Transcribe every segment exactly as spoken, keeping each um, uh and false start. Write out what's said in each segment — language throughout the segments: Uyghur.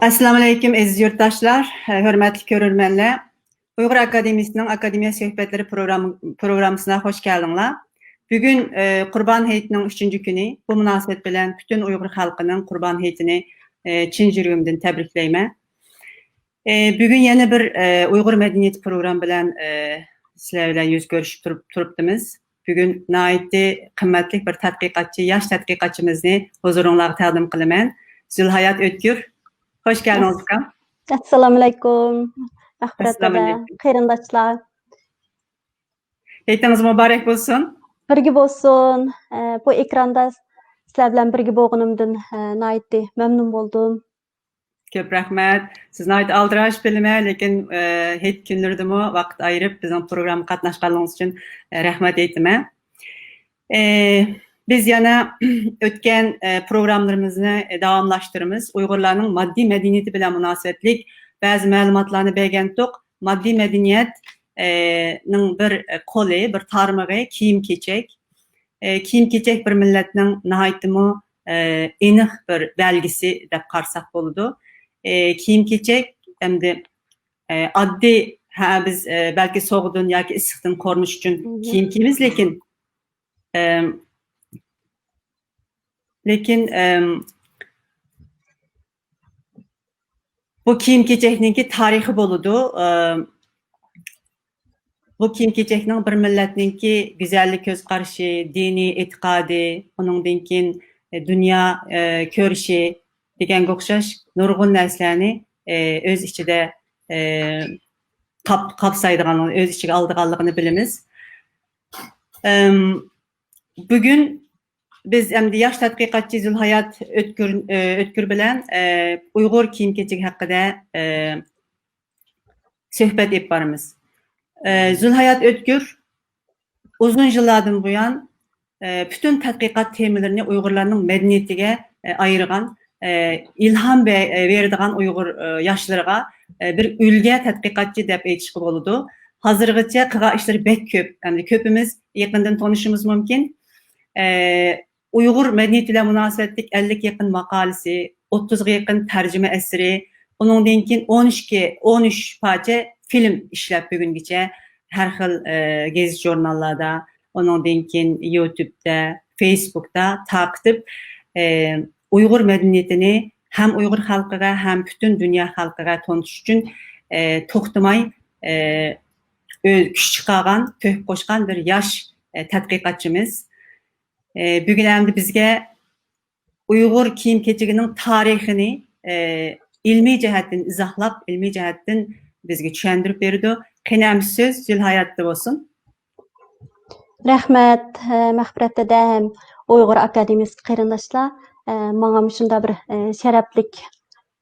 ئەسسالامۇئەلەيكۇم، ئەزىز يۇرتداشلار، ھۆرمەتلىك كۆرۈرمەنلەر. ئۇيغۇر ئاكادېمىيىسىنىڭ ئاكادېمىيە سۆھبەتلىرى پروگرام-، پروگراممىسىغا خوش كەلدىڭلار. بۈگۈن، ئە، قۇربان ھېيتنىڭ ئۈچىنچى كۈنى. بۇ مۇناسىۋەت بىلەن پۈتۈن ئۇيغۇر خەلقىنىڭ قۇربان ھېيتىنى، ئە، چىن يۈرىكىمدىن تەبرىكلەيمەن. ئە، بۈگۈن يەنە بىر، ئە، ئۇيغۇر مەدەنىيىتى پروگرامى بىلەن، ئە، سىلەر بىلەن يۈز كۆرۈشۈپ تۇرۇپ، تۇرۇپتىمىز. بۈگۈن ناھايىتى قىممەتلىك بىر تەتقىقاتچى، ياش تەتقىقاتچىمىزنى ھۇزۇرۇڭلارغا تەقدىم قىلىمەن. زۇلھايات ئۆتكۈر، خوش كەلدىڭىز ئۇكام. ئەسسالامۇئەلەيكۇم، مەغپىرەت دادا، ئەسسالامۇئەلەيكۇم. قېرىنداشلار. ھېيتىڭىز مۇبارەك بولسۇن. بىرگە بولسۇن. ئە، بۇ ئېكراندا سىلەر بىلەن بىرگە بولغىنىمدىن، ئە، ناھايىتى مەمنۇن بولدۇم. كۆپ رەھمەت. سىز ناھايىتى ئالدىراش بىلىمەن، لېكىن، ئە، ھېيت كۈنلىرىدىمۇ ۋاقىت ئايرىپ بىزنىڭ پروگراممىغا قاتناشقانلىقىڭىز ئۈچۈن، ئە، رەھمەت ئېيتىمەن. ئە، بىز يەنە ئۆتكەن، ئە، پروگراممىلىرىمىزنى داۋاملاشتۇرىمىز. ئۇيغۇرلارنىڭ ماددىي مەدەنىيىتى بىلەن مۇناسىۋەتلىك بەزى مەلۇماتلارنى بەرگەنتۇق. ماددىي مەدەنىيەت، ئە، نىڭ بىر قولى، بىر تارمىقى كىيىم-كېچەك. ئە، كىيىم-كېچەك بىر مىللەتنىڭ ناھايىتىمۇ، ئە، ئېنىق بىر بەلگىسى دەپ قارىساق بولىدۇ. ئە، كىيىم-كېچەك ئەمدى، ئە، ئاددىي، ھە، بىز، ئە، بەلكى سوغۇقتىن ياكى ئىسسىقتىن قورۇنۇش ئۈچۈن كىيىم كىيىمىز، لېكىن، ئەم، لېكىن، ئەم، بۇ كىيىم-كېچەكنىڭكى تارىخى بولىدۇ. ئەم، بۇ كىيىم-كېچەكنىڭ بىر مىللەتنىڭكى گۈزەللىك كۆز قارىشى، دىنىي ئېتىقادى، ئۇنىڭدىن كېيىن، ئە، دۇنيا، ئە، كۆرۈشى دېگەنگە ئوخشاش نۇرغۇن نەرسىلەرنى، ئە، ئۆز ئىچىدە، ئە، قاپ-، قاپسايدىغان، ئۆز ئىچىگە ئالىدىغانلىقىنى بىلىمىز. ئەم، بۈگۈن بىز ئەمدى ياش تەتقىقاتچى زۇلھايات ئۆتكۈر، ئە، ئۆتكۈر بىلەن، ئە، ئۇيغۇر كىيىم-كېچىكى ھەققىدە، ئە، سۆھبەت ئېلىپ بارىمىز. ئە، زۇلھايات ئۆتكۈر ئۇزۇن يىللاردىن بۇيان، ئە، پۈتۈن تەتقىقات تېمىلىرىنى ئۇيغۇرلارنىڭ مەدەنىيىتىگە، ئە، ئايرىغان، ئە، ئىلھام بە-، ئە، بېرىدىغان ئۇيغۇر، ئە، ياشلىرىغا، ئە، بىر ئۈلگە تەتقىقاتچى دەپ ئېيتىشقا بولىدۇ. ھازىرغىچە قىلغان ئىشلىرى بەك كۆپ. ئەمدى كۆپىمىز يېقىندىن تونۇشىمىز مۇمكىن. ئە، ئۇيغۇر مەدەنىيىتى بىلەن مۇناسىۋەتلىك ئەللىككە يېقىن ماقالىسى، ئوتتۇزغا يېقىن تەرجىمە ئەسىرى، ئۇنىڭدىن كېيىن ئون ئىككى، ئون ئۈچ پارچە فىلىم ئىشلەپ بۈگۈنگىچە ھەر خىل، ئە، گېزىت-ژۇرناللاردا، ئۇنىڭدىن كېيىن يۇتۇبتا، فېيسبۇكتا تارقىتىپ، ئە، ئۇيغۇر مەدەنىيىتىنى ھەم ئۇيغۇر خەلقىگە، ھەم پۈتۈن دۇنيا خەلقىگە تونۇتۇش ئۈچۈن، ئە، توختىماي، ئە، ئۆ-، كۈچ چىقارغان، تۆھپە قوشقان بىر ياش، ئە، تەتقىقاتچىمىز. ئە، بۈگۈن ئەمدى بىزگە ئۇيغۇر كىيىم-كېچىكىنىڭ تارىخىنى، ئە، ئىلمىي جەھەتتىن ئىزاھلاپ، ئىلمىي جەھەتتىن بىزگە چۈشەندۈرۈپ بېرىدۇ. قېنى، ئەمدى سۆز زۇلھاياتتا بولسۇن. رەھمەت، ئە، مەغپىرەت دەدە ھەم ئۇيغۇر ئاكادېمىيەسى قېرىنداشلار، ئە، ماڭا مۇشۇنداق بىر، ئە، شەرەپلىك،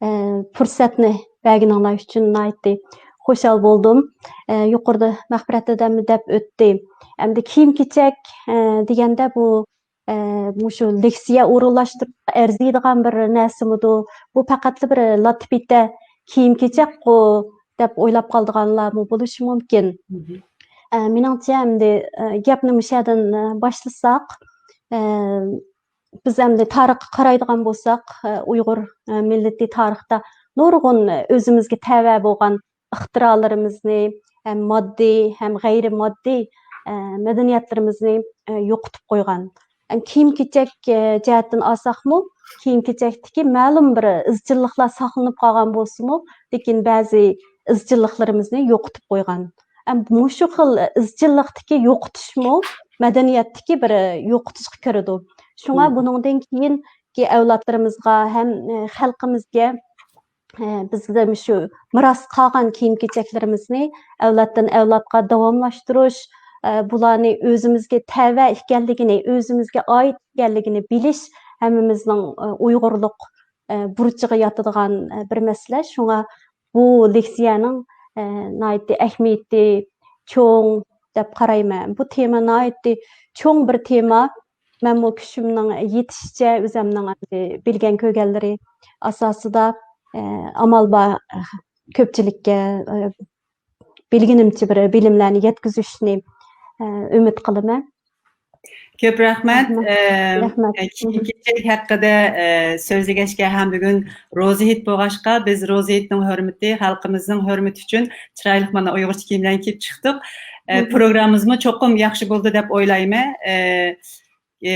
ئە، پۇرسەتنى بەرگىنىڭلار ئۈچۈن ناھايىتى خۇشال بولدۇم. ئە، يۇقىرىدا مەغپىرەت دەدەممۇ دەپ ئۆتتى. ئەمدى كىيىم-كېچەك، ئە، دېگەندە بۇ، ئە، مۇشۇ لېكسىيە ئورۇنلاشتۇرۇشقا ئەرزىيدىغان بىر نەرسىمىدۇ؟ بۇ پەقەتلا بىر لاتتا-پىتە كىيىم-كېچەكقۇ دەپ ئويلاپ قالىدىغانلارمۇ بولۇشى مۇمكىن. ئە، مېنىڭچە، ئەمدى، ئە، گەپنى مۇشۇ يەردىن، ئە، باشلىساق، ئە، بىز ئەمدى تارىخقا قارايدىغان بولساق، ئە، ئۇيغۇر، ئە، مىللىتى تارىختا نۇرغۇن ئۆزىمىزگە تەۋە بولغان ئىختىرالىرىمىزنى، ھەم ماددىي، ھەم غەيرىي ماددىي، ئە، مەدەنىيەتلىرىمىزنى، ئە، يوقىتىپ قويغان. ھەم كىيىم-كېچەك، ئە، جەھەتتىن ئالساقمۇ، كىيىم-كېچەكتىكى مەلۇم بىر ئىزچىللىقلار ساقلىنىپ قالغان بولسىمۇ، لېكىن بەزى ئىزچىللىقلىرىمىزنى يوقىتىپ قويغان. ھەم مۇشۇ خىل ئىزچىللىقتىكى يوقىتىشمۇ مەدەنىيەتتىكى بىر يوقىتىشقا كىرىدۇ. شۇڭا بۇنىڭدىن كېيىنكى ئەۋلادلىرىمىزغا ھەم، ئە، خەلقىمىزگە، ئە، بىزدە مۇشۇ مىراس قالغان كىيىم-كېچەكلىرىمىزنى ئەۋلادتىن ئەۋلادقا داۋاملاشتۇرۇش، ئە، بۇلارنى ئۆزىمىزگە تەۋە ئىكەنلىكىنى، ئۆزىمىزگە ئائىت ئىكەنلىكىنى بىلىش ھەممىمىزنىڭ، ئە، ئۇيغۇرلۇق، ئە، بۇرچىغا ياتىدىغان، ئە، بىر مەسىلە. شۇڭا بۇ لېكسىيەنىڭ، ئە، ناھايىتى ئەھمىيىتى چوڭ دەپ قارايمەن. بۇ تېما ناھايىتى چوڭ بىر تېما. مەنمۇ كۈچۈمنىڭ يېتىشىچە ئۆزەمنىڭ ئەمدى بىلگەن كۆرگەنلىرى ئاساسىدا، ئە، ئامال بار، ئە، كۆپچىلىككە، ئە، بىلگىنىمچە بىر بىلىملەرنى يەتكۈزۈشنى، ئە، ئۈمىد قىلىمەن. كۆپ رەھمەت. رەھمەت. ئە، رەھمەت. ئە، كىيىم-كېچەك ھەققىدە، ئە، سۆزلىگەچكە ھەم بۈگۈن روزا ھېيت بولغاچقا، بىز روزا ھېيتنىڭ ھۆرمىتى، خەلقىمىزنىڭ ھۆرمىتى ئۈچۈن چىرايلىق مانا ئۇيغۇرچە كىيىملەرنى كىيىپ چىقتۇق. ئە، پروگراممىمىزمۇ چوقۇم ياخشى بولدى دەپ ئويلايمەن. ئە، ئە،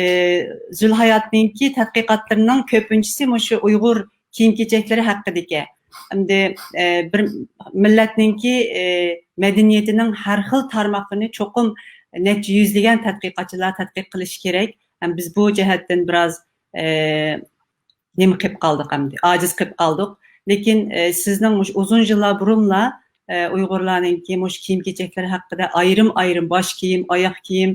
زۇلھاياتنىڭكى تەتقىقاتلىرىنىڭ كۆپىنچىسى مۇشۇ ئۇيغۇر كىيىم-كېچەكلىرى ھەققىدىكى. ئەمدى، ئە، بىر مىللەتنىڭكى، ئە، مەدەنىيىتىنىڭ ھەر خىل تارماقلىرىنى چوقۇم نەچچە يۈزلىگەن تەتقىقاتچىلار تەتقىق قىلىشى كېرەك. ھەم بىز بۇ جەھەتتىن بىراز، ئە، نېمە قىلىپ قالدۇق ئەمدى، ئاجىز قىلىپ قالدۇق. لېكىن، ئە، سىزنىڭ مۇشۇ ئۇزۇن يىللار بۇرۇنلا، ئە، ئۇيغۇرلارنىڭكى مۇشۇ كىيىم-كېچەكلىرى ھەققىدە ئايرىم-ئايرىم باش كىيىم، ئاياق كىيىم،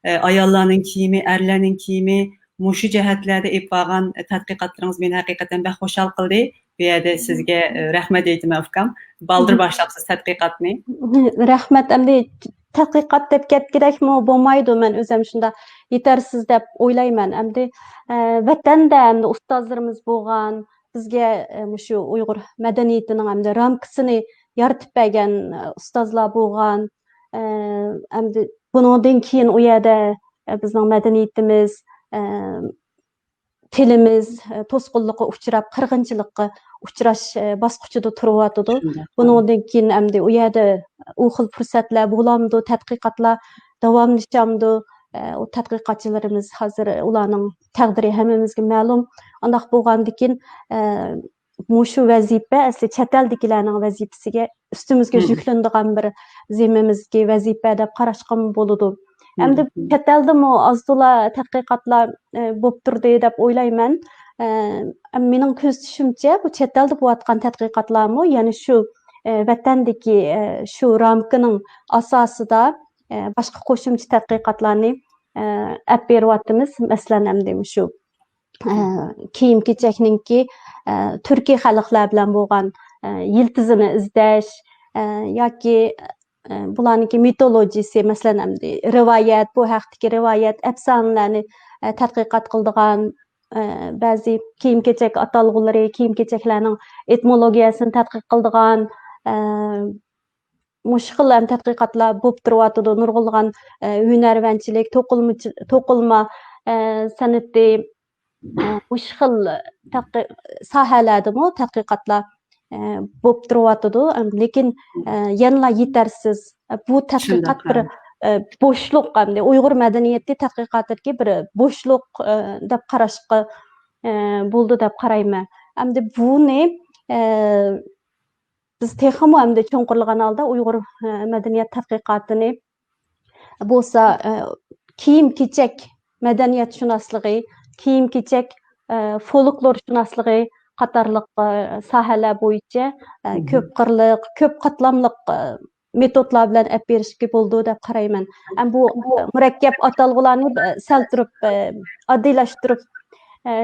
ئە، ئاياللارنىڭ كىيىمى، ئەرلەرنىڭ كىيىمى، مۇشۇ جەھەتلەردە ئېلىپ بارغان تەتقىقاتلىرىڭىز مېنى ھەقىقەتەن بەك خۇشال قىلدى. بۇ يەردە سىزگە، ئە، رەھمەت ئېيتىمەن، ئۇكام. بالدۇر باشلاپسىز تەتقىقاتنى. رەھمەت. ئەمدى تەتقىقات دەپ كەتكۈدەكمۇ بولمايدۇ، مەن ئۆزۈم شۇنداق يېتەرسىز دەپ ئويلايمەن. ئەمدى، ئە، ۋەتەندە ئەمدى ئۇستازلىرىمىز بولغان، بىزگە، ئە، مۇشۇ ئۇيغۇر مەدەنىيىتىنىڭ ئەمدى رامكىسىنى يارىتىپ بەرگەن، ئە، ئۇستازلار بولغان. ئە، ئەمدى بۇنىڭدىن كېيىن ئۇ يەردە، ئە، بىزنىڭ مەدەنىيىتىمىز، ئە، تىلىمىز، ئە، توسقۇنلۇققا ئۇچراپ، قىرغىنچىلىققا ئۇچراش، ئە، باسقۇچىدا تۇرۇۋاتىدۇ. شۇنداق. بۇنىڭدىن كېيىن ئەمدى ئۇ يەردە ئۇ خىل پۇرسەتلەر بولامدۇ، تەتقىقاتلار داۋاملىشامدۇ، ئە، ئۇ تەتقىقاتچىلىرىمىز ھازىر ئۇلارنىڭ تەقدىرى ھەممىمىزگە مەلۇم. ئانداق بولغاندىكىن، ئە، مۇشۇ ۋەزىپە ئەسلى چەت ئەلدىكىلەرنىڭ ۋەزىپىسىگە ئۈستىمىزگە يۈكلىنىدىغان بىر زىممىمىزدىكى ۋەزىپە دەپ قاراشقىمۇ بولىدۇ. ئەمدى چەت ئەلدىمۇ ئاز تولا تەتقىقاتلار، ئە، بولۇپ تۇردى دەپ ئويلايمەن. ئە، مېنىڭ كۆزىتىشىمچە، بۇ چەت ئەلدە بولۇۋاتقان تەتقىقاتلارمۇ يەنە شۇ، ئە، ۋەتەندىكى، ئە، شۇ رامكىنىڭ ئاساسىدا، ئە، باشقا قوشۇمچە تەتقىقاتلارنى، ئە، ئەپ بېرىۋاتىمىز. مەسىلەن، ئەمدى مۇشۇ، ئە، كىيىم-كېچەكنىڭكى، ئە، تۈركىي خەلقلەر بىلەن بولغان، ئە، يىلتىزىنى ئىزدەش، ئە، ياكى، ئە، بۇلارنىڭكى مىتولوگىيىسى، مەسىلەن، ئەمدى رىۋايەت، بۇ ھەقتىكى رىۋايەت، ئەپسانىلەرنى، ئە، تەتقىقات قىلىدىغان، ئە، بەزى كىيىم-كېچەك ئاتالغۇلىرى، كىيىم-كېچەكلەرنىڭ ئېتىمولوگىيەسىنى تەتقىق قىلىدىغان، ئە، مۇشۇ خىل ھەم تەتقىقاتلار بولۇپ تۇرۇۋاتىدۇ. نۇرغۇنلىغان، ئە، ھۈنەرۋەنچىلىك، توقۇلمىچى-، توقۇلما، ئە، سەنئىتى، ئە، مۇشۇ خىل تەتقىق-، ساھەلەردىمۇ تەتقىقاتلار، ئە، بولۇپ تۇرۇۋاتىدۇ. ئەم، لېكىن، ئە، يەنىلا يېتەرسىز. بۇ تەتقىقات بىر، ئە، بوشلۇق، ئەمدى ئۇيغۇر مەدەنىيىتى تەتقىقاتىدىكى بىر بوشلۇق، ئە، دەپ قاراشقا، ئە، بولىدۇ دەپ قارايمەن. ئەمدى بۇنى، ئە، بىز تېخىمۇ ئەمدى چوڭقۇرلىغان ھالدا ئۇيغۇر، ئە، مەدەنىيەت تەتقىقاتىنى بولسا، ئە، كىيىم-كېچەك مەدەنىيەتشۇناسلىقى، كىيىم-كېچەك، ئە، فولكلورشۇناسلىقى قاتارلىق، ئە، ساھەلەر بويىچە، ئە، كۆپ قىرلىق، كۆپ قاتلاملىق، ئە، مېتودلار بىلەن ئەپ بېرىشكە بولىدۇ دەپ قارايمەن. ئەم، بۇ، ئە، مۇرەككەپ ئاتالغۇلارنى، ئە، سەل تۇرۇپ، ئە، ئاددىيلاشتۇرۇپ، ئە،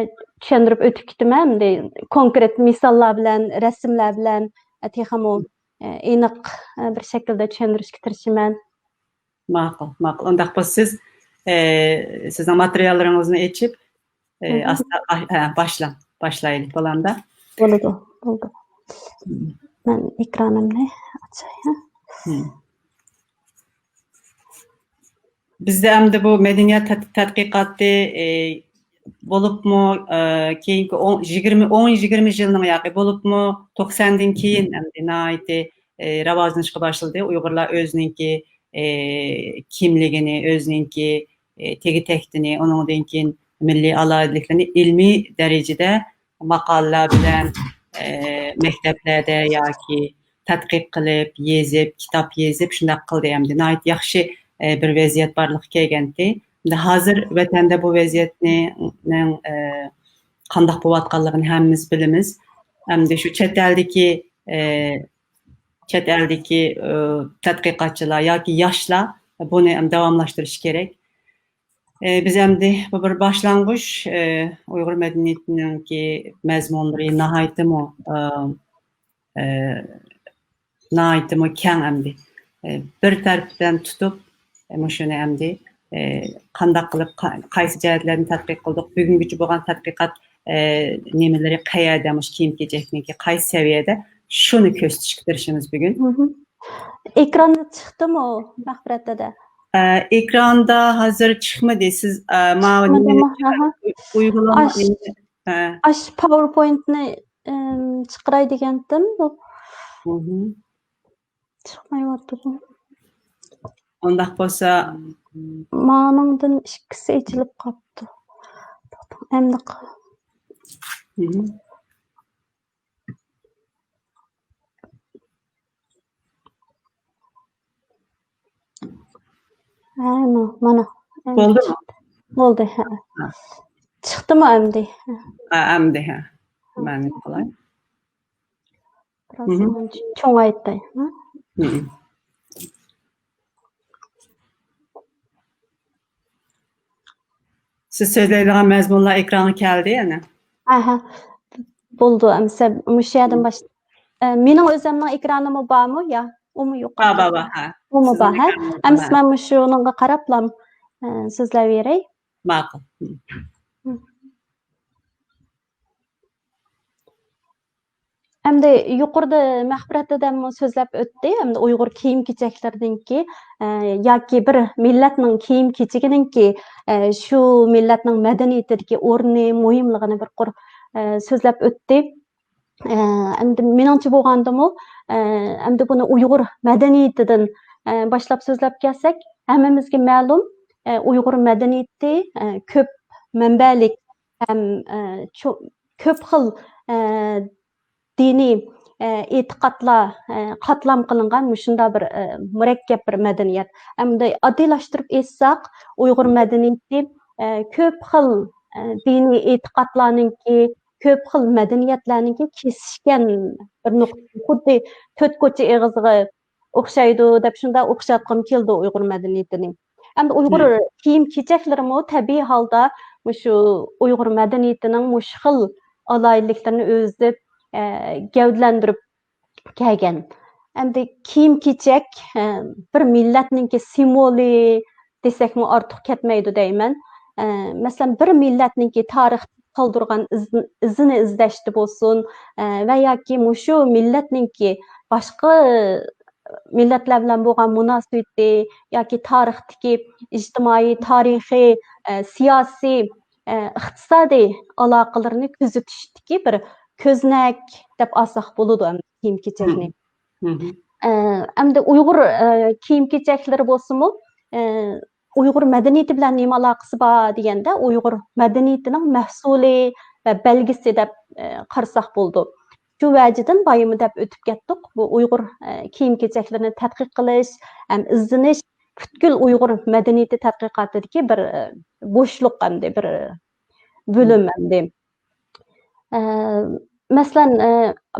چۈشەندۈرۈپ ئۆتۈپ كېتىمەن. ئەمدى كونكرېت مىساللار بىلەن، رەسىملەر بىلەن، ئە، تېخىمۇ، ئە، ئېنىق، ئە، بىر شەكىلدە چۈشەندۈرۈشكە تىرىشىمەن. ماقۇل، ماقۇل. ئۇنداق بولسا سىز، ئە، سىزنىڭ ماتېرىياللىرىڭىزنى ئېچىپ، ئە، ئاستا، ئا، ھە، باشلاڭ. باشلايلى، بولامدا؟ بولىدۇ، بولىدۇ. مەن ئېكرانىمنى ئاچاي، ھە؟ بىزدە ئەمدى بۇ مەدەنىيەت تەت-، تەتقىقاتى، ئە، بولۇپمۇ، ئە، كېيىنكى ئون، يىگىرمە، ئون، يىگىرمە يىلنىڭ ياقى بولۇپمۇ توقساندىن كېيىن ئەمدى ناھايىتى، ئە، راۋاجلىنىشقا باشلىدى. ئۇيغۇرلار ئۆزىنىڭكى، ئە، كىملىكىنى، ئۆزىنىڭكى، ئە، تېگى-تەكتىنى، ئۇنىڭدىن كېيىن مىللىي ئالاھىدىلىكلىرىنى ئىلمىي دەرىجىدە ماقالىلەر بىلەن، ئە، مەكتەپلەردە ياكى تەتقىق قىلىپ، يېزىپ، كىتاب يېزىپ، شۇنداق قىلدى ئەمدى. ناھايىتى ياخشى، ئە، بىر ۋەزىيەت بارلىققا كەلگەنتى. ئەمدى ھازىر ۋەتەندە بۇ ۋەزىيەتنىڭ، ئە، قانداق بولۇۋاتقانلىقىنى ھەممىمىز بىلىمىز. ئەمدى شۇ چەت ئەلدىكى، ئە، چەت ئەلدىكى، ئە، تەتقىقاتچىلار ياكى ياشلار بۇنى داۋاملاشتۇرۇشى كېرەك. ئە، بىز ئەمدى بۇ بىر باشلانغۇچ، ئە، ئۇيغۇر مەدەنىيىتىنىڭكى مەزمۇنلىرى ناھايىتىمۇ، ئە، ئە، ناھايىتىمۇ كەڭ ئەمدى. ئە، بىر تەرەپتىن تۇتۇپ، ئە، مۇشۇنى ئەمدى، ئە، قانداق قىلىپ، قا-، قايسى جەھەتلەرنى تەتقىق قىلدۇق، بۈگۈنگىچە بولغان تەتقىقات، ئە، نېمىلىرى قەيەردە، مۇشۇ كىيىم-كېچەكنىڭكى قايسى سەۋىيەدە، شۇنى كۆرسىتىشكە تىرىشىمىز بۈگۈن. ئېكراندا چىقتىمۇ، مەغپىرەت دادا؟ ئە، ئېكراندا ھازىر چىقمىدى. سىز، ئە، ماۋۇ چىقمىدىمۇ؟ نېمىنى چىقار-، ئۇيغۇرلارنىڭ ئاش-، ئۇيغۇرلارنىڭ ئاش پاورپوينتنى، ئىم، چىقىراي دېگەنتىم. بۇ چىقمايۋاتىدۇ. ئۇنداق بولسا مانىڭدىن ئىككىسى ئېچىلىپ قاپتۇ. ئەمدى ق-، ھە، مانا، مانا. ئەمدى بولدىمۇ؟ چىقتى. بولدى، ھە. ھە. چىقتىمۇ ئەمدى؟ ھە، ئەمدى، ھە. مەن قىلاي. بىراز چوڭايتاي، ھە؟ سىز سۆزلەيدىغان مەزمۇنلار ئېكرانغا كەلدى يەنە. ئەھە. بولدى، ئەمسە مۇشۇ يەردىن باش-، ئە، مېنىڭ ئۆزۈمنىڭ ئېكرانىممۇ بارمۇ يا ئۇمۇ يوق؟ بار، بار، بار، ھە. ئۇمۇ بار، ھە. ئەمسە مەن مۇشۇنىڭغا قاراپلا، ئە، سۆزلەۋېرەي. ماقۇل. ئەمدى يۇقىرىدا مەغپىرەت داداممۇ سۆزلەپ ئۆتتى. ئەمدى ئۇيغۇر كىيىم-كېچەكلىرىنىڭكى، ئە، ياكى بىر مىللەتنىڭ كىيىم-كېچىكىنىڭكى، ئە، شۇ مىللەتنىڭ مەدەنىيىتىدىكى ئورنى، مۇھىملىقىنى بىر قۇر، ئە، سۆزلەپ ئۆتتى. ئە، ئەمدى مېنىڭچە بولغاندىمۇ، ئە، ئەمدى بۇنى ئۇيغۇر مەدەنىيىتىدىن، ئە، باشلاپ سۆزلەپ كەلسەك، ھەممىمىزگە مەلۇم، ئە، ئۇيغۇر مەدەنىيىتى، ئە، كۆپ مەنبەلىك ھەم، ئە، چو-، كۆپ خىل، ئە، دىنىي، ئە، ئېتىقادلار، ئە، قاتلام قىلىنغان مۇشۇنداق بىر، ئە، مۇرەككەپ بىر مەدەنىيەت. ئەمدى ئاددىيلاشتۇرۇپ ئېيتساق، ئۇيغۇر مەدەنىيىتى، ئە، كۆپ خىل، ئە، دىنىي ئېتىقادلارنىڭكى، كۆپ خىل مەدەنىيەتلەرنىڭكى كېسىشكەن بىر نۇقتىسى. خۇددى تۆت كوچا ئېغىزىغا ئوخشايدۇ دەپ شۇنداق ئوخشاتقۇم كېلىدۇ ئۇيغۇر مەدەنىيىتىنى. ئەمدى ئۇيغۇر كىيىم-كېچەكلىرىمۇ تەبىئىي ھالدا مۇشۇ ئۇيغۇر مەدەنىيىتىنىڭ مۇشۇ خىل ئالاھىدىلىكلىرىنى ئۆزىدە، ئە، گەۋدىلەندۈرۈپ كەلگەن. ئەمدى كىيىم-كېچەك، ئە، بىر مىللەتنىڭكى سىمۋولى دېسەكمۇ ئارتۇق كەتمەيدۇ دەيمەن. ئە، مەسىلەن، بىر مىللەتنىڭكى تارىخ قالدۇرغان ئىز-، ئىزىنى ئىزدەشتە بولسۇن، ئە، ۋە ياكى مۇشۇ مىللەتنىڭكى باشقا مىللەتلەر بىلەن بولغان مۇناسىۋىتى ياكى تارىختىكى ئىجتىمائىي، تارىخىي، ئە، سىياسىي، ئە، ئىقتىسادىي ئالاقىلىرىنى كۆزىتىشتىكى بىر كۆزنەك دەپ ئالساق بولىدۇ ئەمدى كىيىم-كېچەكنى. ئە، ئەمدى ئۇيغۇر، ئە، كىيىم-كېچەكلىرى بولسىمۇ، ئە، ئۇيغۇر مەدەنىيىتى بىلەن نېمە ئالاقىسى بار دېگەندە، ئۇيغۇر مەدەنىيىتىنىڭ مەھسۇلى ۋە بەلگىسى دەپ، ئە، قارىساق بولىدۇ. شۇ ۋەجىدىن بايىمۇ دەپ ئۆتۈپ كەتتۇق. بۇ ئۇيغۇر، ئە، كىيىم-كېچەكلىرىنى تەتقىق قىلىش ھەم ئىزدىنىش پۈتكۈل ئۇيغۇر مەدەنىيىتى تەتقىقاتىدىكى بىر، ئە، بوشلۇق ئەمدى، بىر، ئە، بۆلۈم ئەمدى. ئە، مەسىلەن، ئە،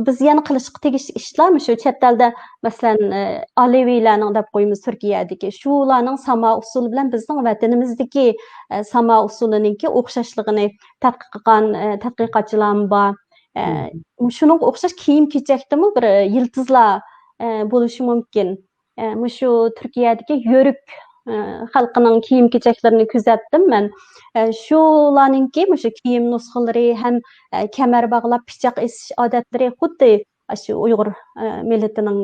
بىز يەنە قىلىشقا تېگىشلىك ئىشلار مۇشۇ چەت ئەلدە، مەسىلەن، ئە، ئالېۋىلەرنىڭ دەپ قويىمىز تۈركىيەدىكى، شۇلارنىڭ ساما ئۇسسۇلى بىلەن بىزنىڭ ۋەتىنىمىزدىكى، ئە، ساما ئۇسسۇلىنىڭكى ئوخشاشلىقىنى تەتقىق قىلغان، ئە، تەتقىقاتچىلارمۇ بار. ئە، شۇنىڭغا ئوخشاش كىيىم-كېچەكتىمۇ بىر، ئە، يىلتىزلار، ئە، بولۇشى مۇمكىن. ئە، مۇشۇ تۈركىيەدىكى يۆرۈك، ئە، خەلقىنىڭ كىيىم-كېچەكلىرىنى كۆزەتتىم مەن. ئە، شۇلارنىڭكى مۇشۇ كىيىم نۇسخىلىرى ھەم، ئە، كەمەر باغلاپ پىچاق ئېسىش ئادەتلىرى خۇددى ئاشۇ ئۇيغۇر، ئە، مىللىتىنىڭ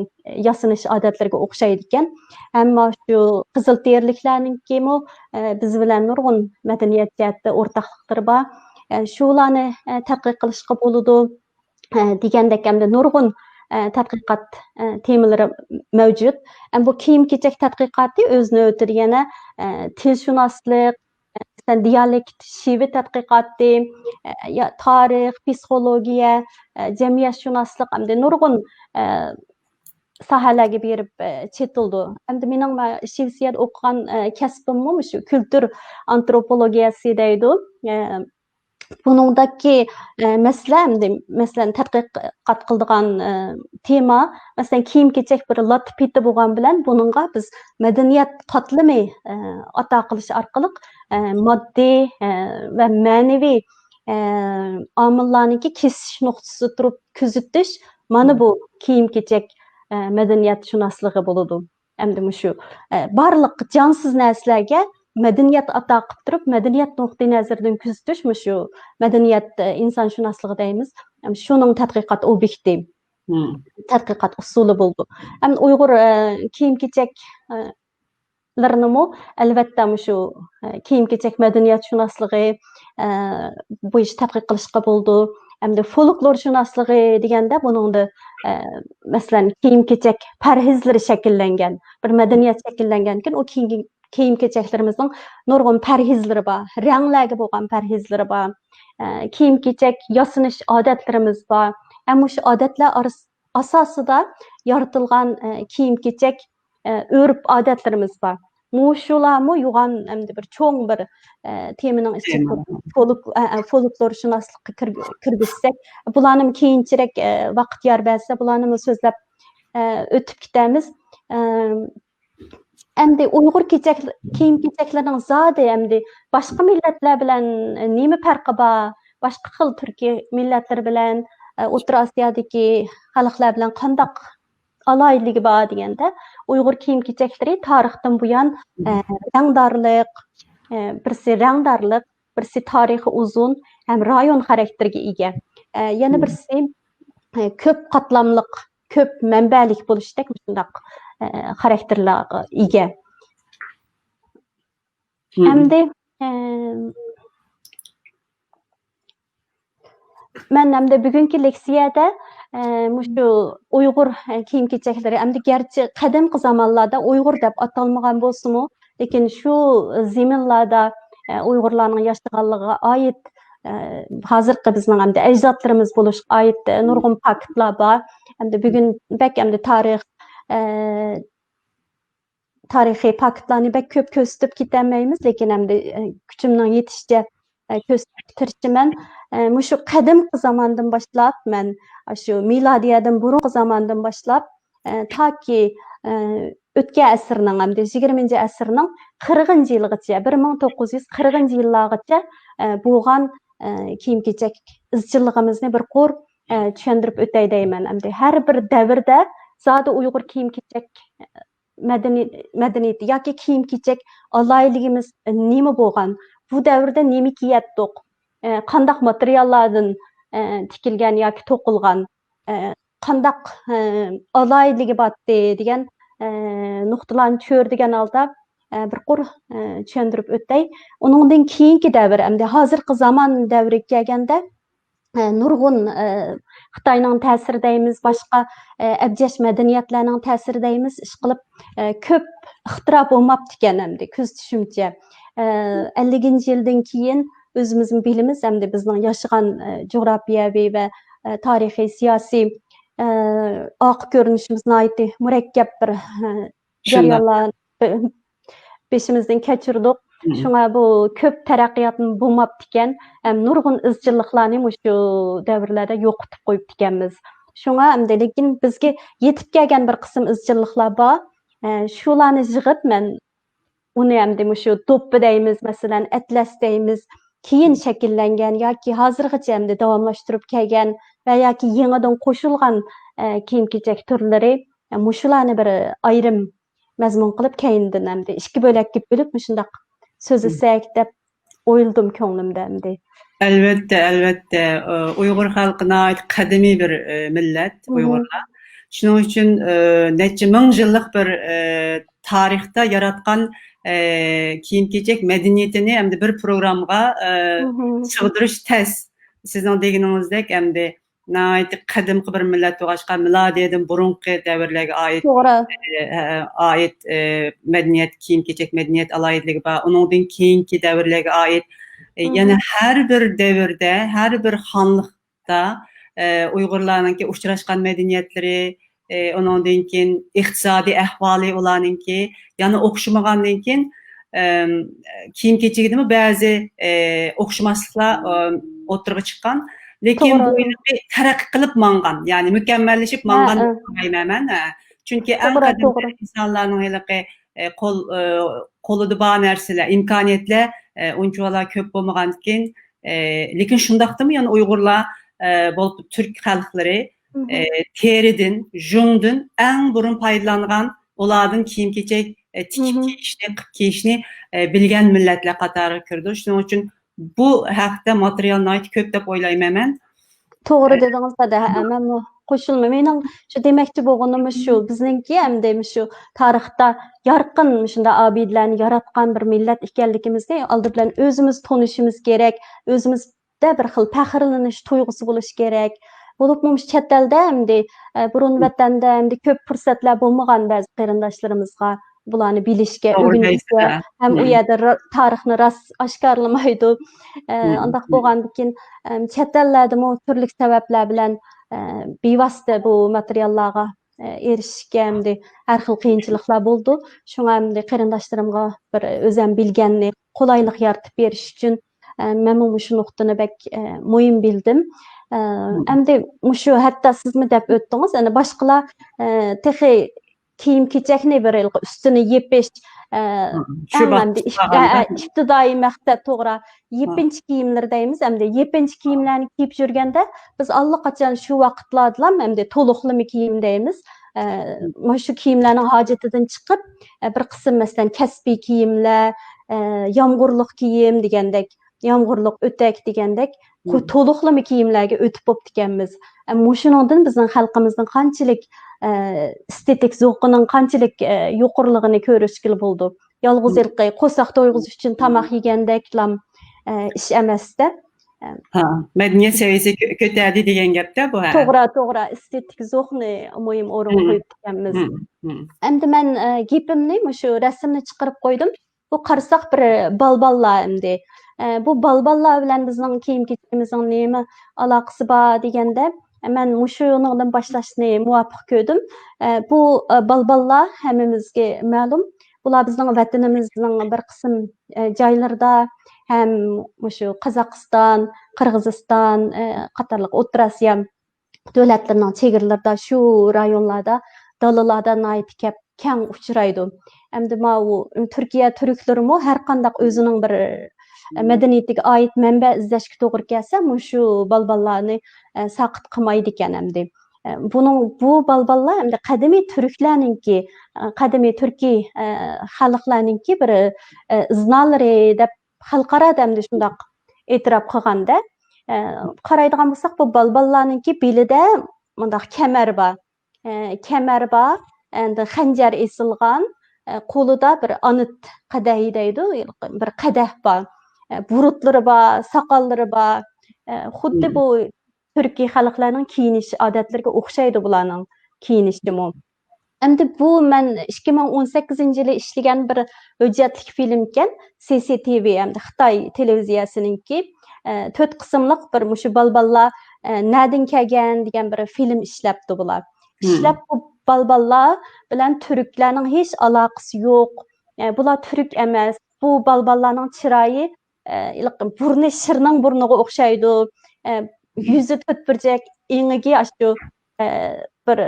ياسىنىش ئادەتلىرىگە ئوخشايدىكەن. ئەمما شۇ قىزىل تېرىلىكلەرنىڭكىمۇ، ئە، بىز بىلەن نۇرغۇن مەدەنىيەت جەھەتتە ئورتاقلىقلىرى بار. ئە، شۇلارنى، ئە، تەتقىق قىلىشقا بولىدۇ. ئە، دېگەندەك ئەمدى نۇرغۇن، ئە، تەتقىقات، ئە، تېمىلىرى مەۋجۇت. ئەمدى بۇ كىيىم-كېچەك تەتقىقاتى ئۆز نۆۋىتىدە يەنە، ئە، تىلشۇناسلىق، مەسىلەن، دىيالېكت، شېۋە تەتقىقاتى، ئە، يا تارىخ، پسىخولوگىيە، ئە، جەمئىيەتشۇناسلىق ھەمدە نۇرغۇن، ئە، ساھەلەرگە بېرىپ، ئە، چېتىلىدۇ. ئەمدى مېنىڭ ما-، شىۋېتسىيەدە ئوقۇغان، ئە، كەسپىممۇ مۇشۇ كۈلتۈر ئانتروپولوگىيەسى دەيدۇ. ئە، بۇنىڭدىكى، ئە، مەسىلە، ئەمدى، مەسىلەن، تەتقىقات قىلىدىغان، ئە، تېما، مەسىلەن، كىيىم-كېچەك بىر لاتا-پېتى بولغان بىلەن، بۇنىڭغا بىز مەدەنىيەت قاتلىمى، ئە، ئاتا قىلىش ئارقىلىق، ئە، ماددىي، ئە، ۋە مەنىۋى، ئە، ئامىللارنىڭكى كېسىش نۇقتىسىدا تۇرۇپ كۆزىتىش، مانا بۇ كىيىم-كېچەك، ئە، مەدەنىيەتشۇناسلىقى بولىدۇ. ئەمدى مۇشۇ، ئە، بارلىق جانسىز نەرسىلەرگە مەدەنىيەت ئاتا قىلىپ تۇرۇپ، مەدەنىيەت نۇقتىئىنەزىرىدىن كۆزىتىش مۇشۇ مەدەنىيەت، ئە، ئىنسانشۇناسلىقى دەيمىز. ئەم، شۇنىڭ تەتقىقات ئوبيېكتى، تەتقىقات ئۇسۇلى بولىدۇ. ئەمدى ئۇيغۇر، ئە، كىيىم-كېچەك، ئە، لىرىنىمۇ، ئەلۋەتتە، مۇشۇ، ئە، كىيىم-كېچەك مەدەنىيەتشۇناسلىقى، ئە، بويىچە تەتقىق قىلىشقا بولىدۇ. ئەمدى فولكلورشۇناسلىقى دېگەندە، بۇنىڭدا، ئە، مەسىلەن، كىيىم-كېچەك پەرھىزلىرى شەكىللەنگەن، بىر مەدەنىيەت شەكىللەنگەن ئىكەن، ئۇ كىيىم-، كىيىم-كېچەكلىرىمىزنىڭ نۇرغۇن پەرھىزلىرى بار، رەڭلەرگە بولغان پەرھىزلىرى بار، ئە، كىيىم-كېچەك ياسىنىش ئادەتلىرىمىز بار. ھەم مۇشۇ ئادەتلەر ئارىس-، ئاساسىدا يارىتىلغان، ئە، كىيىم-كېچەك، ئە، ئۆرپ-ئادەتلىرىمىز بار. مۇشۇلارمۇ يوغان ئەمدى بىر چوڭ بىر، ئە، تېمىنىڭ ئىچىگە تېما. فولك-، ئە، ئە، فولكلورشۇناسلىققا كىر-، كىرگۈزسەك، بۇلارنىمۇ كېيىنچىرەك، ئە، ۋاقىت يار بەرسە، بۇلارنىمۇ سۆزلەپ، ئە، ئۆتۈپ كېتەمىز. ئە، ئەمدى ئۇيغۇر كېچەك-، كىيىم-كېچەكلىرىنىڭ زادى ئەمدى باشقا مىللەتلەر بىلەن نېمە پەرقى بار؟ باشقا خىل تۈركىي مىللەتلەر بىلەن، ئە، ئوتتۇرا ئاسىيادىكى خەلقلەر بىلەن قانداق ئالاھىدىلىكى بار دېگەندە، ئۇيغۇر كىيىم-كېچەكلىرى تارىختىن بۇيان، ئە، رەڭدارلىق، ئە، بىرسى رەڭدارلىق، بىرسى تارىخى ئۇزۇن ھەم رايون خاراكتېرىگە ئىگە. ئە، يەنە بىرسى، ئە، كۆپ قاتلاملىق، كۆپ مەنبەلىك بولۇشتەك مۇشۇنداق، ئە، خاراكتېرلارغا ئىگە. ئەمدى، ئە، مەن ئەمدى بۈگۈنكى لېكسىيەدە، ئە، مۇشۇ ئۇيغۇر، ئە، كىيىم-كېچەكلىرى، ئەمدى گەرچە قەدىمكى زامانلاردا ئۇيغۇر دەپ ئاتالمىغان بولسىمۇ، لېكىن شۇ زېمىنلاردا، ئە، ئۇيغۇرلارنىڭ ياشىغانلىقىغا ئائىت، ئە، ھازىرقى بىزنىڭ ئەمدى ئەجدادلىرىمىز بولۇشقا ئائىت، ئە، نۇرغۇن پاكىتلار بار. ئەمدى بۈگۈن بەك ئەمدى تارىخ، ئە، تارىخىي پاكىتلارنى بەك كۆپ كۆرسىتىپ كېتەلمەيمىز، لېكىن ئەمدى، ئە، كۈچۈمنىڭ يېتىشىچە، ئە، كۆرسىتىشكە تىرىشىمەن. ئە، مۇشۇ قەدىمكى زاماندىن باشلاپ، مەن ئاشۇ مىلادىيەدىن بۇرۇنقى زاماندىن باشلاپ، ئە، تاكى، ئە، ئۆتكەن ئەسىرنىڭ، ئەمدى يىگىرمىنچى ئەسىرنىڭ قىرىقىنچى يىلىغىچە، بىر مىڭ توققۇز يۈز قىرىقىنچى يىللارغىچە، ئە، بولغان، ئە، كىيىم-كېچەك ئىزچىللىقىمىزنى بىر قۇر، ئە، چۈشەندۈرۈپ ئۆتەي دەيمەن. ئەمدى ھەر بىر دەۋردە زادى ئۇيغۇر كىيىم-كېچەك مەدەنىي-، مەدەنىيىتى ياكى كىيىم-كېچەك ئالاھىدىلىكىمىز نېمە بولغان؟ بۇ دەۋردە نېمە كىيەتتۇق؟ ئە، قانداق ماتېرىياللاردىن، ئە، تىكىلگەن ياكى توقۇلغان؟ ئە، قانداق، ئە، ئالاھىدىلىكى بارتتى دېگەن، ئە، نۇقتىلارنى چۆرىدىگەن ھالدا، ئە، بىر قۇر، ئە، چۈشەندۈرۈپ ئۆتەي. ئۇنىڭدىن كېيىنكى دەۋر، ئەمدى ھازىرقى زامان دەۋرىگە كەلگەندە، ئە، نۇرغۇن، ئە، خىتاينىڭ تەسىرى دەيمىز، باشقا، ئە، ئەبجەش مەدەنىيەتلەرنىڭ تەسىرى دەيمىز، ئىشقىلىپ، ئە، كۆپ ئىختىرا بولماپتىكەن ئەمدى كۆزىتىشىمچە. ئە، ئەللىكىنچى يىلدىن كېيىن ئۆزىمىزمۇ بىلىمىز، ئەمدى بىزنىڭ ياشىغان، ئە، جۇغراپىيەۋى ۋە، ئە، تارىخىي، سىياسىي، ئە، ئارقا كۆرۈنۈشىمىز ناھايىتى مۇرەككەپ بىر، ئە، جەريانلار بېشىمىزدىن كەچۈردۇق. شۇڭا بۇ كۆپ تەرەققىياتمۇ بولماپتىكەن، ھەم نۇرغۇن ئىزچىللىقلارنى مۇشۇ دەۋرلەردە يوقىتىپ قويۇپتىكەنمىز. شۇڭا ئەمدى لېكىن بىزگە يېتىپ كەلگەن بىر قىسىم ئىزچىللىقلار بار. ئە، شۇلارنى يىغىپ مەن ئۇنى ئەمدى مۇشۇ دوپپا دەيمىز، مەسىلەن، ئەتلەس دەيمىز، كېيىن شەكىللەنگەن ياكى ھازىرغىچە ئەمدى داۋاملاشتۇرۇپ كەلگەن ۋە ياكى يېڭىدىن قوشۇلغان، ئە، كىيىم-كېچەك تۈرلىرى، ئە، مۇشۇلارنى بىر ئايرىم مەزمۇن قىلىپ، كەينىدىن ئەمدى ئىككى بۆلەككە بۆلۈپ، مۇشۇنداق سۆزلىسەك دەپ ئويلىدىم كۆڭلۈمدە ئەمدى. ئەلۋەتتە، ئەلۋەتتە. ئۇيغۇر خەلقى ناھايىتى قەدىمىي بىر، ئە، مىللەت، ئۇيغۇرلار. شۇنىڭ ئۈچۈن، ئە، نەچچە مىڭ يىللىق بىر، ئە، تارىختا ياراتقان، ئە، كىيىم-كېچەك مەدەنىيىتىنى ئەمدى بىر پروگراممىغا، ئە، سىغدۇرۇش تەس. سىزنىڭ دېگىنىڭىزدەك ئەمدى ناھايىتى قەدىمكى بىر مىللەت بولغاچقا، مىلادىيەدىن بۇرۇنقى دەۋرلەرگە ئائىت، توغرا. ئە، ئائىت، ئە، مەدەنىيەت، كىيىم-كېچەك مەدەنىيەت ئالاھىدىلىكى بار. ئۇنىڭدىن كېيىنكى دەۋرلەرگە ئائىت، ئە، يەنە ھەر بىر دەۋردە، ھەر بىر خانلىقتا، ئە، ئۇيغۇرلارنىڭكى ئۇچراشقان مەدەنىيەتلىرى، ئە، ئۇنىڭدىن كېيىن ئىقتىسادىي ئەھۋالى ئۇلارنىڭكى يەنە ئوخشىمىغاندىن كېيىن، ئەم، كىيىم-كېچىكىدىمۇ بەزى، ئە، ئوخشىماسلىقلار، ئە، ئوتتۇرىغا چىققان. لېكىن بۇ ھېلىقى تەرەققىي قىلىپ ماڭغان، يەنى مۇكەممەللىشىپ ماڭغان دەپ قارايمەن مەن. ھە. چۈنكى ئەڭ قەدىمدە ئىنسانلارنىڭ ھېلىقى، ئە، قول، ئە، قولىدا بار نەرسىلەر، ئىمكانىيەتلەر، ئە، ئۇنچىۋالا كۆپ بولمىغاندىكىن، ئە، لېكىن شۇنداقتىمۇ يەنە ئۇيغۇرلار، ئە، بولۇپمۇ تۈرك خەلقلىرى، ئە، تېرىدىن، ژۇڭدىن ئەڭ بۇرۇن پايدىلانغان، ئۇلاردىن كىيىم-كېچەك، ئە، تىكىپ كىيىشنى، قىپ كىيىشنى، ئە، بىلگەن مىللەتلەر قاتارىغا كىرىدۇ. شۇنىڭ ئۈچۈن بۇ ھەقتە ماتېرىيال ناھايىتى كۆپ دەپ ئويلايمەن مەن. توغرا دېدىڭىز، دادا. ھە، مەنمۇ قوشۇلما. مېنىڭ شۇ دېمەكچى بولغىنىم شۇ، بىزنىڭكى ئەمدى شۇ تارىختا يارقىن شۇنداق ئابىدىلەرنى ياراتقان بىر مىللەت ئىكەنلىكىمىزنى ئالدى بىلەن ئۆزىمىز تونۇشىمىز كېرەك، ئۆزىمىزدە بىر خىل پەخىرلىنىش تۇيغۇسى بولۇشى كېرەك. بولۇپمۇ مۇشۇ چەت ئەلدە ئەمدى، ئە، بۇرۇن ۋەتەندە ئەمدى كۆپ پۇرسەتلەر بولمىغان بەزى قېرىنداشلىرىمىزغا بۇلارنى بىلىشكە، ئۆگىنىشكە ھەم ئۇ يەردە را-، تارىخنى راست ئاشكارىلىمايدۇ. ئە، ئانداق بولغاندىكىن، ئەم، چەت ئەللەردىمۇ تۈرلۈك سەۋەبلەر بىلەن، ئە، بىۋاسىتە بۇ ماتېرىياللارغا، ئە، ئېرىشىشكە ئەمدى ھەر خىل قىيىنچىلىقلار بولىدۇ. شۇڭا ئەمدى قېرىنداشلىرىمغا بىر ئۆزەم بىلگەننى قولايلىق يارىتىپ بېرىش ئۈچۈن، ئە، مەنمۇ مۇشۇ نۇقتىنى بەك، ئە، مۇھىم بىلدىم. ئە، ئەمدى مۇشۇ ھەتتا سىزمۇ دەپ ئۆتتىڭىز، يەنە باشقىلار، ئە، تېخى كىيىم-كېچەكنى بىر ھېلىقى ئۈستىنى يېپىش، ئە، شۇ ئەڭ ئەمدى ئىپ-، ئە، ئە، ئىپتىدائىي مەقسەت، توغرا. يېپىنچا كىيىملىرى دەيمىز، ئەمدى يېپىنچا كىيىملەرنى كىيىپ يۈرگەندە، بىز ئاللىقاچان شۇ ۋاقىتلاردىلا ئەمدى تولۇقلىما كىيىم دەيمىز. ئە، مۇشۇ كىيىملەرنىڭ ھاجىتىدىن چىقىپ، ئە، بىر قىسىم، مەسىلەن، كەسپىي كىيىملەر، ئە، يامغۇرلۇق كىيىم دېگەندەك، يامغۇرلۇق ئۆتەك دېگەندەك، قو-، تولۇقلىما كىيىملەرگە ئۆتۈپ بوپتىكەنمىز. ئە، مۇشۇنىڭدىن بىزنىڭ خەلقىمىزنىڭ قانچىلىك، ئە، ئېستېتىك زوقىنىڭ قانچىلىك، ئە، يۇقىرىلىقىنى كۆرۈشكىلى بولىدۇ. يالغۇز ھېلىقى قورساق تويغۇزۇش ئۈچۈن تاماق يېگەندەكلام، ئە، ئىش ئەمەستە. ھا، مەدەنىيەت سەۋىيەسى كۆ-، كۆتەردى دېگەن گەپتە بۇ، ھە. توغرا، توغرا. ئېستېتىك زوقنى مۇھىم ئورۇنغا قويۇپتىكەنمىز. ئەمدى مەن، ئە، گېپىمنى مۇشۇ رەسىمنى چىقىرىپ قويدۇم. بۇ قارىساق بىر بالباللار ئەمدى. ئە، بۇ بالباللار بىلەن بىزنىڭ كىيىم-كېچىكىمىزنىڭ نېمە ئالاقىسى بار دېگەندە، مەن مۇشۇنىڭدىن باشلاشنى مۇۋاپىق كۆردۈم. ئە، بۇ، ئە، بالباللار ھەممىمىزگە مەلۇم. بۇلار بىزنىڭ ۋەتىنىمىزنىڭ بىر قىسىم، ئە، جايلىرىدا ھەم مۇشۇ قازاقىستان، قىرغىزىستان، ئە، قاتارلىق ئوتتۇرا ئاسىيا دۆلەتلىرىنىڭ چېگرىلىرىدا، شۇ رايونلاردا، دالىلاردا ناھايىتى كەپ-، كەڭ ئۇچرايدۇ. ئەمدى ماۋۇ تۈركىيە تۈركلىرىمۇ ھەر قانداق ئۆزىنىڭ بىر، ئە، مەدەنىيىتىگە ئائىت مەنبە ئىزدەشكە توغرا كەلسە، مۇشۇ بالباللارنى، ئە، ساقىت قىلمايدىكەن ئەمدى. ئە، بۇنىڭ، بۇ بالباللار ئەمدى قەدىمىي تۈركلەرنىڭكى، ئە، قەدىمىي تۈركىي، ئە، خەلقلەرنىڭكى بىر، ئە، ئىزنالىرى دەپ خەلقئارادا ئەمدى شۇنداق ئېتىراپ قىلغاندا، ئە، قارايدىغان بولساق، بۇ بالباللارنىڭكى بېلىدە مۇنداق كەمەر بار. ئە، كەمەر بار، ئەمدى خەنجەر ئېسىلغان، ئە، قولىدا بىر ئانىت قەدەھى دەيدۇ، بىر قەدەھ بار. ئە، بۇرۇتلىرى بار، ساقاللىرى بار. ئە، خۇددى بۇ تۈركىي خەلقلەرنىڭ كىيىنىش ئادەتلىرىگە ئوخشايدۇ بۇلارنىڭ كىيىنىشىمۇ. ئەمدى بۇ مەن ئىككى مىڭ ئون سەككىزىنچى يىلى ئىشلىگەن بىر ھۆججەتلىك فىلىمكەن، سى سى تى ۋى، ئەمدى خىتاي تېلېۋىزىيەسىنىڭكى، ئە، تۆت قىسىملىق بىر مۇشۇ بالباللار، ئە، نەدىن كەلگەن دېگەن بىر فىلىم ئىشلەپتۇ بۇلار. ئىشلەپ بۇ بالباللار بىلەن تۈركلەرنىڭ ھېچ ئالاقىسى يوق. ئە، بۇلار تۈرك ئەمەس. بۇ بالباللارنىڭ چىرايى، ئە، ھېلىقى بۇرنى شىرنىڭ بۇرنىغا ئوخشايدۇ. ئە، يۈزى تۆت بۇرجەك، ئېڭىكى ئاشۇ، ئە، بىر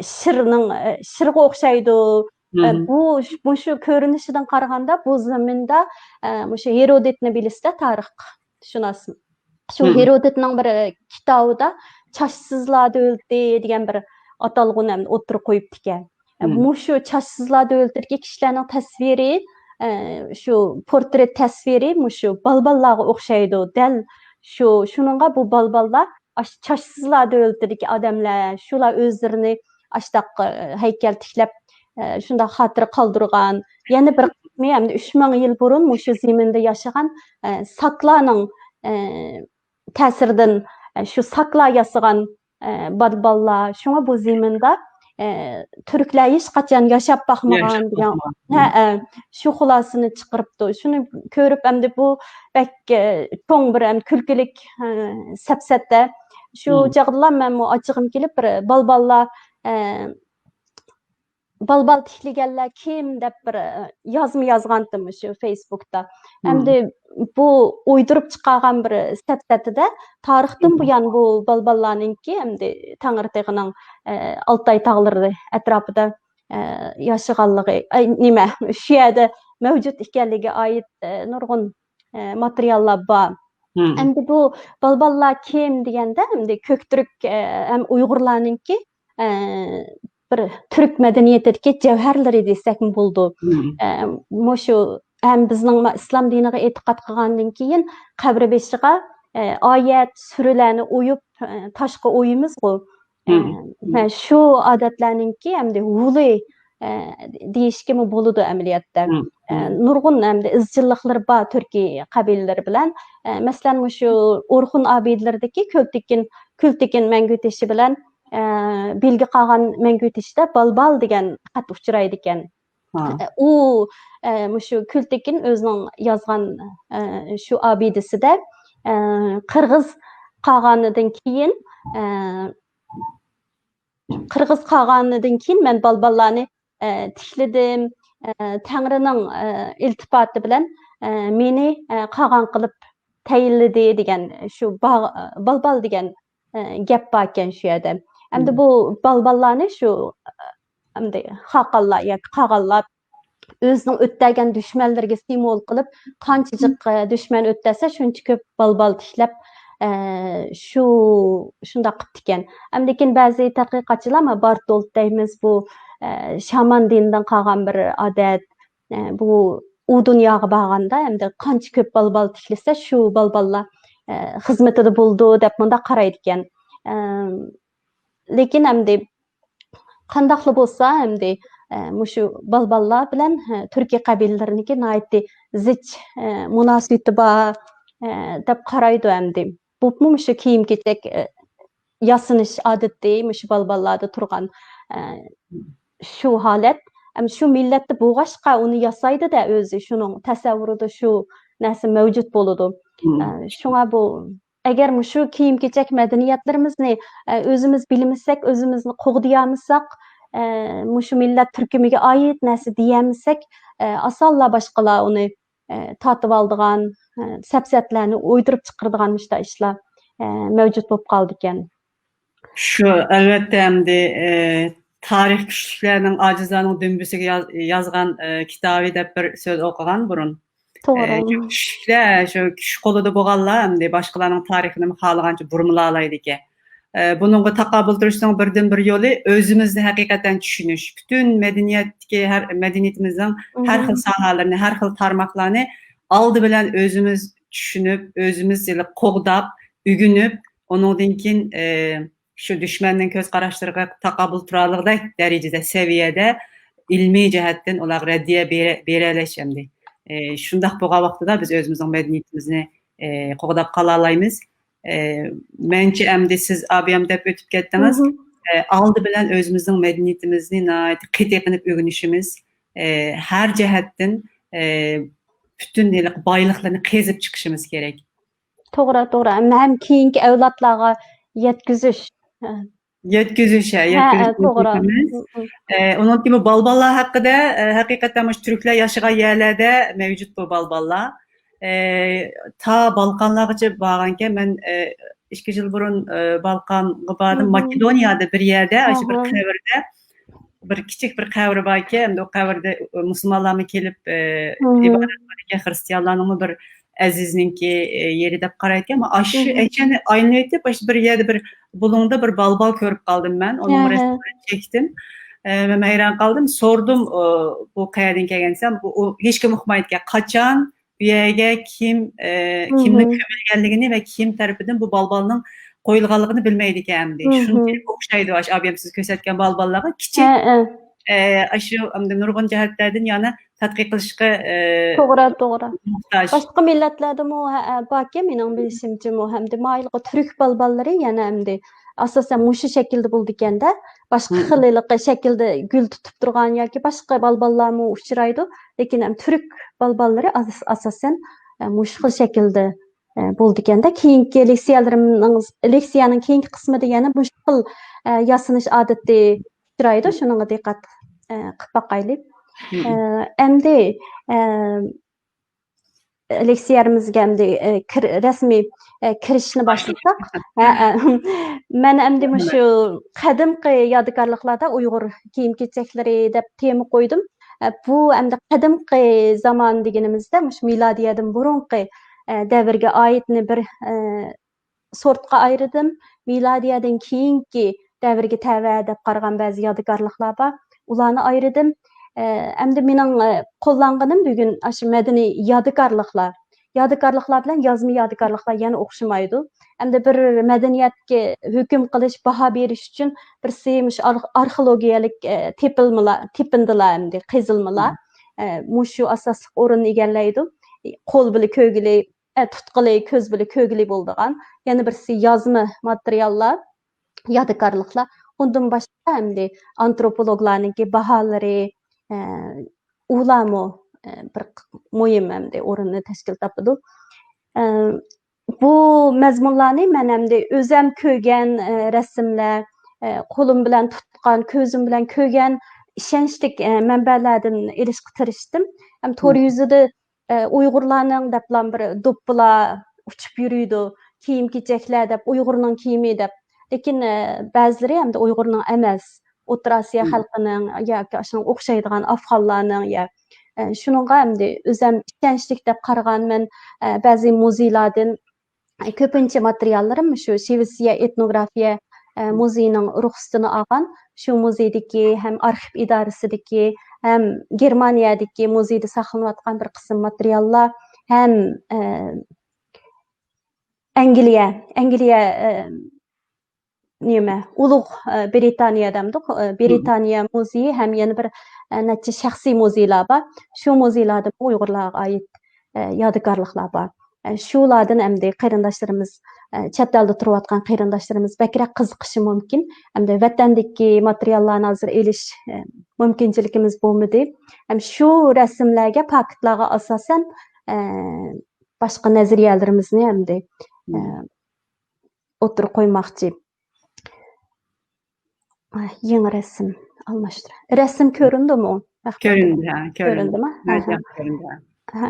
شىرنىڭ، ئە، شىرغا ئوخشايدۇ. ئە، بۇ، مۇشۇ كۆرۈنۈشىدىن قارىغاندا بۇ زېمىندا، ئە، مۇشۇ ھېرودىتنى بىلىسىز-دە، تارىخشۇناس. شۇ ھېرودىتنىڭ بىر كىتابىدا چاچسىزلار دۆلىتى دېگەن بىر ئاتالغۇنى ئوتتۇرىغا قويۇپتىكەن. مۇشۇ چاچسىزلار دۆلىتىدىكى كىشىلەرنىڭ تەسۋىرى، ئە، شۇ پورترېت تەسۋىرى مۇشۇ بالباللارغا ئوخشايدۇ. دەل شۇ، شۇنىڭغا بۇ بالباللار ئاشۇ چاچسىزلار دۆلىتىدىكى ئادەملەر، شۇلار ئۆزلىرىنى ئاشتاق، ئە، ھەيكەل تىكلەپ، ئە، شۇنداق خاتىرە قالدۇرغان. يەنە بىر قىسمى ئەمدى ئۈچ مىڭ يىل بۇرۇن مۇشۇ زېمىندا ياشىغان، ئە، ساكلارنىڭ، ئە، تەسىرىدىن، ئە، شۇ ساكلار ياسىغان، ئە، بالباللار. شۇڭا بۇ زېمىندا، ئە، تۈركلەر ھېچقاچان ياشاپ باقمىغان دېگەن، ھە، ئە، شۇ خۇلاسىنى چىقىرىپتۇ. شۇنى كۆرۈپ ئەمدى بۇ بەك، ئە، چوڭ بىر ئەمدى كۈلكىلىك، ئە، سەپسەتە. شۇ چاغدىلا مەنمۇ ئاچچىقىم كېلىپ بىر بالباللار، ئە، بالبال تىكلىگەنلەر كىم دەپ بىر، ئە، يازما يازغانتىم مۇشۇ فېيسبۇكتا. ئەمدى بۇ ئويدۇرۇپ چىقارغان بىر سەپسەتىدە تارىختىن بۇيان بۇ بالباللارنىڭكى ئەمدى تەڭرىتېغىنىڭ، ئە، ئالتاي تاغلىرى ئەتراپىدا، ئە، ياشىغانلىقى، ئەي، نېمە، شۇ يەردە مەۋجۇت ئىكەنلىكىگە ئائىت، ئە، نۇرغۇن، ئە، ماتېرىياللار بار. ئەمدى بۇ بالباللار كىم دېگەندە، ئەمدى كۆكتۈرك، ئە، ھەم ئۇيغۇرلارنىڭكى ئە، بىر تۈرك مەدەنىيىتىدىكى جەۋھەرلىرى دېسەكمۇ بولىدۇ. ئە، مۇشۇ ھەم بىزنىڭ ما-، ئىسلام دىنىغا ئېتىقاد قىلغاندىن كېيىن قەبرە بېشىغا، ئە، ئايەت، سۈرىلەرنى ئويۇپ، ئە، تاشقا ئويىمىزغۇ. مم. ئە، مم. مە-، شۇ ئادەتلەرنىڭكى ئەمدى ھۇلى، ئە، دېيىشكىمۇ بولىدۇ ئەمەلىيەتتە. مم. ئە، مم. نۇرغۇن ئەمدى ئىزچىللىقلىرى بار تۈركىي قەبىلىلىرى بىلەن. ئە، مەسىلەن، مۇشۇ ئورخۇن ئابىدىلىرىدىكى كۈلتېكىن، كۈلتېكىن مەڭگۈ تېشى بىلەن، ئە، بىلگە قالغان مەڭگۈ تېشىدا بالبال دېگەن خەت ئۇچرايدىكەن. ھا. ئۇ، ئە، مۇشۇ كۈلتېكىن ئۆزىنىڭ يازغان، ئە، شۇ ئابىدىسىدە، ئە، قىرغىز قاغانىدىن كېيىن، ئە، قىرغىز قاغانىدىن كېيىن مەن بالباللارنى، ئە، تىكلىدىم، ئە، تەڭرىنىڭ، ئە، ئىلتىپاتى بىلەن، ئە، مېنى، ئە، قاغان قىلىپ تەيىنلىدى دېگەن شۇ با-، بالبال دېگەن، ئە، گەپ باركەن شۇ يەردە. ئەمدى مم. بۇ بالباللارنى شۇ، ئەمدى خاقانلار ياكى قاغانلار ئۆزىنىڭ ئۆتتەرگەن دۈشمەنلىرىگە سىمۋول قىلىپ، قانچە جىق، ئە، دۈشمەن ئۆتتەرسە، شۇنچە كۆپ بالبال تىكلەپ، ئە، شۇ، شۇنداق قىپتىكەن. ئەمدى لېكىن بەزى تەتقىقاتچىلار، ما، بارتولت دەيمىز، بۇ، ئە، شامان دىنىدىن قالغان بىر ئادەت، ئە، بۇ ئۇ دۇنياغا بارغاندا، ئەمدى قانچە كۆپ بالبال تىكلىسە، شۇ بالباللار، ئە، خىزمىتىدە بولىدۇ، دەپ مۇنداق قارايدىكەن. ئە، لېكىن ئەمدى قانداقلا بولسا، ئەمدى، ئە، مۇشۇ بالباللار بىلەن، ئە، تۈركىي قەبىلىلەرنىڭكى ناھايىتى زىچ، ئە، مۇناسىۋىتى بار، ئە، دەپ قارايدۇ ئەمدى. بولۇپمۇ مۇشۇ كىيىم-كېچەك، ئە، ياسىنىش ئادىتى مۇشۇ بالباللاردا تۇرغان، ئە، شۇ ھالەت. ئەم، شۇ مىللەتتە بولغاچقا ئۇنى ياسايدۇ-دە ئۆزى، شۇنىڭ تەسەۋۋۇرىدا شۇ نەرسە مەۋجۇت بولىدۇ. مم. ئە، شۇڭا بۇ ئەگەر مۇشۇ كىيىم-كېچەك مەدەنىيەتلىرىمىزنى، ئە، ئۆزىمىز بىلمىسەك، ئۆزىمىزنى قوغدىيالمىساق، ئە، مۇشۇ مىللەت تۈركۈمىگە ئائىت نەرسە دېيەلمىسەك، ئە، ئاسانلا باشقىلار ئۇنى، ئە، تارتىۋالىدىغان، ئە، سەپسەتىلەرنى ئويدۇرۇپ چىقىرىدىغان مۇشۇنداق ئىشلار، ئە، مەۋجۇت بولۇپ قالىدىكەن. شۇ، ئەلۋەتتە، ئەمدى، ئە، تارىخ كۈچلۈكلەرنىڭ، ئاجىزلارنىڭ دۈمبىسىگە ياز-، يازغان، ئە، كىتابى دەپ بىر سۆز ئوقۇغان بۇرۇن. توغرا. ئە، شۇ كۈچلۈكلەر شۇ كۈچ قولىدا بولغانلار ئەمدى باشقىلارنىڭ تارىخىنى خالىغانچە بۇرمىلالايدىكەن. ئە، بۇنىڭغا تاقابىل تۇرۇشنىڭ بىردىنبىر يولى ئۆزىمىزنى ھەقىقەتەن چۈشىنىش. پۈتۈن مەدەنىيەتتىكى ھەر، مەدەنىيىتىمىزنىڭ ھەر خىل مم. ساھەلىرىنى، ھەر خىل تارماقلارنى ئالدى بىلەن ئۆزىمىز چۈشىنىپ، ئۆزىمىز قوغداپ، ئۆگىنىپ، ئۇنىڭدىن كېيىن، ئە، شۇ دۈشمەننىڭ كۆز قاراشلىرىغا تاقابىل تۇرالىغۇدەك دەرىجىدە، سەۋىيەدە ئىلمىي جەھەتتىن ئۇلارغا رەددىيە بېرە-، بېرەلەش ئەمدى. ئە، شۇنداق بولغان ۋاقتىدا بىز ئۆزىمىزنىڭ مەدەنىيىتىمىزنى، ئە، قوغداپ قالالايمىز. ئە، مەنچە ئەمدى سىز ئابىيام دەپ ئۆتۈپ كەتتىڭىز. مم. ئە، ئالدى بىلەن ئۆزىمىزنىڭ مەدەنىيىتىمىزنى ناھايىتى قېتىق قىلىپ ئۆگىنىشىمىز، ئە، ھەر جەھەتتىن، ئە، پۈتۈن ھېلىقى بايلىقلىرىنى قېزىپ چىقىشىمىز كېرەك. توغرا، توغرا. ھەم، ھەم كېيىنكى ئەۋلادلارغا يەتكۈزۈش. يەتكۈزۈش، ھە، ھە، يەتكۈزۈش ھە، توغرا. مۇھىم. مم، مم. ئە، ئۇنىڭدىن كېيىن بۇ بالباللار ھەققىدە، ئە، ھەقىقەتەن مۇشۇ تۈركلەر ياشىغان يەرلەردە مەۋجۇت بۇ بالباللار. ئە، تا بالقانلارغىچە بارغانكەن. مەن، ئە، ئىككى يىل بۇرۇن، ئە، بالقانغا باردىم. مم. ماكېدونىيەدە بىر يەردە، ئاشۇ بىر قەبرىدە بىر كىچىك بىر قەبرە باركەن، ئەمدى ئۇ قەبرىدە مۇسۇلمانلارمۇ كېلىپ، ئى، ئىبادەت قىلىدىكەن، خىرىستىيانلارنىڭمۇ بىر ئەزىزنىڭكى، ئى، يېرى دەپ قارايدىكەن. ئەمما ئاشۇ ئەچەنى ئايلىنىۋېتىپ، ئاشۇ بىر يەردە بىر بۇلۇڭدا بىر بالبال كۆرۈپ قالدىم مەن. ئۇنىڭ رەسىمىنى چەكتىم. ئى، مەن ھەيران قالدىم. سورىدىم، ئۇ، بۇ قەيەردىن كەلگەن دېسەم، ئۇ، ئۇ ھېچكىم ئۇقمايدىكەن. قاچان، بۇ يەرگە كىم، ئى، كىمنىڭ كۆمۈلگەنلىكىنى ۋە كىم تەرىپىدىن بۇ بالبالنىڭ قويۇلغانلىقىنى بىلمەيدىكەن ئەمدى. شۇنچىلىك ئوخشايدۇ ئاشۇ ئابىيەم سىز كۆرسەتكەن بالباللارغا. كىچىك، ئە، ئاشۇ ئەمدى نۇرغۇن جەھەتلەردىن يەنە تەتقىق قىلىشقا، ئە، توغرا، توغرا. موھتاج. باشقا مىللەتلەردىمۇ، ھە، ئە، باركەن، مېنىڭ بىلىشىمچىمۇ، ھەمدە مايىلغا تۈرك بالباللىرى يەنە ئەمدى ئاساسەن مۇشۇ شەكىلدە بولىدىكەن-دە. باشقا خىل ھېلىقى شەكىلدە گۈل تۇتۇپ تۇرغان ياكى باشقا بالباللارمۇ ئۇچرايدۇ. لېكىن ھەم تۈرك بالباللىرى ئاس-، ئاساسەن، ئە، مۇشۇ خىل شەكىلدە، ئە، بولىدىكەن-دە. كېيىنكى لېكسىيەلىرىمنىڭ، لېكسىيەنىڭ كېيىنكى قىسمىدا يەنە مۇشۇ خىل، ئە، ياسىنىش ئادىتى ئۇچرايدۇ. شۇنىڭغا دىققەت، ئە، قىلىپ باقايلى. ئە، ئەمدى، ئە، لېكسىيەمىزگە ئەمدى، ئە، كىر-، رەسمىي، ئە، كىرىشىشنى باشلىساق. ھە، ئە، مەن ئەمدى مۇشۇ قەدىمكى يادىكارلىقلاردا ئۇيغۇر كىيىم-كېچەكلىرى دەپ تېما قويدۇم. ئە، بۇ ئەمدى قەدىمكى زامان دېگىنىمىزدە مۇشۇ مىلادىيەدىن بۇرۇنقى، ئە، دەۋرگە ئائىتنى بىر، ئە، سورتقا ئايرىدىم. مىلادىيەدىن كېيىنكى دەۋرگە تەۋە دەپ قارىغان بەزى يادىكارلىقلار بار. ئۇلارنى ئايرىدىم. ئە، ئەمدى مېنىڭ، ئە، قوللانغىنىم بۈگۈن ئاشۇ مەدەنىي يادىكارلىقلار. يادىكارلىقلار بىلەن يازما يادىكارلىقلار يەنە ئوخشىمايدۇ. ئەمدى بىر مەدەنىيەتكە ھۆكۈم قىلىش، باھا بېرىش ئۈچۈن بىرسى مۇشۇ ئار-، ئارخېئولوگىيەلىك، ئە، تېپىلمىلار، تېپىندىلار ئەمدى، قېزىلمىلار. ئە، مۇشۇ ئاساسلىق ئورۇننى ئىگىلەيدۇ. قول بىلەن كۆرگىلى، ئە، تۇتقىلى، كۆز بىلەن كۆرگىلى بولىدىغان. يەنە بىرسى يازما ماتېرىياللار، يادىكارلىقلار. ئۇندىن باشقا ئەمدى ئانتروپولوگلارنىڭكى باھالىرى، ئە، ئۇلارمۇ، ئە، بىر مۇھىم ئەمدى ئورۇننى تەشكىل تاپىدۇ. ئە، بۇ مەزمۇنلارنى مەن ئەمدى ئۆزەم كۆرگەن، ئە، رەسىملەر، ئە، قولۇم بىلەن تۇتقان، كۆزۈم بىلەن كۆرگەن ئىشەنچلىك، ئە، مەنبەلەردىن ئېلىشقا تىرىشتىم. ھەم تور يۈزىدە، ئە، ئۇيغۇرلارنىڭ دەپلا بىر دوپپىلار ئۇچۇپ يۈرىدۇ، كىيىم-كېچەكلەر دەپ، ئۇيغۇرنىڭ كىيىمى دەپ. لېكىن، ئە، بەزىلىرى ئەمدى ئۇيغۇرنىڭ ئەمەس، ئوتتۇرا ئاسىيا خەلقىنىڭ ياكى ئاشۇنىڭغا ئوخشايدىغان ئافغانلارنىڭ يا، ئە، شۇنىڭغا ئەمدى ئۆزەم ئىشەنچلىك دەپ قارىغان مەن، ئە، بەزى مۇزېيلاردىن، ئە، كۆپىنچە ماتېرىياللىرىم شۇ شىۋېتسىيە ئېتنوگرافىيە، ئە، مۇزېيىنىڭ رۇخسىتىنى ئالغان، شۇ مۇزېيدىكى ھەم ئارخىپ ئىدارىسىدىكى، ھەم گېرمانىيەدىكى مۇزېيدا ساقلىنىۋاتقان بىر قىسىم ماتېرىياللار، ھەم، ئە، ئەنگلىيە، ئەنگلىيە، ئە، نېمە، ئۇلۇغ، ئە، بىرىتانىيە دەمدۇق، ئە، بىرىتانىيە مۇزېيى ھەم يەنە بىر، ئە، نەچچە شەخسىي مۇزېيلار بار. شۇ مۇزېيلاردىمۇ ئۇيغۇرلارغا ئائىت، ئە، يادىكارلىقلار بار. ئە، شۇلاردىن ئەمدى قېرىنداشلىرىمىز، ئە، چەت ئەلدە تۇرۇۋاتقان قېرىنداشلىرىمىز بەكرەك قىزىقىشى مۇمكىن. ئەمدى ۋەتەندىكى ماتېرىياللارنى ھازىر ئېلىش، ئە، مۇمكىنچىلىكىمىز بولمىدى. ھەم شۇ رەسىملەرگە، پاكىتلارغا ئاساسەن، ئە، باشقا نەزەرىيەلىرىمىزنى ئەمدى، ئە، ئوتتۇرىغا قويماقچى. ئاي، يېڭى رەسىم ئالماشتۇرا. رەسىم كۆرۈندىمۇ؟ كۆرۈندى، ھە، كۆرۈندى. كۆرۈندىمۇ؟ ھە، ھە. كۆرۈندى، ھە. ھە.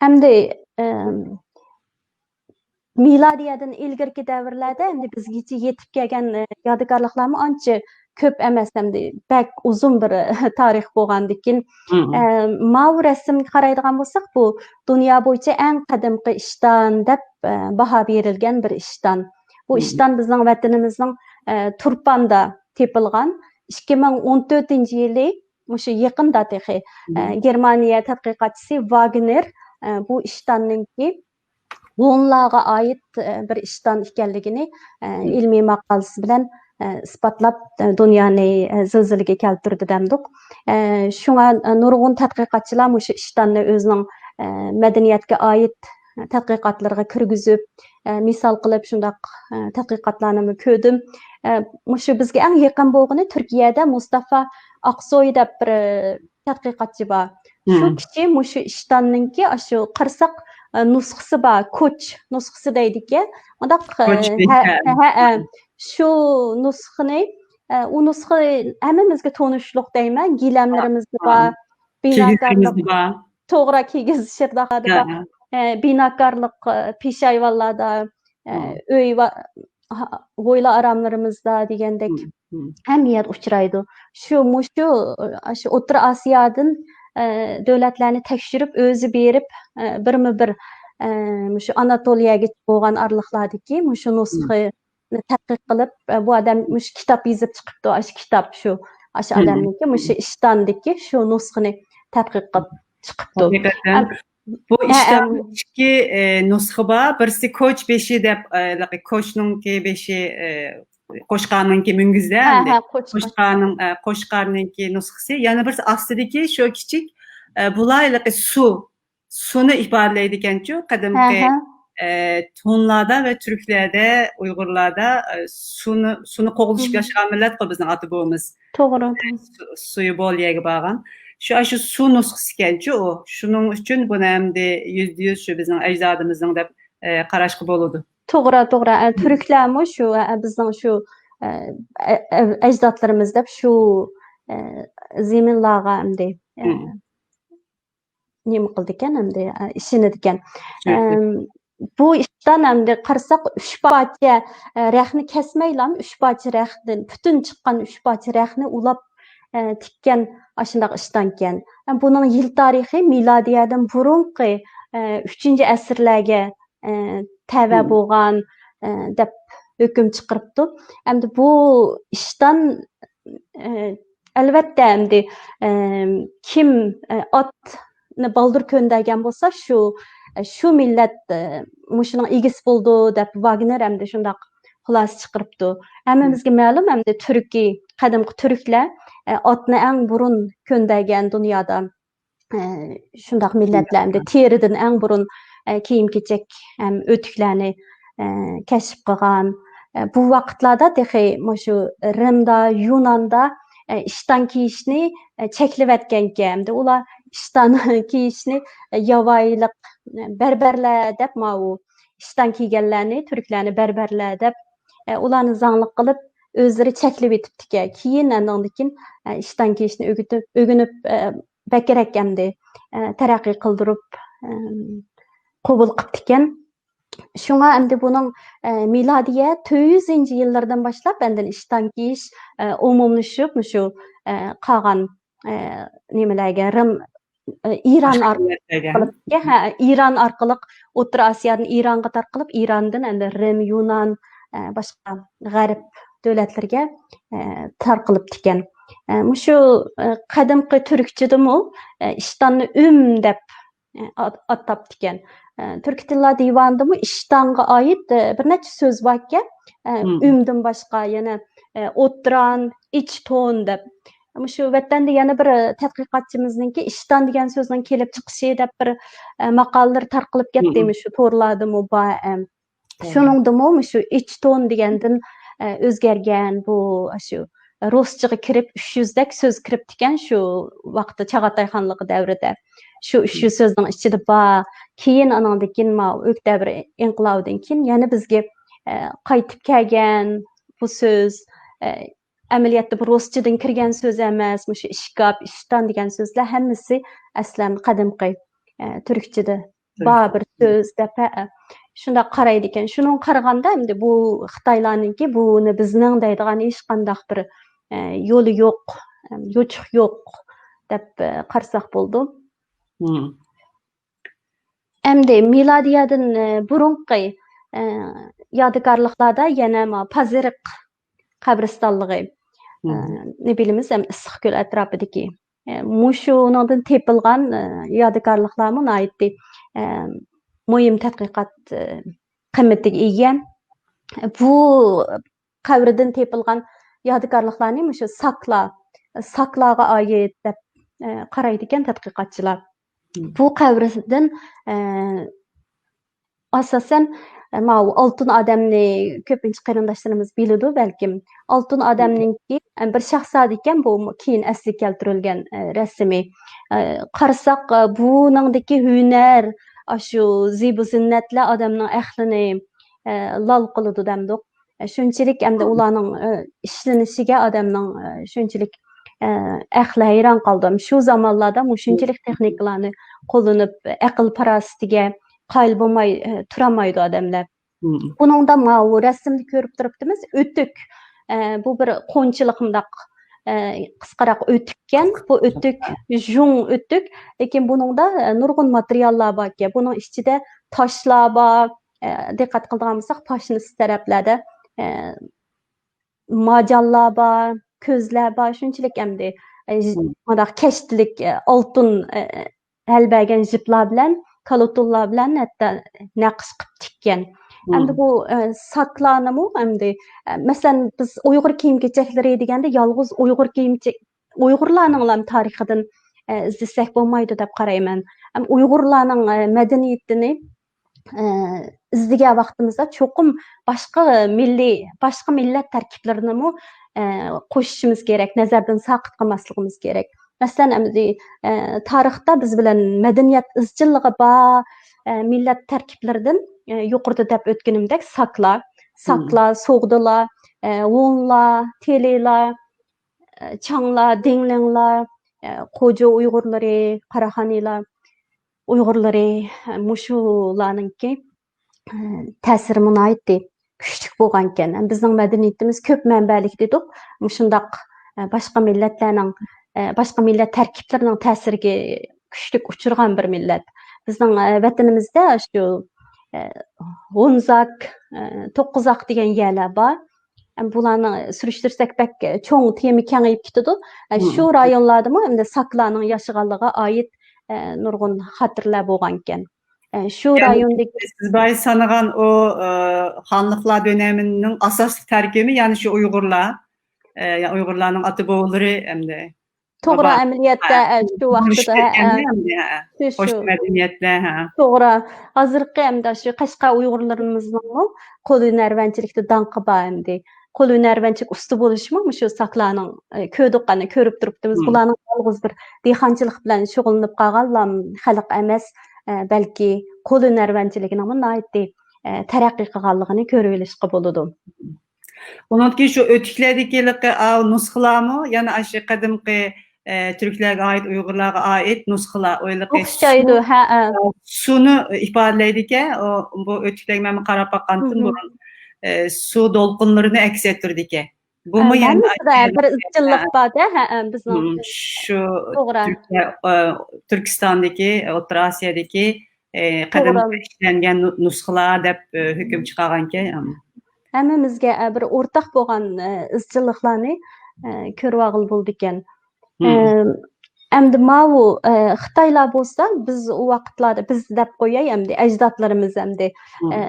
ئەمدى، ئەم، مىلادىيەدىن ئىلگىرىكى دەۋرلەردە ئەمدى بىزگىچە يېتىپ كەلگەن، ئە، يادىكارلىقلارمۇ ئانچە كۆپ ئەمەس، ئەمدى بەك ئۇزۇن بىر تارىخ بولغاندىكىن. ئە، ماۋۇ رەسىمگە قارايدىغان بولساق، بۇ دۇنيا بويىچە ئەڭ قەدىمكى ئىشتان دەپ، ئە، باھا بېرىلگەن بىر ئىشتان. بۇ ئىشتان بىزنىڭ ۋەتىنىمىزنىڭ، ئە، تۇرپاندا تېپىلغان. ئىككى مىڭ ئون تۆتىنچى يىلى، مۇشۇ يېقىندا تېخى، ئە، گېرمانىيە تەتقىقاتچىسى ۋاگنېر، ئە، بۇ ئىشتاننىڭكى ھونلارغا ئائىت، ئە، بىر ئىشتان ئىكەنلىكىنى، ئە، ئىلمىي ماقالىسى بىلەن، ئە، ئىسپاتلاپ، ئە، دۇنيانى، ئە، زىلزىلىگە كەلتۈردى دەمدۇق. ئە، شۇڭا، ئە، نۇرغۇن تەتقىقاتچىلار مۇشۇ ئىشتاننى ئۆزىنىڭ، ئە، مەدەنىيەتكە ئائىت تەتقىقاتلىرىغا كىرگۈزۈپ، ئە، مىسال قىلىپ شۇنداق، ئە، تەتقىقاتلارنىمۇ كۆردۈم. ئە، مۇشۇ بىزگە ئەڭ يېقىن بولغىنى تۈركىيەدە مۇستافا ئاقسوي دەپ بىر، ئە، تەتقىقاتچى بار. شۇ كىشى مۇشۇ ئىشتاننىڭكى ئاشۇ قارىساق، ئە، نۇسخىسى بار، كوچ نۇسخىسى دەيدىكەن. مۇنداق، ئە، كوچ ھە، ھە، ھە، شۇ نۇسخىنى، ئە، ئۇ نۇسخا ھەممىمىزگە تونۇشلۇق دەيمەن، گىلەملىرىمىزدە بار، بىناكارلىق، توغرا، كىگىز شىرداقلاردا بار، ئە، بىناكارلىق، ئە، پېشايۋانلاردا، ئە، ئۆي ۋە ھويلا ئاراملىرىمىزدا دېگەندەك ھەممە يەردە ئۇچرايدۇ. شۇ، مۇشۇ، ئاشۇ ئوتتۇرا ئاسىيادىن، ئە، دۆلەتلەرنى تەكشۈرۈپ، ئۆزى بېرىپ، ئە، بىرمۇ بىر، ئە، مۇشۇ ئاناتولىيەگە بولغان ئارىلىقلاردىكى مۇشۇ نۇسخىنى تەتقىق قىلىپ، ئە، بۇ ئادەم مۇشۇ كىتاب يېزىپ چىقىپتۇ، ئاشۇ كىتاب شۇ، ئاشۇ ئادەمنىڭكى، مۇشۇ ئىشتاندىكى شۇ نۇسخىنى تەتقىق قىلىپ چىقىپتۇ. ھەقىقەتەن. بۇ ئىشتاندا ئىككى، ئە، نۇسخا بار. بىرسى كوچ بېشى دەپ، ئە، كوچنىڭكى بېشى، ئە، قوچقارنىڭكى مۈڭگۈزدە، ھە، ئەمدى ھە، قوچقار. قوچقارنىڭ، ئە، قوچقارنىڭكى نۇسخىسى. يەنە بىرسى ئاستىدىكى شۇ كىچىك، ئە، بۇلار ھېلىقى سۇ، سۇنى ئىپادىلەيدىكەنچۇ، قەدىمكى، ھە، ھە. ئە، ھونلاردا ۋە تۈركلەردە، ئۇيغۇرلاردا، ئە، سۇنى، سۇنى قوغلىشىپ ياشىغان مىللەتقۇ بىزنىڭ ئاتا بوۋىمىز. توغرا، توغرا. سۇ-، سۇيى بول يەرگە بارغان. شۇ، شۇ سۇ نۇسخىسىكەنچۇ ئۇ. شۇنىڭ ئۈچۈن بۇنى ئەمدى يۈزدە يۈز شۇ بىزنىڭ ئەجدادىمىزنىڭ دەپ، ئە، قاراشقا بولىدۇ. توغرا، توغرا. ئە، تۈركلەرمۇ شۇ، ئە، بىزنىڭ شۇ، ئە، ئە، ئە، ئەجدادلىرىمىز دەپ شۇ، ئە، زېمىنلارغا ئەمدى، ئە، نېمە قىلىدىكەن ئەمدى، ئە، ئىشىنىدىكەن. ئەم، بۇ ئىشتان ئەمدى قارىساق، ئۈچ پارچە، ئە، رەخنە كەسمەيلا، ئۈچ پارچە رەختىن، پۈتۈن چىققان ئۈچ پارچە رەخنە ئۇلاپ، ئە، تىككەن ئاشۇنداق ئىشتانكەن. ئە، بۇنىڭ يىل تارىخى مىلادىيەدىن بۇرۇنقى، ئە، ئۈچىنچى ئەسىرلەرگە، ئە، تەۋە بولغان، ئە، دەپ ھۆكۈم چىقىرىپتۇ. ئەمدى بۇ ئىشتان، ئە، ئەلۋەتتە، ئەمدى، ئە، كىم، ئە، ئاتنى بالدۇر كۆندەرگەن بولسا، شۇ، ئە، شۇ مىللەت، ئە، مۇشۇنىڭ ئىگىسى بولىدۇ دەپ ۋاگنېر ئەمدى شۇنداق خۇلاسە چىقىرىپتۇ. ھەممىمىزگە مەلۇم، ئەمدى تۈركىي، قەدىمكى تۈركلەر، ئە، ئاتنى ئەڭ بۇرۇن كۆندەرگەن دۇنيادا، ئە، شۇنداق مىللەتلەر ئەمدى تېرىدىن ئەڭ بۇرۇن، ئە، كىيىم-كېچەك ھەم ئۆتۈكلەرنى، ئە، كەشىپ قىلغان. ئە، بۇ ۋاقىتلاردا تېخى مۇشۇ رىمدا، يۇناندا، ئە، ئىشتان كىيىشنى، ئە، چەكلىۋەتكەنكەن. ئەمدى ئۇلار ئىشتان كىيىشنى، ئە، ياۋايىلىق، ئە، بەربەرلەر دەپ ماۋۇ ئىشتان كىيگەنلەرنى، تۈركلەرنى بەربەرلەر دەپ، ئە، ئۇلارنى زاڭلىق قىلىپ، ئۆزلىرى چەكلىۋېتىپتىكەن. كېيىن ئاندىن كېيىن، ئە، ئىشتان كىيىشنى ئۆگىتىپ، ئۆگىنىپ، ئە، بەكرەك ئەمدى، ئە، تەرەققىي قىلدۇرۇپ، ئە، قوبۇل قىپتىكەن. شۇڭا ئەمدى بۇنىڭ، ئە، مىلادىيە تۆت يۈزىنچى يىللىرىدىن باشلاپ ئاندىن ئىشتان كىيىش، ئە، ئومۇملىشىپ، مۇشۇ، ئە، قالغان، ئە، نېمىلەرگە، رىم، ئە، ئىران باشقا ئارقىلىق، مىللەتلەرگە. ھە، ئىران ئارقىلىق ئوتتۇرا ئاسىيادىن ئىرانغا تارقىلىپ، ئىراندىن ئەمدى رىم، يۇنان، ئە، باشقا غەرب دۆلەتلىرىگە، ئە، تارقىلىپتىكەن. ئە، مۇشۇ، ئە، قەدىمكى تۈركچىدىمۇ، ئە، ئىشتاننى ئۈم دەپ، ئە، ئات-، ئاتاپتىكەن. ئە، تۈركىي تىللار دىۋانىدىمۇ ئىشتانغا ئائىت، ئە، بىر نەچچە سۆز باركەن. ئە، ئۈمدىن باشقا يەنە، ئە، ئوتران، ئىچ تون دەپ. مۇشۇ ۋەتەندە يەنە بىر، ئە، تەتقىقاتچىمىزنىڭكى ئىشتان دېگەن سۆزنىڭ كېلىپ چىقىشى دەپ بىر، ئە، ماقالىلىرى تارقىلىپ كەتتى، مۇشۇ تورلاردىمۇ بار. ئەم، شۇنىڭدىمۇ مۇشۇ ئىچ تون دېگەندىن، ئە، ئۆزگەرگەن بۇ، ئاشۇ رۇسچىغا كىرىپ، ئۈچ يۈزدەك سۆز كىرىپتىكەن شۇ ۋاقىتتا چاغاتاي خانلىقى دەۋرىدە. شۇ ئۈچ يۈز سۆزنىڭ ئىچىدە بار. كېيىن ئانىڭدىن كېيىن ماۋۇ ئۆكتەبىر ئىنقىلابىدىن كېيىن يەنە بىزگە، ئە، قايتىپ كەلگەن بۇ سۆز، ئە، ئەمەلىيەتتە بۇ رۇسچىدىن كىرگەن سۆز ئەمەس، مۇشۇ ئىشكاپ، ئىشتان دېگەن سۆزلەر ھەممىسى ئەسلەن قەدىمكى، ئە، تۈركچىدە بار بىر سۆز دەپ، ھە، شۇنداق قارايدىكەن. شۇنىڭغا قارىغاندا، ئەمدى بۇ خىتايلارنىڭكى بۇنى بىزنىڭ دەيدىغان ھېچقانداق بىر، ئە، يولى يوق، ئە، يوچۇق يوق دەپ، ئە، قارىساق بولىدۇ. ئەمدى مىلادىيەدىن، ئە، بۇرۇنقى، ئە، يادىكارلىقلاردا يەنە ما پازىرىق قەبرىستانلىقى، ئە، نى بىلىمىز، ھەم ئىسسىقكۆل ئەتراپىدىكى. ئە، مۇشۇنىڭدىن تېپىلغان، ئە، يادىكارلىقلارمۇ ناھايىتى، ئە، مۇھىم تەتقىقات، ئە، قىممىتىگە ئىگە. بۇ قەبرىدىن تېپىلغان يادىكارلىقلارنى مۇشۇ ساكلا، ساكلارغا ئائىت دەپ، ئە، قارايدىكەن تەتقىقاتچىلار. بۇ قەبرىدىن، ئە، ئاساسەن، ئە، ماۋۇ ئالتۇن ئادەمنى كۆپىنچە قېرىنداشلىرىمىز بىلىدۇ بەلكىم. ئالتۇن ئادەمنىڭكى، ئە، بىر شاھزادە ئىكەن، بۇ كېيىن ئەسلىگە كەلتۈرۈلگەن، ئە، رەسىمى. ئە، قارىساق، ئە، بۇنىڭدىكى ھۈنەر، ئاشۇ زىبۇ زىننەتلەر ئادەمنىڭ ئەقلىنى، ئە، لال قىلىدۇ دەمدۇق. ئە، شۇنچىلىك ئەمدى ئۇلارنىڭ، ئە، ئىشلىنىشىگە ئادەمنىڭ، ئە، شۇنچىلىك، ئە، ئەقلى ھەيران قالدى. شۇ زامانلاردا مۇشۇنچىلىك تېخنىكىلارنى قوللىنىپ، ئەقىل پاراسىتىگە قايىل بولماي، ئە، تۇرالمايدۇ ئادەملەر. بۇنىڭدا ماۋۇ رەسىمدە كۆرۈپ تۇرۇپتىمىز، ئۆتۈك. ئە، بۇ بىر قونچىلىق مۇنداق، ئە، قىسقىراق ئۆتۈككەن. بۇ ئۆتۈك، ژۇڭ ئۆتۈك. لېكىن بۇنىڭدا، ئە، نۇرغۇن ماتېرىياللار باركەن. بۇنىڭ ئىچىدە تاشلار بار. ئە، دىققەت قىلىدىغان بولساق، پاشنىسى تەرەپلەردە، ئە، ماجانلار بار، كۆزلەر بار، شۇنچىلىك ئەمدى، ئە، مۇنداق كەشتىلىك، ئە، ئالتۇن، ئە، ھەل بەرگەن جىپلار بىلەن، كالۇتۇنلار بىلەن ھەتتا نەقىش قىلىپ تىككەن. ئەمدى بۇ، ئە، ساكلارنىمۇ ئەمدى، ئە، مەسىلەن، بىز ئۇيغۇر كىيىم-كېچەكلىرى دېگەندە يالغۇز ئۇيغۇر كىيىم-، ئۇيغۇرلارنىڭلا تارىخىدىن، ئە، ئىزدىسەك بولمايدۇ دەپ قارايمەن. ئەم، ئۇيغۇرلارنىڭ، ئە، مەدەنىيىتىنى، ئە، ئىزدىگەن ۋاقتىمىزدا چوقۇم باشقا مىللىي، باشقا مىللەت تەركىبلىرىنىمۇ، ئە، قوشۇشىمىز كېرەك، نەزەردىن ساقىت قىلماسلىقىمىز كېرەك. مەسىلەن، ئەمدى، ئە، تارىختا بىز بىلەن مەدەنىيەت ئىزچىللىقى بار، ئە، مىللەت تەركىبلىرىدىن، ئە، يۇقىرىدا دەپ ئۆتكىنىمدەك ساكلار، ساكلار، سوغدىلار، ئە، ھونلار، تېلىلار، ئە، چاڭلار، دىڭلىڭلار، ئە، قوجو ئۇيغۇرلىرى، قاراخانىيلار ئۇيغۇرلىرى، ئە، مۇشۇلارنىڭكى، ئە، تەسىرى ناھايىتى كۈچلۈك بولغانىكەن. بىزنىڭ مەدەنىيىتىمىز كۆپ مەنبەلىك دېدۇق. مۇشۇنداق، ئە، باشقا مىللەتلەرنىڭ، ئە، باشقا مىللەت تەركىبلىرىنىڭ تەسىرىگە كۈچلۈك ئۇچرىغان بىر مىللەت. بىزنىڭ، ئە، ۋەتىنىمىزدە شۇ، ئە، ھونزاك، ئە، توققۇزاق دېگەن يەرلەر بار. ئەم، بۇلارنى سۈرۈشتۈرسەك بەك چوڭ تېما كېڭىيىپ كېتىدۇ. ئە، شۇ رايونلاردىمۇ ئەمدى ساكلارنىڭ ياشىغانلىقىغا ئائىت، ئە، نۇرغۇن خاتىرىلەر بولغانىكەن. ئە، شۇ يەنى رايوندىكى سىز بايا سانىغان ئۇ، ئە، خانلىقلار دۆنىمىنىڭ ئاساسلىق تەركىبى، يەنى شۇ ئۇيغۇرلار، ئە، يا ئۇيغۇرلارنىڭ ئاتا بوۋىلىرى ئەمدى. توغرا، بابا. ئەمەلىيەتتە، ھە، ئە، شۇ ۋاقتىدا، ھە، ئەمدى، ھە، شۇ، شۇ. قوشنا مەدەنىيەتلەر، ھە. توغرا. ھازىرقى ئەمدى شۇ قەشقەر ئۇيغۇرلىرىمىزنىڭمۇ قول ھۈنەرۋەنچىلىكتە داڭقى بار ئەمدى. قول ھۈنەرۋەنچىلىك ئۇستا بولۇشمۇ مۇشۇ ساكلارنىڭ، ئە، كۆردۇق، ئەنە كۆرۈپ تۇرۇپتىمىز. مم. بۇلارنىڭ يالغۇز بىر دېھقانچىلىق بىلەن شۇغۇللىنىپ قالغانلا خەلق ئەمەس، ئە، بەلكى قول ھۈنەرۋەنچىلىكىنىڭمۇ ناھايىتى، ئە، تەرەققىي قىلغانلىقىنى كۆرۈۋېلىشقا بولىدۇ. ئۇنىڭدىن كېيىن شۇ ئۆتۈكلەردىكى ھېلىقى، ئاۋۇ نۇسخىلارمۇ يەنە ئاشۇ قەدىمكى، ئە، تۈركلەرگە ئائىت، ئۇيغۇرلارغا ئائىت نۇسخىلار، ئۇ ھېلىقى ئوخشايدۇ، سۇ، ھە، ھە. ئە، سۇنى ئىپادىلەيدىكەن. ئۇ، بۇ ئۆتۈكلەرگە مەنمۇ قاراپ باققانتىم مم. بۇرۇن. ئە، سۇ دولقۇنلىرىنى ئەكس ئەتتۈرىدىكەن. بۇمۇ ئە، يەنە ھەممىسىدە بىر ئىزچىللىق بار-دە، ھە، ھە، بىزنىڭ. مم، شۇ توغرا. تۈركىيە، ئە، تۈركىستاندىكى، ئوتتۇرا ئاسىيادىكى، ئە، قەدىمكى توغرا. ئىشلەنگەن نۇ-، نۇسخىلار دەپ، ئە، ھۆكۈم چىقارغانكەن. ھەممىمىزگە، ئە، بىر ئورتاق بولغان، ئە، ئىزچىللىقلارنى، ئە، كۆرۈۋالغىلى بولىدىكەن. مم. ئە، ئەمدى ماۋۇ، ئە، خىتايلار بولسا، بىز ئۇ ۋاقىتلاردا، بىز دەپ قوياي ئەمدى، ئەجدادلىرىمىز ئەمدى، مم. ئە،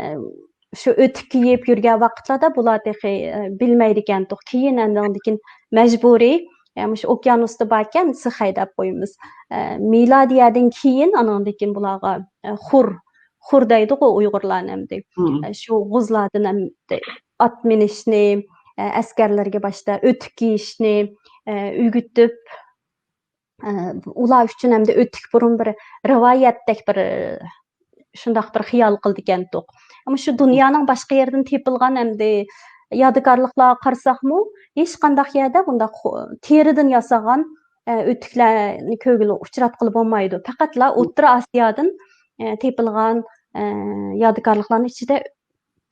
شۇ ئۆتۈك كىيىپ يۈرگەن ۋاقىتلاردا بۇلار تېخى، ئە، بىلمەيدىكەنتۇق. كېيىن ئەمدى ئاندىن كېيىن مەجبۇرىي، ئە، مۇشۇ ئوكيانۇستا باركەن، سىخەي دەپ قويىمىز. ئە، مىلادىيەدىن كېيىن ئانىڭدىن كېيىن بۇلارغا، ئە، خۇر، خۇر دەيدىغۇ ئۇيغۇرلار ئەمدى. مم. ئە، شۇ غۇزلاردىن ئەمدى ئات مىنىشنى، ئە، ئەسكەرلەرگە باشتا ئۆتۈك كىيىشنى، ئە، ئۆگىتىپ، ئە، ئۇلار ئۈچۈن ئەمدى ئۆتۈك بۇرۇن بىر رىۋايەتتەك بىر، شۇنداق بىر خىيال قىلىدىكەنتۇق. ئەمما شۇ دۇنيانىڭ باشقا يېرىدىن تېپىلغان ئەمدى يادىكارلىقلارغا قارىساقمۇ، ھېچقانداق يەردە بۇنداق خو-، تېرىدىن ياسالغان، ئە، ئۆتۈكلەرنى كۆرگىلى، ئۇچراتقىلى بولمايدۇ. پەقەتلا ئوتتۇرا ئاسىيادىن، ئە، تېپىلغان، ئە، يادىكارلىقلارنىڭ ئىچىدە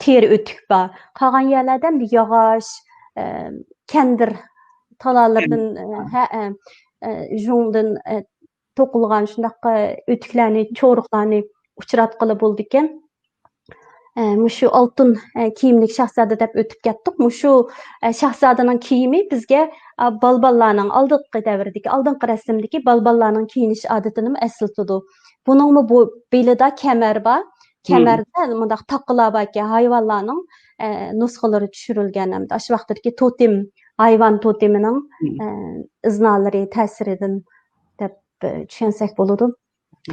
تېرە ئۆتۈك بار. قالغان يەرلەردە ئەمدى ياغاچ، ئە، كەندىر تالالىرىدىن، ئە، ھە، ئە، ئە، ژۇڭدىن، ئە، توقۇلغان شۇنداق، ئە، ئۆتۈكلەرنى، چورۇقلارنى ئۇچراتقىلى بولىدىكەن. ئە، مۇشۇ ئالتۇن، ئە، كىيىملىك شاھزادە دەپ ئۆتۈپ كەتتۇق. مۇشۇ، ئە، شاھزادىنىڭ كىيىمى بىزگە، ئە، بالباللارنىڭ ئالدىنقى دەۋردىكى، ئالدىنقى رەسىمدىكى بالباللارنىڭ كىيىنىش ئادىتىنىمۇ ئەسلىتىدۇ. بۇنىڭمۇ بۇ بېلىدا كەمەر بار. كەمەردە مۇنداق تاقىلار باركەن، ھايۋانلارنىڭ، ئە، نۇسخىلىرى چۈشۈرۈلگەن ھەمدە ئاشۇ ۋاقىتتىكى توتېم، ھايۋان توتېمىنىڭ، ئە، ئىزنالىرى، تەسىرىدىن دەپ، ئە، چۈشەنسەك بولىدۇ.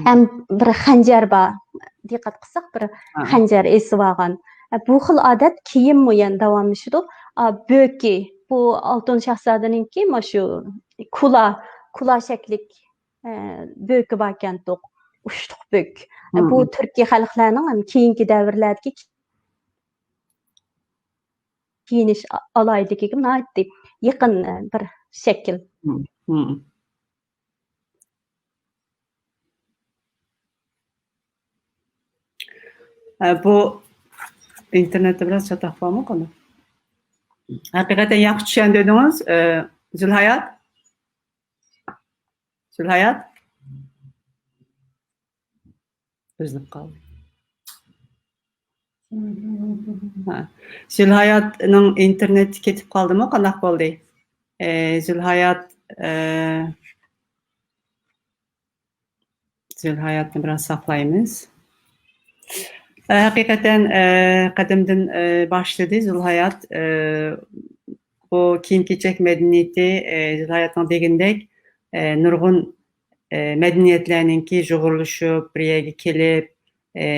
ھەم بىر خەنجەر بار. دىققەت قىلساق، بىر خەنجەر ئېسىۋالغان. ئە، بۇ خىل ئادەت كېيىنمۇ يەنە داۋاملىشىدۇ. ئا، بۆكى، بۇ ئالتۇن شاھزادىنىڭكى مانا شۇ كۇلا، كۇلا شەكلىك، ئە، بۆكى باركەنتۇق. ئۇچلۇق بۆك. ئە، بۇ تۈركىي خەلقلەرنىڭ ھەم كېيىنكى دەۋرلەردىكى كىيىنىش ئا-، ئالاھىدىلىكىگە ناھايىتى يېقىن، ئە، بىر شەكىل. ئە، بۇ ئىنتېرنېتتە بىراز چاتاق بارمۇ قانداق؟ ھەقىقەتەن ياخشى چۈشەندۈردىڭىز، ئە، زۇلھايات. زۇلھايات. ئۈزۈلۈپ قالدى. ھە. زۇلھاياتنىڭ ئىنتېرنېتى كېتىپ قالدىمۇ؟ قانداق بولدى؟ ئە، زۇلھايات، ئە، زۇلھاياتنى بىراز ساقلايمىز. ئە، ھەقىقەتەن، ئە، قەدىمدىن، ئە، باشلىدى زۇلھايات. ئە، بۇ كىيىم-كېچەك مەدەنىيىتى، ئە، زۇلھاياتنىڭ دېگىنىدەك، ئە، نۇرغۇن، ئە، مەدەنىيەتلەرنىڭكى جۇغۇرلىشىپ، بىر يەرگە كېلىپ، ئە،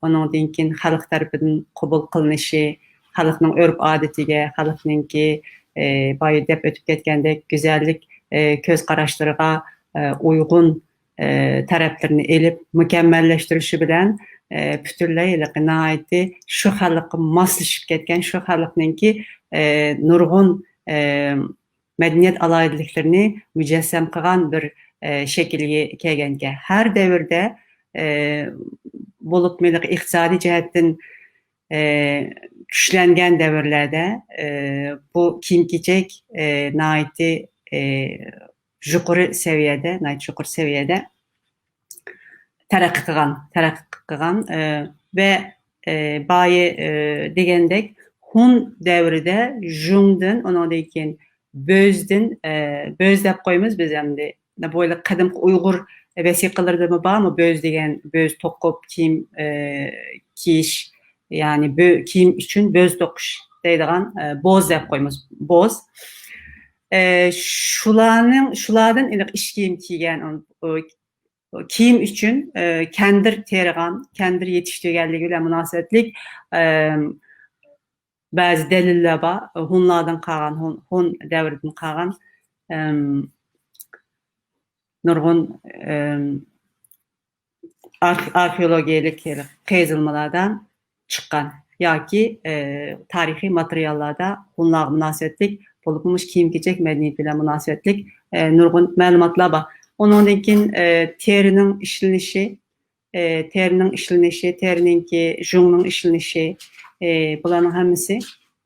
ئۇنىڭدىن كېيىن خەلق تەرىپىدىن قوبۇل قىلىنىشى، خەلقنىڭ ئۆرپ-ئادىتىگە، خەلقنىڭكى، ئە، بايا دەپ ئۆتۈپ كەتكەندەك گۈزەللىك، ئە، كۆز قاراشلىرىغا، ئە، ئۇيغۇن، ئە، تەرەپلىرىنى ئېلىپ مۇكەممەللەشتۈرۈشى بىلەن، ئە، پۈتۈنلەي ھېلىقى ناھايىتى شۇ خەلققە ماسلىشىپ كەتكەن، شۇ خەلقنىڭكى، ئە، نۇرغۇن، ئە، مەدەنىيەت ئالاھىدىلىكلىرىنى مۇجەسسەم قىلغان بىر، ئە، شەكىلگە كەلگەنىكەن. ھەر دەۋردە، ئە، بولۇپمۇ ھېلىقى ئىقتىسادىي جەھەتتىن، ئە، كۈچلەنگەن دەۋرلەردە، ئە، بۇ كىيىم-كېچەك، ئە، ناھايىتى، ئە، يۇقىرى سەۋىيەدە، ناھايىتى يۇقىرى سەۋىيەدە تەرەققىي قىلغان، تەرەققىي قىلغان، ئە، ۋە، ئە، بايا، ئە، دېگەندەك ھۇن دەۋرىدە ژۇڭدىن، ئۇنىڭدىن كېيىن بۆزدىن، ئە، بۆز دەپ قويىمىز بىز ئەمدى. بۇ قەدىمكى ئۇيغۇر، ۋەسىقىلىرىدىمۇ بارمۇ؟ بۆز دېگەن، بۆز توقۇپ كىيىم، ئە، كىيىش، يەنى بۆ-، كىيىم ئۈچۈن بۆز توقۇش دەيدىغان، ئە، بوز دەپ قويىمىز، بوز. ئە، شۇلارنىڭ، شۇلاردىن ئېنىق ئىش كىيىم كىيگەن، ئۇ، ئۇ كىيىم ئۈچۈن، ئە، كەندىر تېرىغان، كەندىر يېتىشتۈرگەنلىكى بىلەن مۇناسىۋەتلىك، ئە، بەزى دەلىللەر بار. ھونلاردىن قالغان، ھون، ھون دەۋرىدىن قالغان، ئەم، نۇرغۇن، ئەم، ئارخ-، ئارخېئولوگىيەلىك قېزىلمىلاردا چىققان ياكى، ئە، تارىخىي ماتېرىياللاردا ھونلارغا مۇناسىۋەتلىك، بولۇپمۇ مۇشۇ كىيىم-كېچەك مەدەنىيىتى بىلەن مۇناسىۋەتلىك، ئە، نۇرغۇن مەلۇماتلار بار. ئۇنىڭدىن كېيىن، ئە، تېرىنىڭ ئىشلىنىشى، ئى، تېرىنىڭ ئىشلىنىشى، تېرىنىڭكى، ژۇڭنىڭ ئىشلىنىشى، ئى، بۇلارنىڭ ھەممىسى،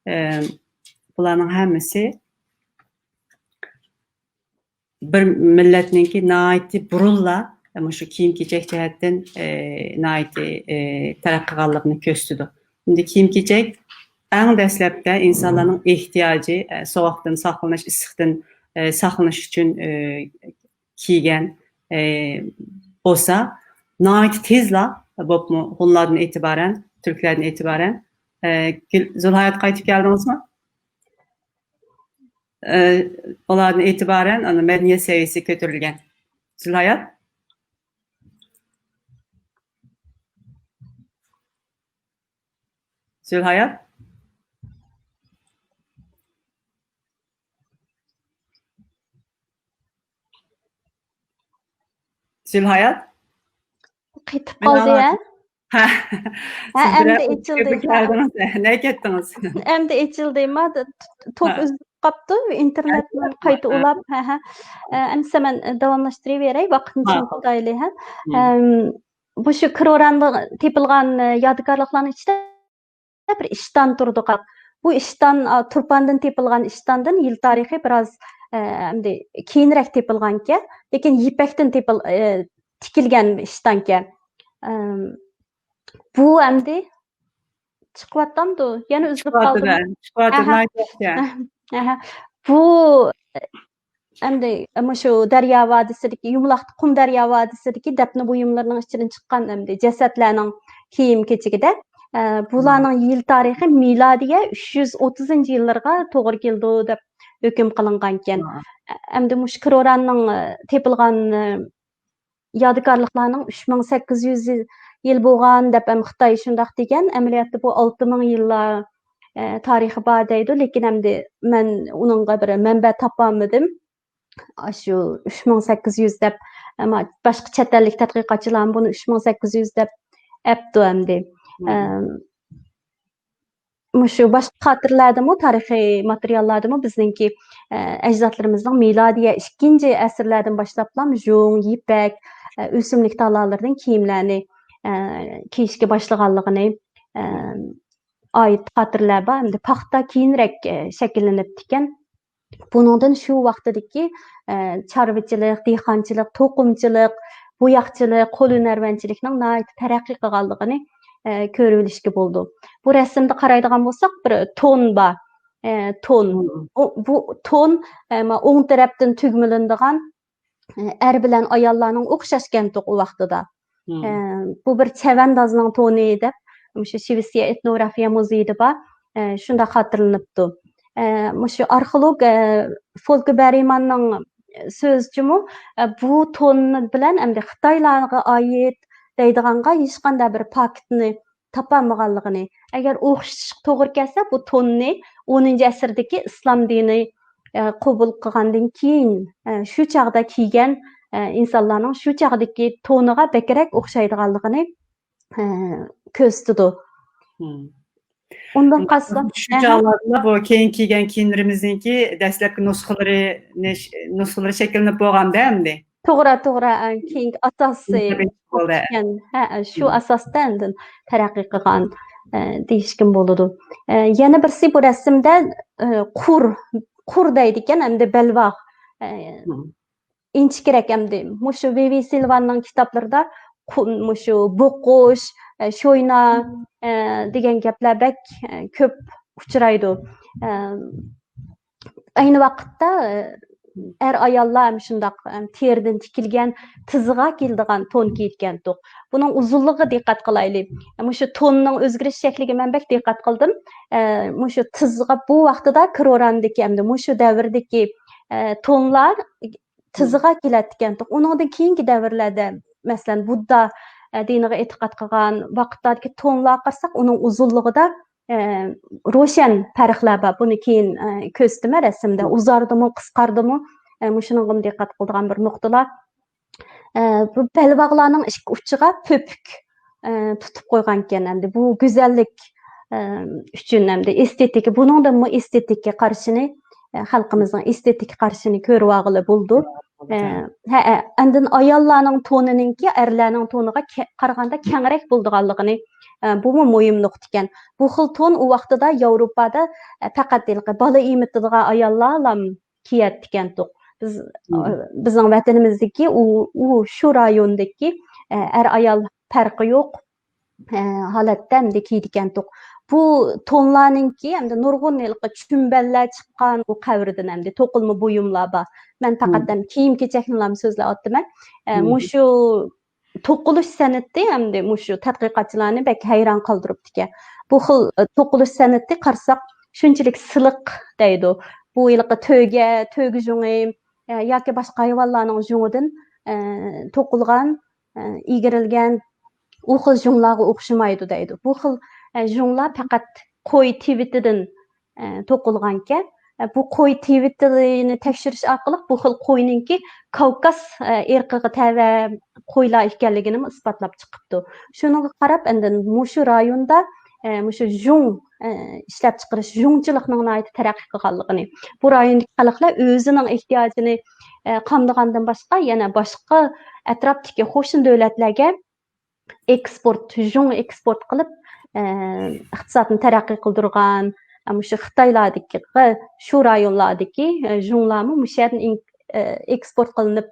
ئى، بۇلارنىڭ ھەممىسى بىر مىللەتنىڭكى ناھايىتى بۇرۇنلا مۇشۇ كىيىم-كېچەك جەھەتتىن، ئى، ناھايىتى، ئى، تەرەققىي قىلغانلىقىنى كۆرسىتىدۇ. ئەمدى كىيىم-كېچەك ئەڭ دەسلەپتە ئىنسانلارنىڭ ئېھتىياجى، ئە، سوغۇقتىن ساقلىنىش، ئىسسىقتىن، ئە، ساقلىنىش ئۈچۈن، ئە، كىيگەن، ئە، بولسا، ناھايىتى تېزلا، بولۇپمۇ ھونلاردىن ئېتىبارەن، تۈركلەردىن ئېتىبارەن، ئە، گۈل-، زۇلھايات قايتىپ كەلدىڭىزمۇ؟ ئە، ئۇلاردىن ئېتىبارەن، ئانا، مەدەنىيەت سەۋىيەسى كۆتۈرۈلگەن. زۇلھايات؟ زۇلھايات؟ زۇلھايات؟ قېتىپ قالدى، ھە؟ ھە. ھە، ئەمدى ئېچىلدى. نەگە كەتتىڭىز؟ ئەمدى ئېچىلدى. ما، توك ئۈزۈلۈپ قاپتۇ، ئىنتېرنېتنى قايتا ئۇلاپ. ھە، ھە. ئە، ئەمدى مەن داۋاملاشتۇرۇۋېرەي، ۋاقىتنى چىڭ تۇتايلى، ھە. ئەم، بۇ شۇ كروراندا تېپىلغان، ئە، يادىكارلىقلارنىڭ ئىچىدە بىر ئىشتان تۇرىدۇ. بۇ ئىشتان، ئا، تۇرپاندىن تېپىلغان ئىشتاندىن، يىل تارىخى بىراز، ئە، ئەمدى كېيىنرەك تېپىلغانكەن، لېكىن يىپەكتىن تېپىل-، ئە، تىكىلگەن ئىشتانكەن. ئەم، بۇ ئەمدى چىقىۋاتامدۇ؟ يەنە ئۈزۈلۈپ قالدىمۇ؟ چىقىۋاتىدۇ، چىقىۋاتىدۇ، ئەھە. ناھايىتى ياخشى. ئەھە. بۇ ئەمدى مۇشۇ دەريا ۋادىسىدىكى، يۇمىلاق قۇم دەريا ۋادىسىدىكى دەپنە بۇيۇملىرىنىڭ ئىچىدىن چىققان ئەمدى جەسەتلەرنىڭ كىيىم-كېچىكىدە، ئە، بۇلارنىڭ يىل تارىخى مىلادىيە ئۈچ يۈز ئوتتۇزىنچى يىللىرىغا توغرا كېلىدۇ دەپ ھۆكۈم قىلىنغانىكەن. ئە، ئەمدى مۇشۇ كروراننىڭ، ئە، تېپىلغان، ئە، يادىكارلىقلارنىڭ ئۈچ مىڭ سەككىز يۈز يىل، يىل بولغان دەپ ھەم خىتاي شۇنداق دېگەن. ئەمەلىيەتتە بۇ ئالتە مىڭ يىللار، ئە، تارىخى بار دەيدۇ، لېكىن ئەمدى مەن ئۇنىڭغا بىر مەنبە تاپالمىدىم. ئاشۇ ئۈچ مىڭ سەككىز يۈز دەپ، ئەمما باشقا چەت ئەللىك تەتقىقاتچىلارمۇ بۇنى ئۈچ مىڭ سەككىز يۈز دەپ ئەپتۇ ئەمدى. ئەم، مۇشۇ باشقا خاتىرىلەردىمۇ، تارىخىي ماتېرىياللاردىمۇ بىزنىڭكى، ئە، ئەجدادلىرىمىزنىڭ مىلادىيە ئىككىنچى ئەسىرلەردىن باشلاپلا ژۇڭ، يىپەك، ئە، ئۆسۈملۈك تالالىرىدىن كىيىملەرنى، ئە، كىيىشكە باشلىغانلىقىنى، ئە، ئائىت خاتىرىلەر بار. ئەمدى پاختا كېيىنرەك، ئە، شەكىللىنىپتىكەن. بۇنىڭدىن شۇ ۋاقتىدىكى، ئە، چارۋىچىلىق، دېھقانچىلىق، توقۇمىچىلىق، بوياقچىلىق، قول ھۈنەرۋەنچىلىكنىڭ ناھايىتى تەرەققىي قىلغانلىقىنى، ئە، كۆرۈۋېلىشكە بولىدۇ. بۇ رەسىمدە قارايدىغان بولساق، بىر تون بار. ئە، تون. بۇ، بۇ تون، ئە، ما، ئوڭ تەرەپتىن تۈگمىلىنىدىغان، ئە، ئەر بىلەن ئاياللارنىڭ ئوخشاشكەنتۇق ئۇ ۋاقتىدا. ئە، بۇ بىر چەۋەندازنىڭ تونى دەپ، مۇشۇ شىۋېتسىيە ئېتنوگرافىيە مۇزېيىدا بار، ئە، شۇنداق خاتىرىلىنىپتۇ. ئە، مۇشۇ ئارخېئولوگ، ئە، فولكې بېرىماننىڭ سۆزىچىمۇ، ئە، بۇ تون بىلەن ئەمدى خىتايلارغا ئائىت دەيدىغانغا ھېچقانداق بىر پاكىتنى تاپالمىغانلىقىنى، ئەگەر ئوخشىتىشقا توغرا كەلسە، بۇ توننى ئونىنچى ئەسىردىكى ئىسلام دىنى، ئە، قوبۇل قىلغاندىن كېيىن، ئە، شۇ چاغدا كىيگەن، ئە، ئىنسانلارنىڭ شۇ چاغدىكى تونىغا بەكرەك ئوخشايدىغانلىقىنى، ئە، كۆرسىتىدۇ. ئۇندىن قالسا، شۇ چاغلاردا بۇ كېيىن كىيگەن كىيىملىرىمىزنىڭكى دەسلەپكى نۇسخىلىرى، نۇسخىلىرى شەكىللىنىپ بولغاندا ئەمدى. توغرا، توغرا. ئە، كېيىنكى ئاساسى بولدى. ھە، شۇ ئاساستا ئاندىن تەرەققىي قىلغان، ئە، دېيىشكىمۇ بولىدۇ. ئە، يەنە بىرسى بۇ رەسىمدە، ئە، قۇر، قۇر دەيدىكەن، ئەمدى بەلباغ. ئە، ئىنچىكىرەك ئەمدى. مۇشۇ ۋېۋى سىلۋاننىڭ كىتابلىرىدا قۇ-، مۇشۇ بوقۇش، ئە، شوينا، ئە، دېگەن گەپلەر بەك، ئە، كۆپ ئۇچرايدۇ. ئە، ئەينى ۋاقىتتا، ئە، ئەر ئاياللار ھەم شۇنداق، ئەم، تېرىدىن تىكىلگەن تىزىغا كېلىدىغان تون كىيىدىكەنتۇق. بۇنىڭ ئۇزۇنلۇقىغا دىققەت قىلايلى. مۇشۇ توننىڭ ئۆزگىرىش شەكلىگە مەن بەك دىققەت قىلدىم. ئە، مۇشۇ تىزغا بۇ ۋاقتىدا كرورانىدىكى ھەمدە مۇشۇ دەۋردىكى، ئە، تونلار تىزىغا كېلەتتىكەنتۇق. ئۇنىڭدىن كېيىنكى دەۋرلەردە، مەسىلەن، بۇددا، ئە، دىنىغا ئېتىقاد قىلغان ۋاقىتلاردىكى تونلارغا قارىساق، ئۇنىڭ ئۇزۇنلۇقىدا، ئە، روشەن پەرقلەر بار. بۇنى كېيىن، ئە، كۆرسىتىمەن رەسىمدە. ئۇزاردىمۇ، قىسقاردىمۇ، ئە، مۇشۇنىڭغىمۇ دىققەت قىلىدىغان بىر نۇقتىلار. ئە، بۇ بەلباغلارنىڭ ئىككى ئۇچىغا پۆپۈك، ئە، تۇتۇپ قويغانىكەن. ئەمدى بۇ گۈزەللىك، ئە، ئۈچۈن، ئەمدى ئېستېتىكا، بۇنىڭدىنمۇ ئېستېتىكا قارىشىنى، ئە، خەلقىمىزنىڭ ئېستېتىكا قارىشىنى كۆرۈۋالغىلى بولىدۇ. ئە، ھەئە، ئاندىن ئاياللارنىڭ تونىنىڭكى ئەرلەرنىڭ تونىغا كە-، قارىغاندا كەڭرەك بولىدىغانلىقىنى، ئە، بۇمۇ مۇھىم نۇقتىكەن. بۇ خىل تون ئۇ ۋاقتىدا ياۋروپادا، ئە، پەقەت ھېلىقى بالا ئېمىتىدىغان ئاياللارلا كىيەتتىكەنتۇق. بىز، بىزنىڭ ۋەتىنىمىزدىكى ئۇ، ئۇ شۇ رايوندىكى، ئە، ئەر-ئايال پەرقى يوق، ئە، ھالەتتە ئەمدى كىيىدىكەنتۇق. بۇ تونلارنىڭكى ئەمدى نۇرغۇن ھېلىقى چۈمبەللەر چىققان ئۇ قەۋرىدىن ئەمدى توقۇلما بۇيۇملار بار. مەن پەقەت ئەمدى كىيىم-كېچەكنىلام سۆزلەۋاتىمەن. ئە، مۇشۇ توقۇلۇش سەنئىتى ئەمدى مۇشۇ تەتقىقاتچىلارنى بەك ھەيران قالدۇرۇپتىكەن. بۇ خىل، ئە، توقۇلۇش سەنئىتى قارىساق شۇنچىلىك سىلىق دەيدۇ. بۇ ھېلىقى تۆگە، تۆگە ژۇڭى، ئە، ياكى باشقا ھايۋانلارنىڭ ژۇڭىدىن، ئە، توقۇلغان، ئە، ئىگىرىلگەن ئۇ خىل ژۇڭلارغا ئوخشىمايدۇ دەيدۇ. بۇ خىل، ئە، ژۇڭلار پەقەت قوي تىۋىتىدىن، ئە، توقۇلغانكەن. ئە، بۇ قوي تىۋىتىنى تەكشۈرۈش ئارقىلىق بۇ خىل قوينىڭكى كاۋكاز، ئە، ئىرقىغا تەۋە قويلار ئىكەنلىكىنىمۇ ئىسپاتلاپ چىقىپتۇ. شۇنىڭغا قاراپ، ئاندىن مۇشۇ رايوندا، ئە، مۇشۇ ژۇڭ، ئە، ئىشلەپچىقىرىش، ژۇڭچىلىقنىڭ ناھايىتى تەرەققىي قىلغانلىقىنى، بۇ رايوندىكى خەلقلەر ئۆزىنىڭ ئېھتىياجىنى، ئە، قامدىغاندىن باشقا، يەنە باشقا ئەتراپتىكى قوشنا دۆلەتلەرگە ئېكسپورت، ژۇڭ ئېكسپورت قىلىپ، ئە، ئىقتىسادنى تەرەققىي قىلدۇرغان، ئە، مۇشۇ خىتايلاردىكى، شۇ رايونلاردىكى، ئە، ژۇڭلارمۇ مۇشۇ يەردىن ئىن-، ئە، ئېكسپورت قىلىنىپ،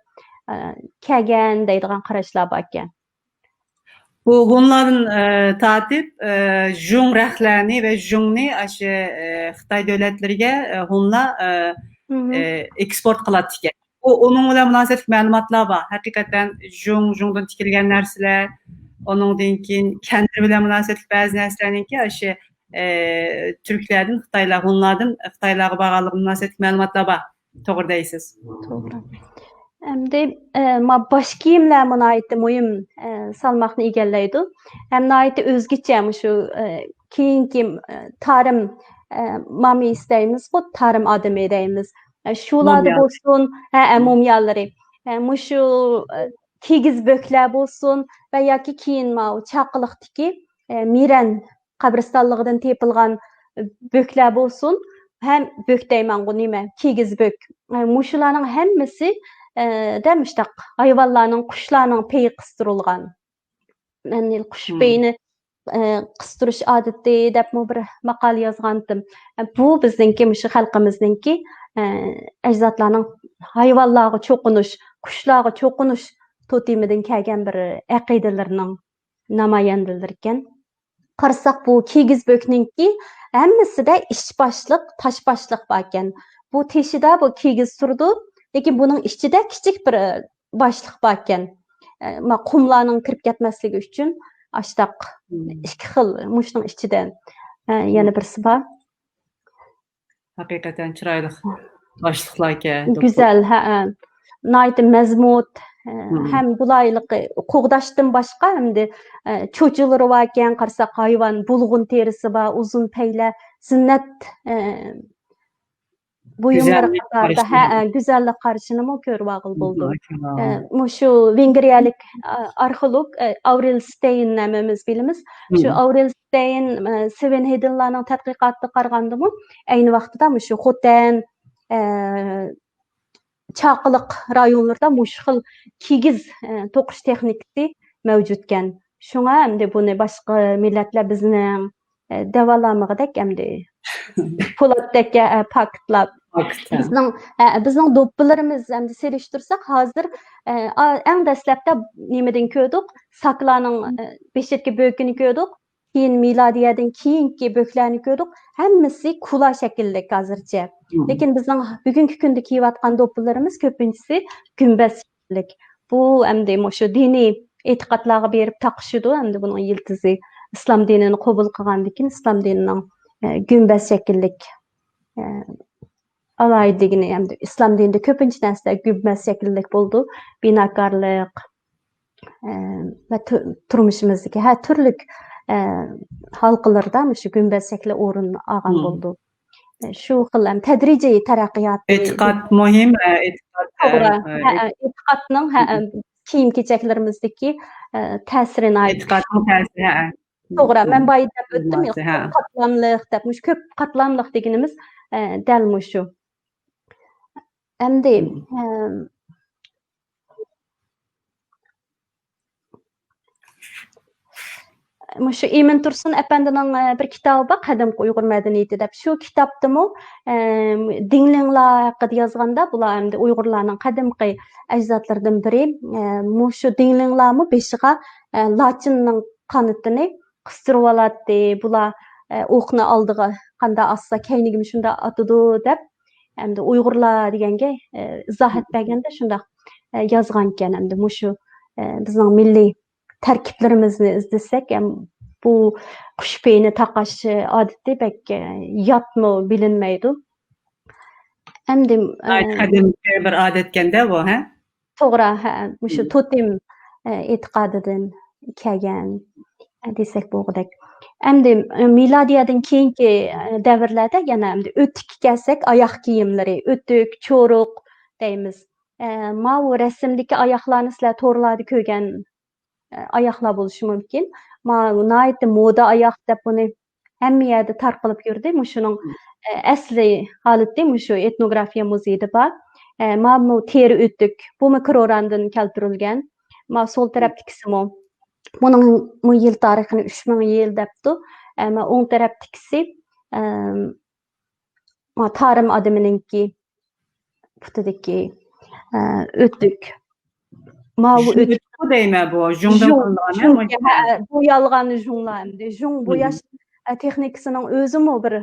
ئە، كەلگەن دەيدىغان قاراشلار باركەن. بۇ ھونلاردىن، ئە، تارتىپ، ئە، ژۇڭ رەختلەرنى ۋە ژۇڭنى ئاشۇ، ئە، خىتاي دۆلەتلىرىگە، ئە، ھونلار، ئە، ئە، ئېكسپورت قىلاتتىكەن. ئۇ، ئۇنىڭ بىلەن مۇناسىۋەتلىك مەلۇماتلار بار. ھەقىقەتەن ژۇڭ، ژۇڭدىن تىكىلگەن نەرسىلەر، ئۇنىڭدىن كېيىن كەندىر بىلەن مۇناسىۋەتلىك بەزى نەرسىلەرنىڭكى ئاشۇ، ئە، تۈركلەردىن خىتايلار، ھونلاردىن خىتايلارغا بارغانلىقى مۇناسىۋەتلىك مەلۇماتلار بار. توغرا دەيسىز. توغرا. ئەمدى، ئە، ما باش كىيىملەرمۇ ناھايىتى مۇھىم، ئە، سالماقنى ئىگىلەيدۇ. ھەم ناھايىتى ئۆزگىچە مۇشۇ، ئە، كېيىنكى، ئە، تارىم، ئە، مامىس دەيمىزغۇ، تارىم ئادىمى دەيمىز. ئە، شۇلاردا مومىيا. بولسۇن، ھە، ئە، مومىيالىرى. ئە، مۇشۇ، ئە، كىگىز بۆكلەر بولسۇن ۋە ياكى كېيىن ماۋۇ چاقىلىقتىكى، ئە، مىرەن قەبرىستانلىقىدىن تېپىلغان بۆكلەر بولسۇن، ھەم بۆك دەيمەنغۇ، نېمە، كىگىز بۆك. ئە، مۇشۇلارنىڭ ھەممىسى، ئە، دە مۇشتاق ھايۋانلارنىڭ، قۇشلارنىڭ پېيى قىستۇرۇلغان. مەن قۇش پېيىنى، ئە، قىستۇرۇش ئادىتى دەپمۇ بىر ماقالە يازغانتىم. ئە، بۇ بىزنىڭكى، مۇشۇ خەلقىمىزنىڭكى، ئە، ئەجدادلارنىڭ ھايۋانلارغا چوقۇنۇش، قۇشلارغا چوقۇنۇش توتېمىدىن كەلگەن بىر ئەقىدىلىرىنىڭ نامايەندىلىرىكەن. قارىساق، بۇ كىگىز بۆكنىڭكى ھەممىسىدە ئىچ باشلىق، تاش باشلىق باركەن. بۇ تېشىدا بۇ كىگىز تۇرىدۇ، لېكىن بۇنىڭ ئىچىدە كىچىك بىر باشلىق باركەن. ئە، ما، قۇملارنىڭ كىرىپ كەتمەسلىكى ئۈچۈن ئاشتاق ئىككى خىل مۇشۇنىڭ ئىچىدە، ئە، يەنە بىرسى بار. ھەقىقەتەن چىرايلىق باشلىقلاركەن. گۈزەل، ھەئە. ناھايىتى مەزمۇت، ئە، ھەم بۇلايلىقى قوغداشتىن باشقا، ئەمدى، ئە، چوچىلىرى باركەن، قارىساق ھايۋان، بۇلغۇن تېرىسى بار، ئۇزۇن پەيلەر، زىننەت، ئە، بۇيۇملىرى قاتارىدا، ھەئە، گۈزەللىك قارىشىنىمۇ كۆرۈۋالغىلى بولىدۇ. ئە، مۇشۇ ۋېنگرىيەلىك، ئە، ئارخېئولوگ، ئە، ئاۋرېل ستېين ھەممىمىز بىلىمىز. شۇ ئاۋرېل ستېين، ئە، سىۋېنھېدېنلارنىڭ تەتقىقاتىغا قارىغاندىمۇ، ئەينى ۋاقتىدا مۇشۇ خوتەن، ئە، چاقىلىق رايونلىرىدا مۇشۇ خىل كىگىز، ئە، توقۇش تېخنىكىسى مەۋجۇتكەن. شۇڭا ئەمدى بۇنى باشقا مىللەتلەر بىزنىڭ، ئە، دەۋالالمىغۇدەك ئەمدى پولاتتەك، ئە، پاكىتلاپ. بىزنىڭ، ئە، بىزنىڭ دوپپىلىرىمىز ئەمدى سېلىشتۇرساق، ھازىر، ئە، ئا-، ئەڭ دەسلەپتە نېمىدىن كۆردۇق؟ ساكىلارنىڭ، ئە، بېشىدىكى بۆكىنى كۆردۇق. كېيىن مىلادىيەدىن كېيىنكى بۆكلەرنى كۆردۇق. ھەممىسى كۇلا شەكىللىك ھازىرچە. لېكىن بىزنىڭ بۈگۈنكى كۈندە كىيىۋاتقان دوپپىلىرىمىز كۆپىنچىسى گۈمبەز شەكىللىك. بۇ ئەمدى مۇشۇ دىنىي ئېتىقادلارغا بېرىپ تاقىشىدۇ. ئەمدى بۇنىڭ يىلتىزى ئىسلام دىنىنى قوبۇل قىلغاندىن كېيىن ئىسلام دىنىنىڭ، ئە، گۈمبەز شەكىللىك، ئە، ئالاھىدىلىكىنى، ئەمدى ئىسلام دىنىدا كۆپىنچە نەرسىلەر گۈمبەز شەكىللىك بولىدۇ. بىناكارلىق، ئە، ۋە تۇ-، تۇرمۇشىمىزدىكى ھەر تۈرلۈك، ئە، ھالقىلىرىدا مۇشۇ گۈمبەز شەكلى ئورۇن ئالغان بولىدۇ. ئە، شۇ خىل ھەم تەدرىجىي تەرەققىيات. ئېتىقاد مۇھىم، ئە، ئېتىقاد، توغرا. ئە، ھە، ئېتىقاد. ئە، ئېتىقادنىڭ، ھە، ئە، كىيىم-كېچەكلىرىمىزدىكى، ئە، تەسىرى ناھايىتى. ئېتىقادنىڭ تەسىرى، ھە. توغرا، مەن بايا دەپ ئۆتتۈم، ھە. قاتلاملىق دەپ، مۇشۇ كۆپ قاتلاملىق دېگىنىمىز، ئە، دەل مۇشۇ. ئەمدى، ئە، مۇشۇ ئىمىن تۇرسۇن ئەپەندىنىڭ، ئە، بىر كىتابى بار، قەدىمكى ئۇيغۇر مەدەنىيىتى دەپ. شۇ كىتابتىمۇ، ئە، دىڭلىڭلار ھەققىدە يازغاندا، بۇلار ئەمدى ئۇيغۇرلارنىڭ قەدىمكى ئەجدادلىرىدىن بىرى. ئە، مۇشۇ دىڭلىڭلارمۇ بېشىغا، ئە، لاچىننىڭ قانىتىنى قىستۇرۇۋالاتتى. بۇلار، ئە، ئوقنى ئالدىغا قاندا ئاتسا، كەينىگىمۇ شۇندا ئاتىدۇ دەپ، ئەمدى ئۇيغۇرلار دېگەنگە، ئە، ئىزاھات بەرگەندە شۇنداق، ئە، يازغانىكەن. ئەمدى مۇشۇ، ئە، بىزنىڭ مىللىي تەركىبلىرىمىزنى ئىزدىسەك، ئەم، بۇ قۇش پېيىنى تاقاش ئادىتى بەك، ئە، ياتمۇ بىلىنمەيدۇ. ئەمدى، ئە، ناھايىتى قەدىمكى بىر ئادەتكەندە بۇ، ھە؟ توغرا، ھە، مۇشۇ توتېم، ئە، ئېتىقادىدىن كەلگەن، ئە، دېسەك بولغۇدەك. ئەمدى، ئە، مىلادىيەدىن كېيىنكى، ئە، دەۋرلەردە يەنە ئەمدى ئۆتۈككە كەلسەك، ئاياغ كىيىملىرى، ئۆتۈك، چورۇق دەيمىز. ئە، ماۋۇ رەسىمدىكى ئاياغلارنى سىلەر تورلاردا كۆرگەن، ئە، ئاياغلار بولۇشى مۇمكىن. ماۋۇ ناھايىتى مودا ئاياغ دەپ بۇنى ھەممە يەردە تارقىلىپ يۈردى. مۇشۇنىڭ، ئە، ئەسلى ھالىتى مۇشۇ ئېتنوگرافىيە مۇزېيىدا بار. ئە، ماۋۇ تېرە ئۆتۈك، بۇمۇ كروراندىن كەلتۈرۈلگەن. ماۋۇ سول تەرەپتىكىسىمۇ. بۇنىڭمۇ يىل تارىخىنى ئۈچ مىڭ يىل دەپتۇ. ئە، ماۋۇ ئوڭ تەرەپتىكىسى، ئە، ماۋۇ تارىم ئادىمىنىڭكى پۇتىدىكى، ئە، ئۆتۈك. ماۋۇ ئۆتۈك. دەيمەن بۇ، ژۇڭدىن قىلىنغان، ھە، بويالغان ژۇڭلار ئەمدى. ژۇڭ بوياش، ئە، تېخنىكىسىنىڭ ئۆزىمۇ بىر،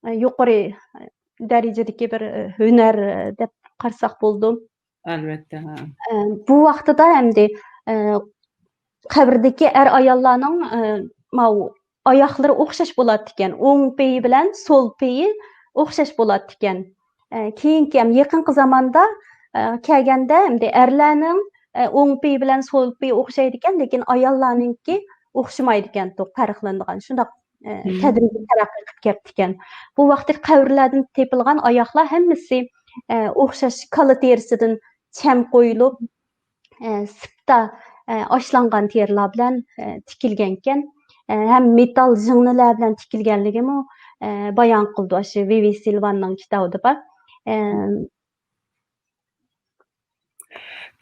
ئە، يۇقىرى دەرىجىدىكى بىر، ئە، ھۈنەر، ئە، دەپ قارىساق بولىدۇ. ئەلۋەتتە، ھە. ئە، بۇ ۋاقتىدا ئەمدى، ئە، قەبرىدىكى ئەر-ئاياللارنىڭ، ئە، ماۋۇ ئاياغلىرى ئوخشاش بولاتتىكەن. ئوڭ پېيى بىلەن سول پېيى ئوخشاش بولاتتىكەن. ئە، كېيىنكى ھەم يېقىنقى زاماندا، ئە، كەلگەندە ئەمدى ئەرلەرنىڭ، ئە، ئوڭ پېيى بىلەن سول پېيى ئوخشايدىكەن، لېكىن ئاياللارنىڭكى ئوخشىمايدىكەن، پەرقلىنىدىغان. شۇنداق، ئە، تەدرىجىي تەرەققىي قىلىپ كەپتىكەن. بۇ ۋاقىتتىكى قەبرىلەردىن تېپىلغان ئاياغلار ھەممىسى، ئە، ئوخشاش كالا تېرىسىدىن چەم قويۇلۇپ، ئە، سىپتا، ئە، ئاشلانغان تېرىلار بىلەن، ئە، تىكىلگەنكەن. ئە، ھەم مېتال ژىڭنىلەر بىلەن تىكىلگەنلىكىمۇ، ئە، بايان قىلىدۇ، ئاشۇ ۋىۋى سىلۋاننىڭ كىتابىدا بار. ئە،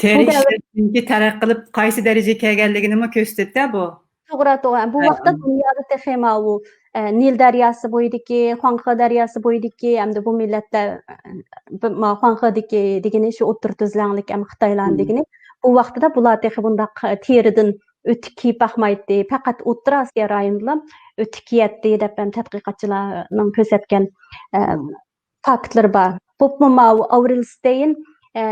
تېرە ئىشلەشنىڭكى تەرەققىي قىلىپ قايسى دەرىجىگە كەلگەنلىكىنىمۇ كۆرسىتىدۇ بۇ. توغرا، توغرا. بۇ ۋاقىتتا دۇنيادا تېخى ماۋۇ، ئە، نىل دەرياسى بويىدىكى، خۇاڭخې دەرياسى بويىدىكى، ئەمدى بۇ مىللەتلەر، ئە، بۇ، ما، خۇاڭخېدىكى دېگىنى شۇ ئوتتۇرا تۈزلەڭلىك، ئەم، خىتايلارنىڭ دېگىنى. بۇ ۋاقتىدا بۇلار تېخى بۇنداق تېرىدىن ئۆتۈك كىيىپ باقمايتتى. پەقەت ئوتتۇرا ئاسىيا رايونىدىلا ئۆتۈك كىيەتتى دەپ ھەم تەتقىقاتچىلارنىڭ كۆرسەتكەن، ئە، فاكتلىرى بار. بولۇپمۇ ماۋۇ ئاۋرېل ستېين، ئە،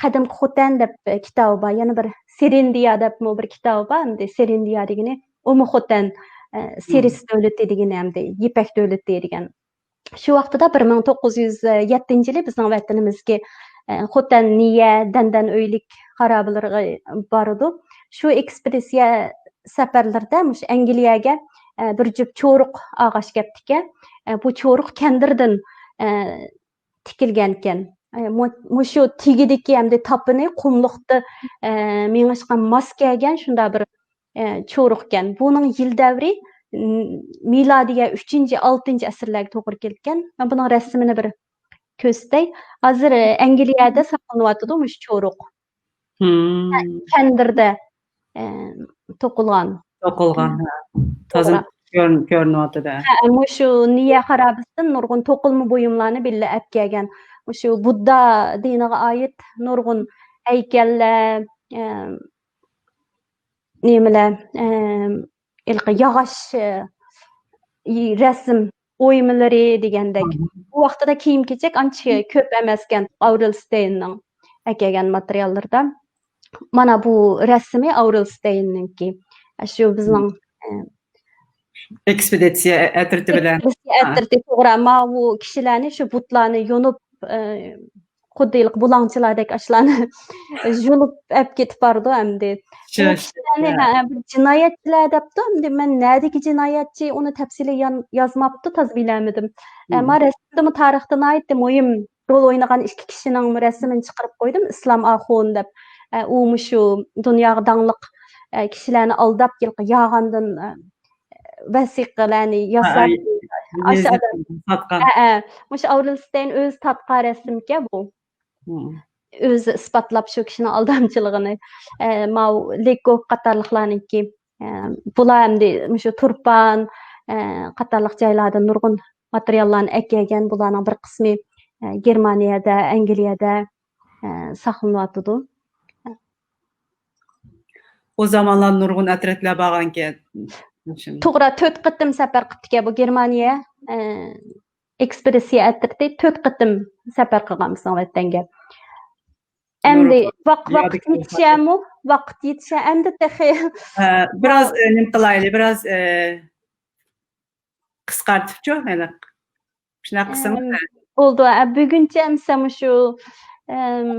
قەدىمكى خوتەن دەپ كىتابى بار. يەنە بىر سېرېندىيا دەپمۇ بىر كىتابى بار. ئەمدى سېرېندىيا دېگىنى ئۇمۇ خوتەن، ئە، سىرىس دۆلىتى دېگىنى، ئەمدى يىپەك دۆلىتى دېگەن. شۇ ۋاقتىدا بىر مىڭ توققۇز يۈز يەتتىنچى يىلى بىزنىڭ ۋەتىنىمىزگە، ئە، خوتەن نىيە، دەندەن ئۆيلۈك خارابىلىرىغا بارىدۇ. شۇ ئېكسپېدىتسىيە سەپەرلىرىدە مۇشۇ ئەنگلىيەگە، ئە، بىر جۈپ چورۇق ئالغاچ كەپتىكەن. ئە، بۇ چورۇق كەندىردىن، ئە، تىكىلگەنكەن. ئە، مۇ-، مۇشۇ تېگىدىكى ئەمدى تاپىنى قۇملۇقتا، ئە، مېڭىشقا ماس كەلگەن شۇنداق بىر، ئە، چورۇقكەن. بۇنىڭ يىل دەۋرى، م-، مىلادىيە ئۈچىنچى، ئالتىنچى ئەسىرلەرگە توغرا كېلىدىكەن. مەن بۇنىڭ رەسىمىنى بىر كۆرسىتەي. ھازىر، ئە، ئەنگلىيەدە ساقلىنىۋاتىدۇ مۇشۇ چورۇق. كەندىردە، ئە، توقۇلغان. توقۇلغان، ھە. تازا كۆرۈن-، كۆرۈنۈۋاتىدۇ، ھە. ھە، مۇشۇ نىيە خارابىسىدىن نۇرغۇن توقۇلما بۇيۇملارنى بىللە ئەپ كەلگەن. مۇشۇ بۇددا دىنىغا ئائىت نۇرغۇن ھەيكەللەر، ئە، نېمىلەر، ئە، ھېلىقى ياغاچ، ئى، رەسىم ئويمىلىرى دېگەندەك. بۇ ۋاقتىدا كىيىم-كېچەك ئانچە كۆپ ئەمەسكەن، ئاۋرېل ستېيننىڭ ئەكەلگەن ماتېرىياللىرىدا. مانا بۇ رەسىمى ئاۋرېل ستېيننىڭكى. شۇ بىزنىڭ، ئە، ئېكسپېدىتسىيە ئەترىتى بىلەن. ئېكسپېدىتسىيە ئەترىتى، توغرا. ماۋۇ كىشىلەرنى، شۇ بۇتلارنى يونۇپ، ئە، خۇددى ھېلىقى بۇلاڭچىلاردەك ئاشۇلارنى يۇلۇپ ئەپ كېتىپ بارىدۇ ئەمدى. بۇ شۇ، شۇ، كىشىلەرنى، ھە. ھە، بىر جىنايەتچىلەر دەپتۇ. ئەمدى مەن نەدىكى جىنايەتچى، ئۇنى تەپسىلىي يان-، يازماپتۇ، تازا بىلەلمىدىم. ئەمما رەسىمدىمۇ تارىختىدا ناھايىتى مۇھىم رول ئوينىغان ئىككى كىشىنىڭ رەسىمىنى چىقىرىپ قويدۇم. ئىسلام ئاخۇن دەپ. ئە، ئۇ مۇشۇ دۇنياغا داڭلىق، ئە، كىشىلەرنى ئالداپ، يالغاندىن، ئە، ۋەسىقىلەرنى ياساپ، ئاشۇ ئادەم، ساتقان. ھە، ھە. مۇشۇ ئاۋرېل ستېين ئۆزى تارتقان رەسىمكەن بۇ. ئۆزى ئىسپاتلاپ شۇ كىشىنىڭ ئالدامچىلىقىنى. ئە، ماۋۇ لېكوف قاتارلىقلارنىڭكى. ئە، بۇلار ئەمدى مۇشۇ تۇرپان، ئە، قاتارلىق جايلاردىن نۇرغۇن ماتېرىياللارنى ئەكەلگەن. بۇلارنىڭ بىر قىسمى، ئە، گېرمانىيەدە، ئەنگلىيەدە، ئە، ساقلىنىۋاتىدۇ. ئۇ زامانلار نۇرغۇن ئەترەتلەر بارغانكەن. توغرا، تۆت قېتىم سەپەر قىپتىكەن بۇ گېرمانىيە، ئە، ئېكسپېدىتسىيە ئەترىتى تۆت قېتىم سەپەر قىلغان بىزنىڭ ۋەتەنگە. ئەمدى ۋاق-، ۋاقىت يېتىشەمۇ؟ ۋاقىت يېتىشە-، ئەمدى تېخى. ئە، بىراز، ئە، نېمە قىلايلى، بىراز، ئە، قىسقارتىپچۇ، ھېلىق-، شۇنداق قىلسىڭىز. ئەم، بولدى. ئە، بۈگۈنچە ئەمسە مۇشۇ، ئەم،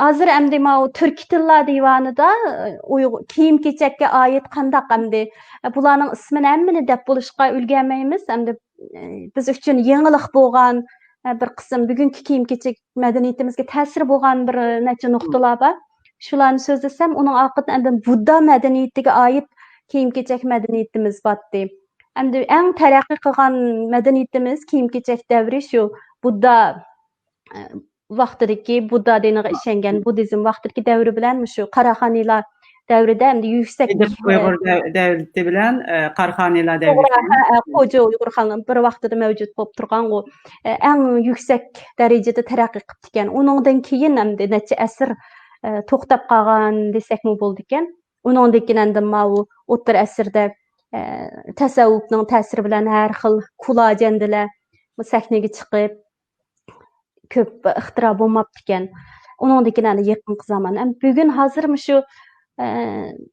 ھازىر ئەمدى ماۋۇ تۈركىي تىللار دىۋانىدا، ئە، ئۇيغۇر كىيىم-كېچەككە ئائىت قانداق ئەمدى، ئە، بۇلارنىڭ ئىسمىنى ھەممىنى دەپ بولۇشقا ئۈلگەرمەيمىز. ئەمدى، ئە، بىز ئۈچۈن يېڭىلىق بولغان، ئە، بىر قىسىم بۈگۈنكى كىيىم-كېچەك مەدەنىيىتىمىزگە تەسىرى بولغان بىر نەچچە نۇقتىلار بار. شۇلارنى سۆزلىسەم، ئۇنىڭ ئارقىدىن ئاندىن بۇددا مەدەنىيىتىگە ئائىت كىيىم-كېچەك مەدەنىيىتىمىز بارتتى. ئەمدى ئەڭ تەرەققىي قىلغان مەدەنىيىتىمىز كىيىم-كېچەك دەۋرى شۇ بۇددا، ئە، ۋاقتىدىكى، بۇددا دىنىغا ئىشەنگەن، بۇددىزم ۋاقتىدىكى دەۋرى بىلەن مۇشۇ قاراخانىيلار دەۋرىدە ئەمدى يۈكسەك، ئېدىپ ئۇيغۇر دەۋ-، دەۋلىتى بىلەن، ئە، قاراخانىيلار دەۋرى. توغرا، ھە، ھە، خوجا ئۇيغۇر خانلىقى بىر ۋاقتىدا مەۋجۇت بولۇپ تۇرغانغۇ. ئە، ئەڭ يۈكسەك دەرىجىدە تەرەققىي قىپتىكەن. ئۇنىڭدىن كېيىن ئەمدى نەچچە ئەسىر، ئە، توختاپ قالغان دېسەكمۇ بولىدىكەن. ئۇنىڭدىن كېيىن ئاندىن ماۋۇ ئوتتۇرا ئەسىردە، ئە، تەسەۋۋۇپنىڭ تەسىرى بىلەن ھەر خىل كولاجەندىلەر سەھنىگە چىقىپ، كۆپ ئىختىرا بولماپتىكەن. ئۇنىڭدىن كېيىن ئەنە يېقىنقى زامان. ئەم، بۈگۈن ھازىر مۇشۇ، ئە،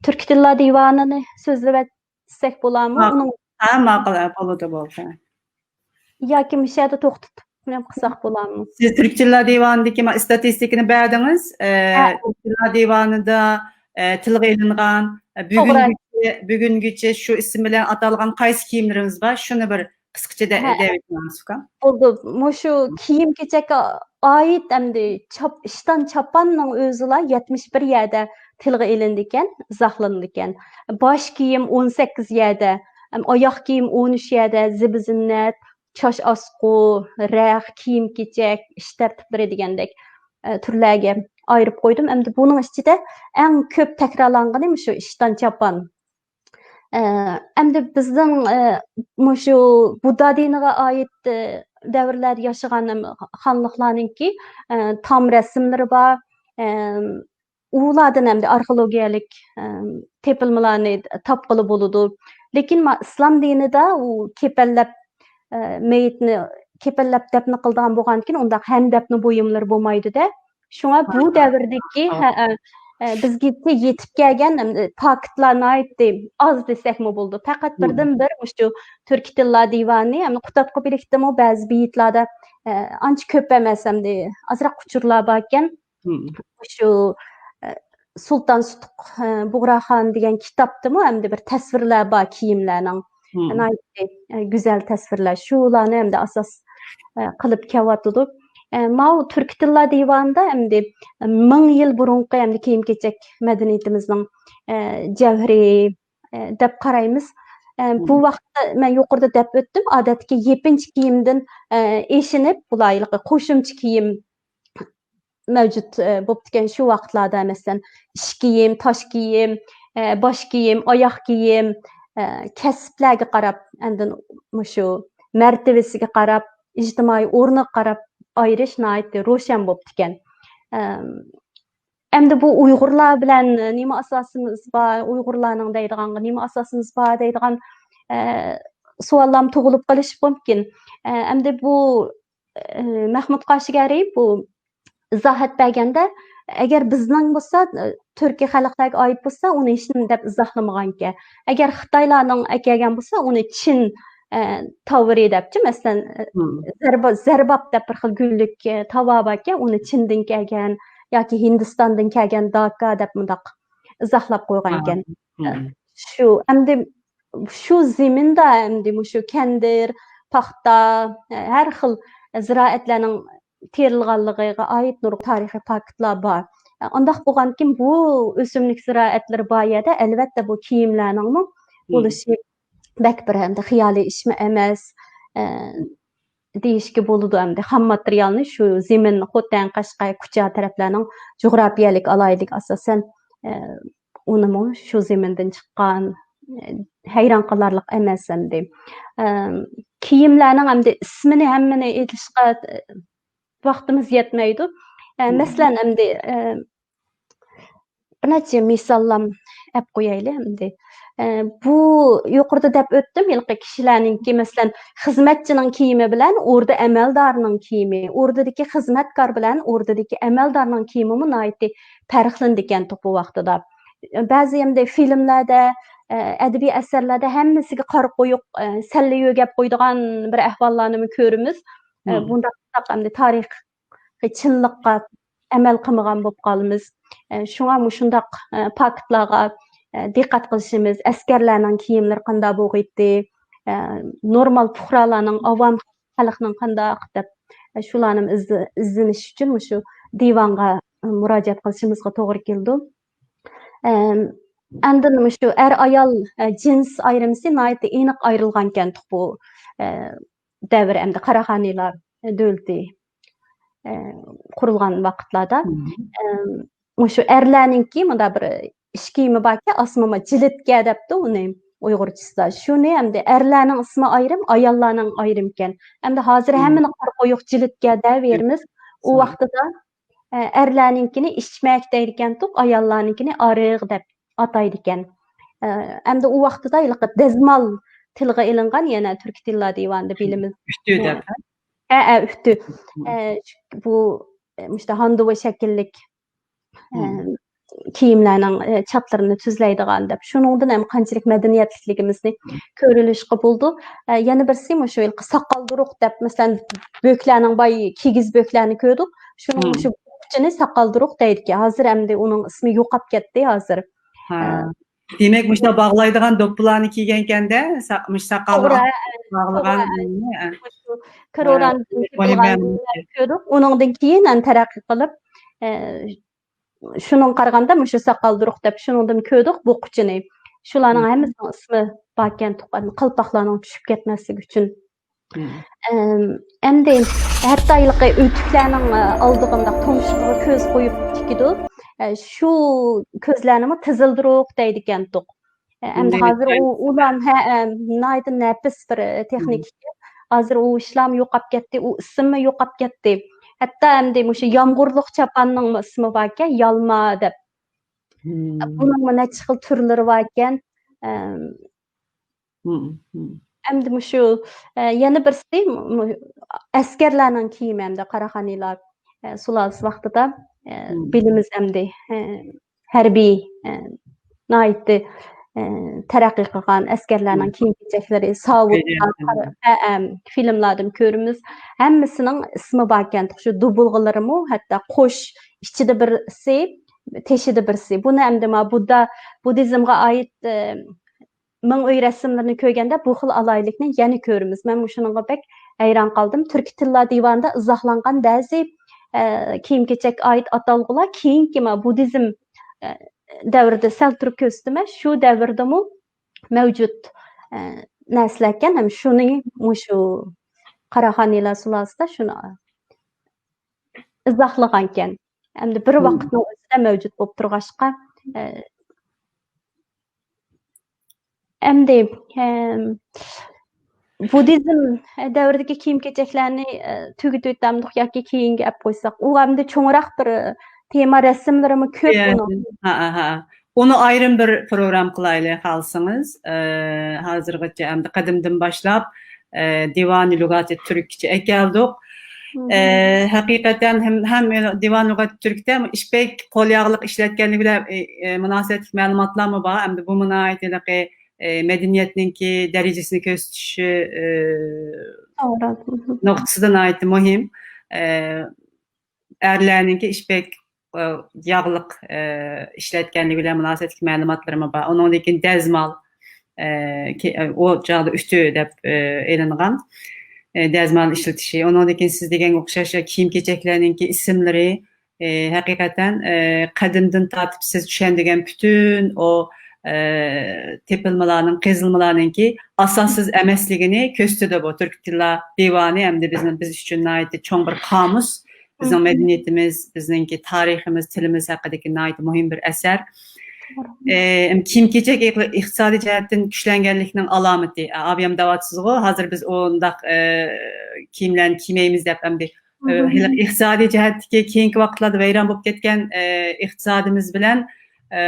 تۈركىي تىللار دىۋانىنى سۆزلىۋەتسەك بولامۇ؟ ھە، ماقۇل، ھە، بولىدۇ، بولدى. ياكى مۇشۇ يەردە توختىتىپ نېمە قىلساق بولامۇ؟ سىز تۈركىي تىللار دىۋانىدىكى ما-، ئىستاتىستىكىنى بەردىڭىز. ئە، تۈركىي تىللار دىۋانىدا، ئە، تىلغا ئېلىنغان، ئە، بۈگۈنگىچە، بۈگۈنگىچە شۇ ئىسىم بىلەن ئاتالغان قايسى كىيىملىرىمىز بار؟ شۇنى بىر قىسقىچە دە-، دەۋېتىڭىز، ئۇكام. بولدى. مۇشۇ كىيىم-كېچەككە ئائىت ئەمدى چاپ-، ئىشتان چاپاننىڭ ئۆزىلا يەتمىش بىر يەردە تىلغا ئېلىنىدىكەن، ئىزاھلىنىدىكەن. باش كىيىم ئون سەككىز يەردە، ئەم، ئاياغ كىيىم ئون ئۈچ يەردە، زىبۇ-زىننەت، چاچ ئاسقۇ، رەخ، كىيىم-كېچەك، ئىش تەرتىپلىرى دېگەندەك، ئە، تۈرلەرگە ئايرىپ قويدۇم. ئەمدى بۇنىڭ ئىچىدە ئەڭ كۆپ تەكرارلانغىنى مۇشۇ ئىشتان چاپان. ئە، ئەمدى بىزنىڭ، ئە، مۇشۇ بۇددا دىنىغا ئائىت، ئە، دەۋرلەردە ياشىغان، ئەم، خانلىقلارنىڭكى، ئە، تام رەسىملىرى بار. ئە، ئۇلاردىن ئەمدى ئارخېئولوگىيەلىك، ئە، تېپىلمىلارنى تاپقىلى بولىدۇ. لېكىن ما-، ئىسلام دىنىدا ئۇ كېپەنلەپ، ئە، مېيىتنى كېپەنلەپ دەپنە قىلىدىغان بولغاندىكىن ئۇنداق ھەمدەپنە بۇيۇملىرى بولمايدۇ-دە. شۇڭا بۇ دەۋردىكى، ھە، ئە، ئە، بىزگىچە يېتىپ كەلگەن، ئەم، پاكىتلار ناھايىتى ئاز دېسەكمۇ بولىدۇ. پەقەت بىردىنبىر مۇشۇ تۈركىي تىللار دىۋانى، ئەمدى قۇتادغۇ بىلىكتىمۇ بەزى بېيىتلاردا، ئە، ئانچە كۆپ ئەمەس، ئەمدى ئازراق ئۇچۇرلار باركەن. شۇ، ئە، سۇلتان سۇتۇق، ئە، بۇغراخان دېگەن كىتابتىمۇ ئەمدى بىر تەسۋىرلەر بار كىيىملەرنىڭ. ناھايىتى، ئە، گۈزەل تەسۋىرلەر. شۇلارنى ئەمدى ئاساس، ئە، قىلىپ كېلىۋاتىدۇ. ئە، ماۋۇ تۈركىي تىللار دىۋانىدا ئەمدى مىڭ يىل بۇرۇنقى ئەمدى كىيىم-كېچەك مەدەنىيىتىمىزنىڭ، ئە، جەۋھىرى، ئە، دەپ قارايمىز. ئە، بۇ ۋاقىتتا مەن يۇقىرىدا دەپ ئۆتتۈم، ئادەتتىكى يېپىنچە كىيىمدىن، ئە، ئېشىنىپ، بۇلار ھېلىقى قوشۇمچە كىيىم مەۋجۇت، ئە، بوپتىكەن شۇ ۋاقىتلاردا، مەسىلەن، ئىش كىيىم، تاش كىيىم، ئە، باش كىيىم، ئاياغ كىيىم، ئە، كەسىپلەرگە قاراپ، ئاندىن مۇشۇ مەرتىۋىسىگە قاراپ، ئىجتىمائىي ئورنىغا قاراپ ئايرىش ناھايىتى روشەن بوپتىكەن. ئەم، ئەمدى بۇ ئۇيغۇرلار بىلەن نېمە ئاساسىمىز بار، ئۇيغۇرلارنىڭ دەيدىغانغا نېمە ئاساسىمىز بار دەيدىغان، ئە، سوئاللارمۇ تۇغۇلۇپ قېلىشى مۇمكىن. ئە، ئەمدى بۇ، ئە، مەھمۇد قاشىگەرى بۇ ئىزاھات بەرگەندە، ئەگەر بىزنىڭ بولسا، ئە، تۈركىي خەلقلەرگە ئائىت بولسا، ئۇنى ھېچنېمە دەپ ئىزاھلىمىغانىكەن. ئەگەر خىتايلارنىڭ ئەكەلگەن بولسا، ئۇنى چىن، ئە، تاۋىرى دەپچۇ، مەسىلەن، ئە، مم. زەربا-، زەرباب دەپ بىر خىل گۈللۈك، ئە، تاۋا باركەن، ئۇنى چىندىن كەلگەن ياكى ھىندىستاندىن كەلگەن داكا دەپ مۇنداق ئىزاھلاپ قويغانىكەن. ھا. مم. شۇ، ئەمدى شۇ زېمىندا ئەمدى مۇشۇ كەندىر، پاختا، ھەر خىل زىرائەتلەرنىڭ تېرىلغانلىقىغا ئائىت نۇرغۇن تارىخىي پاكىتلار بار. ئۇنداق بولغاندىكىن بۇ ئۆسۈملۈك زىرائەتلىرى بار يەردە ئەلۋەتتە بۇ كىيىملەرنىڭمۇ مم. بولۇشى بەك بىر ئەمدى خىيالىي ئىشمۇ ئەمەس، ئە، دېيىشكە بولىدۇ. ئەمدى خام ماتېرىيالنى شۇ زېمىن، خوتەن، قەشقەر، كۇچا تەرەپلەرنىڭ جۇغراپىيەلىك ئالاھىدىلىكى ئاساسەن، ئە، ئۇنىمۇ شۇ زېمىندىن چىققان، ئە، ھەيران قالارلىق ئەمەس ئەمدى. ئە، كىيىملەرنىڭ ئەمدى ئىسمىنى ھەممىنى ئېيتىشقا، ئە، ۋاقتىمىز يەتمەيدۇ. ئە، مم. مەسىلەن، ئەمدى، ئە، بىر نەچچە مىساللام ئەپ قويايلى ئەمدى. ئە، بۇ يۇقىرىدا دەپ ئۆتتۈم، ھېلىقى كىشىلەرنىڭكى، مەسىلەن، خىزمەتچىنىڭ كىيىمى بىلەن ئوردا ئەمەلدارنىڭ كىيىمى، ئوردىدىكى خىزمەتكار بىلەن ئوردىدىكى ئەمەلدارنىڭ كىيىمىمۇ ناھايىتى پەرقلىنىدىكەنتۇق بۇ ۋاقتىدا. بەزى ئەمدى فىلىملەردە، ئە، ئەدەبىي ئەسەرلەردە ھەممىسىگە قارا قويۇق، ئە، سەللە يۆگەپ قويىدىغان بىر ئەھۋاللارنىمۇ كۆرىمىز. ئە، مم. بۇنداق ئەمدى تارىخ چىنلىققا ئەمەل قىلمىغان بولۇپ قالىمىز. ئە، شۇڭا مۇشۇنداق، ئە، پاكىتلارغا، ئە، دىققەت قىلىشىمىز، ئەسكەرلەرنىڭ كىيىملىرى قانداق بولغىيتتى، ئە، نورمال پۇقرالارنىڭ، ئاۋام خەلقنىڭ قانداق دەپ، ئە، شۇلارنى ئىزدە-، ئىزدىنىش ئۈچۈن مۇشۇ دىۋانغا، ئە، مۇراجىئەت قىلىشىمىزغا توغرا كېلىدۇ. ئەم، ئاندىن مۇشۇ ئەر-ئايال، ئە، جىنس ئايرىمىسى ناھايىتى ئېنىق ئايرىلغانكەنتۇق بۇ، ئە، دەۋر ئەمدى قاراخانىيلار دۆلىتى، ئە، قۇرۇلغان ۋاقىتلاردا. مم. ئەم، مۇشۇ ئەرلەرنىڭكى مۇنداق بىر ئىش كىيىمى باركەن، ئاسمىما جىلىتكە دەپتۇ ئۇنى ئۇيغۇرچىسىدا. شۇنى ئەمدى ئەرلەرنىڭ ئىسمى ئايرىم، ئاياللارنىڭ ئايرىمكەن. ئەمدى ھازىر مم. ھەممىنى قارا قويۇق جىلىتكە دەۋېرىمىز. ئۇ ۋاقتىدا ئە، ئەرلەرنىڭكىنى ئىچمەك دەيدىكەنتۇق، ئاياللارنىڭكىنى ئارىق دەپ ئاتايدىكەن. ئە، ئەمدى ئۇ ۋاقتىدا ھېلىقى دەزمال تىلغا ئېلىنغان، يەنە تۈركىي تىللار دىۋانىدا بىلىمىز. ئۈتۈ دەپ، ھە؟ ھە، ھە، ئۈتۈ. ئە، بۇ، ئە، مۇشۇنداق ھاندۇۋا شەكىللىك، ئە، كىيىملەرنىڭ، ئە، چاتلىرىنى تۈزلەيدىغان دەپ. شۇنىڭدىن ھەم قانچىلىك مەدەنىيەتلىكلىكىمىزنى كۆرۈۋېلىشقا بولىدۇ. ئە، يەنە بىرسى مۇشۇ ھېلىقى ساقال دۇرۇق دەپ، مەسىلەن، بۆكلەرنىڭ باي كىگىز بۆكلەرنى كۆردۇق. شۇنىڭ مۇشۇ بۇققۇچىنى ساقال دۇرۇق دەيدىكەن. ھازىر ئەمدى ئۇنىڭ ئىسمى يوقاپ كەتتى ھازىر. ھە. ئە، دېمەك، مۇشۇنداق باغلايدىغان دوپپىلارنى كىيگەنكەندە، سا-، مۇشۇ ساقالنى توغرا، ئە، باغلىغان توغرا، ئە. مۇشۇ كروراندىن تېپىلغانلارنى كۆردۇق. ئۇنىڭدىن كېيىن، ئە، تەرەققىي قىلىپ، ئە، شۇنىڭغا قارىغاندا مۇشۇ ساقال دۇرۇق دەپ شۇنىڭدىن كۆردۇق بۇققۇچىنى. شۇلارنىڭ ھەممىسىنىڭ ئىسمى باركەن، قالپاقلارنىڭ چۈشۈپ كەتمەسلىكى ئۈچۈن. ئەم، ئەمدى ھەتتا ھېلىقى ئۆتۈكلەرنىڭ، ئە، ئالدىغا مۇنداق تۇمشۇقىغا كۆز قويۇپ تىكىدۇ. ئە، شۇ كۆزلەرنىمۇ تىزىلدۇرۇق دەيدىكەنتۇق. ئە، ئەمدى ھازىر ئۇ، ئۇلار، ھە، ئە، ناھايىتى نەپىس بىر، ئە، تېخنىكا. ھازىر ئۇ ئىشلارمۇ يوقاپ كەتتى، ئۇ ئىسىممۇ يوقاپ كەتتى. ھەتتا ئەمدى مۇشۇ يامغۇرلۇق چاپاننىڭمۇ ئىسمى باركەن، يالما دەپ. بۇنىڭمۇ نەچچە خىل تۈرلىرى باركەن. ئەم، ئەمدى مۇشۇ، ئە، يەنە بىرسى، مۇ-، ئەسكەرلەرنىڭ كىيىمى ئەمدى قاراخانىيلار، ئە، سۇلالىسى ۋاقتىدا، ئە، بىلىمىز ئەمدى، ئە، ھەربىي، ئە، ناھايىتى، ئە، تەرەققىي قىلغان ئەسكەرلەرنىڭ كىيىم-كېچەكلىرى، ساۋۇتلار، ئە، ئە، فىلىملاردىمۇ كۆرىمىز. ھەممىسىنىڭ ئىسمى باركەن. شۇ دۇبۇلغىلىرىمۇ ھەتتا قوش، ئىچىدە بىرسى، تېشىدا بىرسى. بۇنى ئەمدى ما بۇددا، بۇددىزمغا ئائىت، ئە، مىڭ ئۆي رەسىملىرىنى كۆرگەندە بۇ خىل ئالاھىدىلىكنى يەنە كۆرىمىز. مەن مۇشۇنىڭغا بەك ھەيران قالدىم. تۈركىي تىللار دىۋانىدا ئىزاھلانغان بەزى، ئە، كىيىم-كېچەككە ئائىت ئاتالغۇلار كېيىنكى ما بۇددىزم، ئە، دەۋرىدە سەل تۇرۇپ كۆرسىتىمەن. شۇ دەۋردىمۇ مەۋجۇت، ئە، نەرسىلەركەن. ھەم شۇنى مۇشۇ قاراخانىيلار سۇلالىسىدا شۇنى ئىزاھلىغانكەن. ئەمدى بىر ۋاقىتنىڭ ئۆزىدە مەۋجۇت بولۇپ تۇرغاچقا، ئە، ئەمدى، ئەم، بۇددىزم دەۋرىدىكى كىيىم-كېچەكلەرنى، ئە، تۈگىتىۋېتەمدۇق ياكى كېيىنگە ئەپ قويساق؟ ئۇ ئەمدى چوڭراق بىر، تېما رەسىملىرىمۇ كۆپ ئۇنىڭ. ھە، ھە. ئۇنى ئايرىم بىر پروگرام قىلايلى خالىسىڭىز. ئە، ھازىرغىچە ئەمدى قەدىمدىن باشلاپ، ئە، دىۋانى لۇغاتى تۈركچە ئەكەلدۇق. ئە، ھەقىقەتەن ھەم، ھەم دىۋان لۇغاتى تۈركتە ئىپەك قول ياغلىق ئىشلەتكەنلىكى بىلەن، ئە، ئە، مۇناسىۋەتلىك مەلۇماتلارمۇ بار. ئەمدى بۇمۇ ناھايىتى ھېلىقى، ئە، مەدەنىيەتنىڭكى دەرىجىسىنى كۆرسىتىشى، ئە، نۇقتىسىدا ناھايىتى مۇھىم. ئە، ئەرلەرنىڭكى ئىپەك، ئە، ياغلىق، ئە، ئىشلەتكەنلىكى بىلەن مۇناسىۋەتلىك مەلۇماتلىرىمۇ بار. ئۇنىڭدىن كېيىن دەزمال، ئە، كې-، ئە، ئۇ چاغدا ئۈتۈ دەپ، ئە، ئېلىنغان. ئە، دەزمال ئىشلىتىشى. ئۇنىڭدىن كېيىن سىز دېگەنگە ئوخشاش كىيىم-كېچەكلەرنىڭكى ئىسىملىرى، ئە، ھەقىقەتەن، ئە، قەدىمدىن تارتىپ سىز چۈشەندۈرگەن پۈتۈن ئۇ، ئە، تېپىلمىلارنىڭ، قېزىلمىلارنىڭكى ئاساسسىز ئەمەسلىكىنى كۆرسىتىدۇ بۇ تۈركىي تىللار دىۋانى. ئەمدى بىزنىڭ، بىز ئۈچۈن ناھايىتى چوڭ بىر قامۇس. بىزنىڭ مەدەنىيىتىمىز، بىزنىڭكى تارىخىمىز، تىلىمىز ھەققىدىكى ناھايىتى مۇھىم بىر ئەسەر. ئە، كىيىم-كېچەك ئىقتىسادىي جەھەتتىن كۈچلەنگەنلىكنىڭ ئالامىتى. ئە، ئابىيام دەۋاتىسىزغۇ، ھازىر بىز ئۇنداق، ئە، كىيىملەرنى كىيمەيمىز دەپ ئەمدى، ئە، ھېلىقى ئىقتىسادىي جەھەتتىكى كېيىنكى ۋاقىتلاردا ۋەيران بولۇپ كەتكەن، ئە، ئىقتىسادىمىز بىلەن، ئە،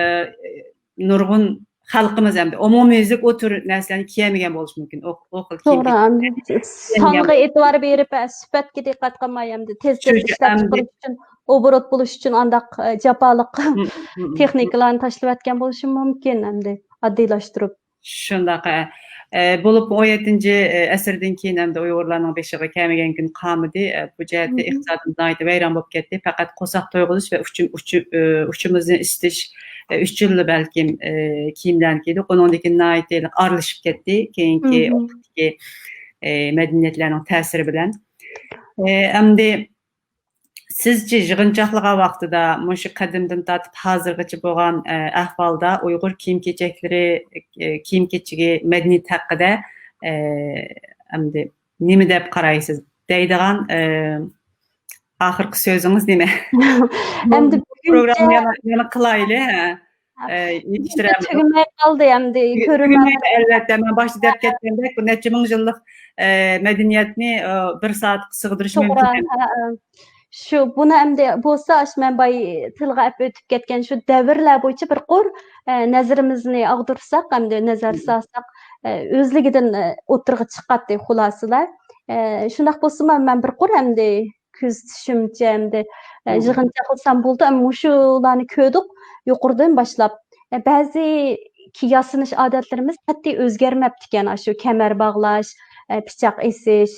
نۇرغۇن خەلقىمىز ئەمدى ئومۇميۈزلۈك ئۇ تۈر نەرسىلەرنى كىيەلمىگەن بولۇشى مۇمكىن. ئۇ، ئۇ خىل كىيىم توغرا، ئەمدى سانغا ئېتىبار بېرىپ، ئە، سۈپەتكە دىققەت قىلماي، ئەمدى تېز، تېز ئىشلەپ چىقىرىش ئۈچۈن، ئوبوروت بولۇش ئۈچۈن ئانداق، ئە، جاپالىق تېخنىكىلارنى تاشلىۋەتكەن بولۇشى مۇمكىن، ئەمدى ئاددىيلاشتۇرۇپ. شۇنداق، ئە، ئە، بولۇپمۇ ئون يەتتىنچى ئەسىردىن كېيىن ئەمدى ئۇيغۇرلارنىڭ بېشىغا كەلمىگەن كۈن قالمىدى. ئە، بۇ جەھەتتە ئىقتىسادىمىز ناھايىتى ۋەيران بولۇپ كەتتى. پەقەت قورساق تويغۇزۇش ۋە ئۇچۇم-، ئۇچۇ-، ئە، ئۇچىمىزنى ئىسىتىش، ئە، ئۈچۈنلا بەلكىم، ئە، كىيىملەرنى كىيدۇق. ئۇنىڭدىن كېيىن ناھايىتى ئارىلىشىپ كەتتى. كېيىنكى ۋاقىتتىكى، ئە، مەدەنىيەتلەرنىڭ تەسىرى بىلەن. ئە، ئەمدى سىزچە يىغىنچاقلىغان ۋاقتىدا مۇشۇ قەدىمدىن تارتىپ ھازىرغىچە بولغان، ئە، ئەھۋالدا ئۇيغۇر كىيىم-كېچەكلىرى، ئە، كىيىم-كېچىكى مەدەنىيىتى ھەققىدە، ئە، ئەمدى نېمە دەپ قارايسىز؟ دەيدىغان، ئە، ئاخىرقى سۆزىڭىز نېمە؟ ئەمدى بۇ پروگراممىنى يەنە، يەنە قىلايلى، ھە. ئە، يېتىشتۈرەلمىدۇق. تۈگىمەي قالدى ئەمدى، تۈگىمەي، ئەلۋەتتە، مەن باشتا دەپ كەتكەندەك، بۇ نەچچە مىڭ يىللىق، ئە، مەدەنىيەتنى، ئە، بىر سائەتكە سىغدۇرۇش مۇمكىن ئەمەس. شۇ، بۇنى ئەمدى بولسا، ئاشۇ مەن باي تىلغا ئەپ ئۆتۈپ كەتكەن شۇ دەۋرلەر بويىچە بىر قۇر، ئە، نەزىرىمىزنى ئاغدۇرساق، ئەمدى نەزەر سالساق، ئە، ئۆزلۈكىدىن، ئە، ئوتتۇرىغا چىقاتتى خۇلاسىلەر. ئە، شۇنداق بولسىمۇ، مەن بىر قۇر ئەمدى كۆزىتىشىمچە ئەمدى، ئە، يىغىنچاقلىسام بولدى. ئەمما مۇشۇلارنى كۆردۇق يۇقىرىدىن باشلاپ. ئە، بەزى كى-، ياسىنىش ئادەتلىرىمىز قەتئىي ئۆزگەرمەپتىكەن. ئاشۇ كەمەر باغلاش، ئە، پىچاق ئېسىش،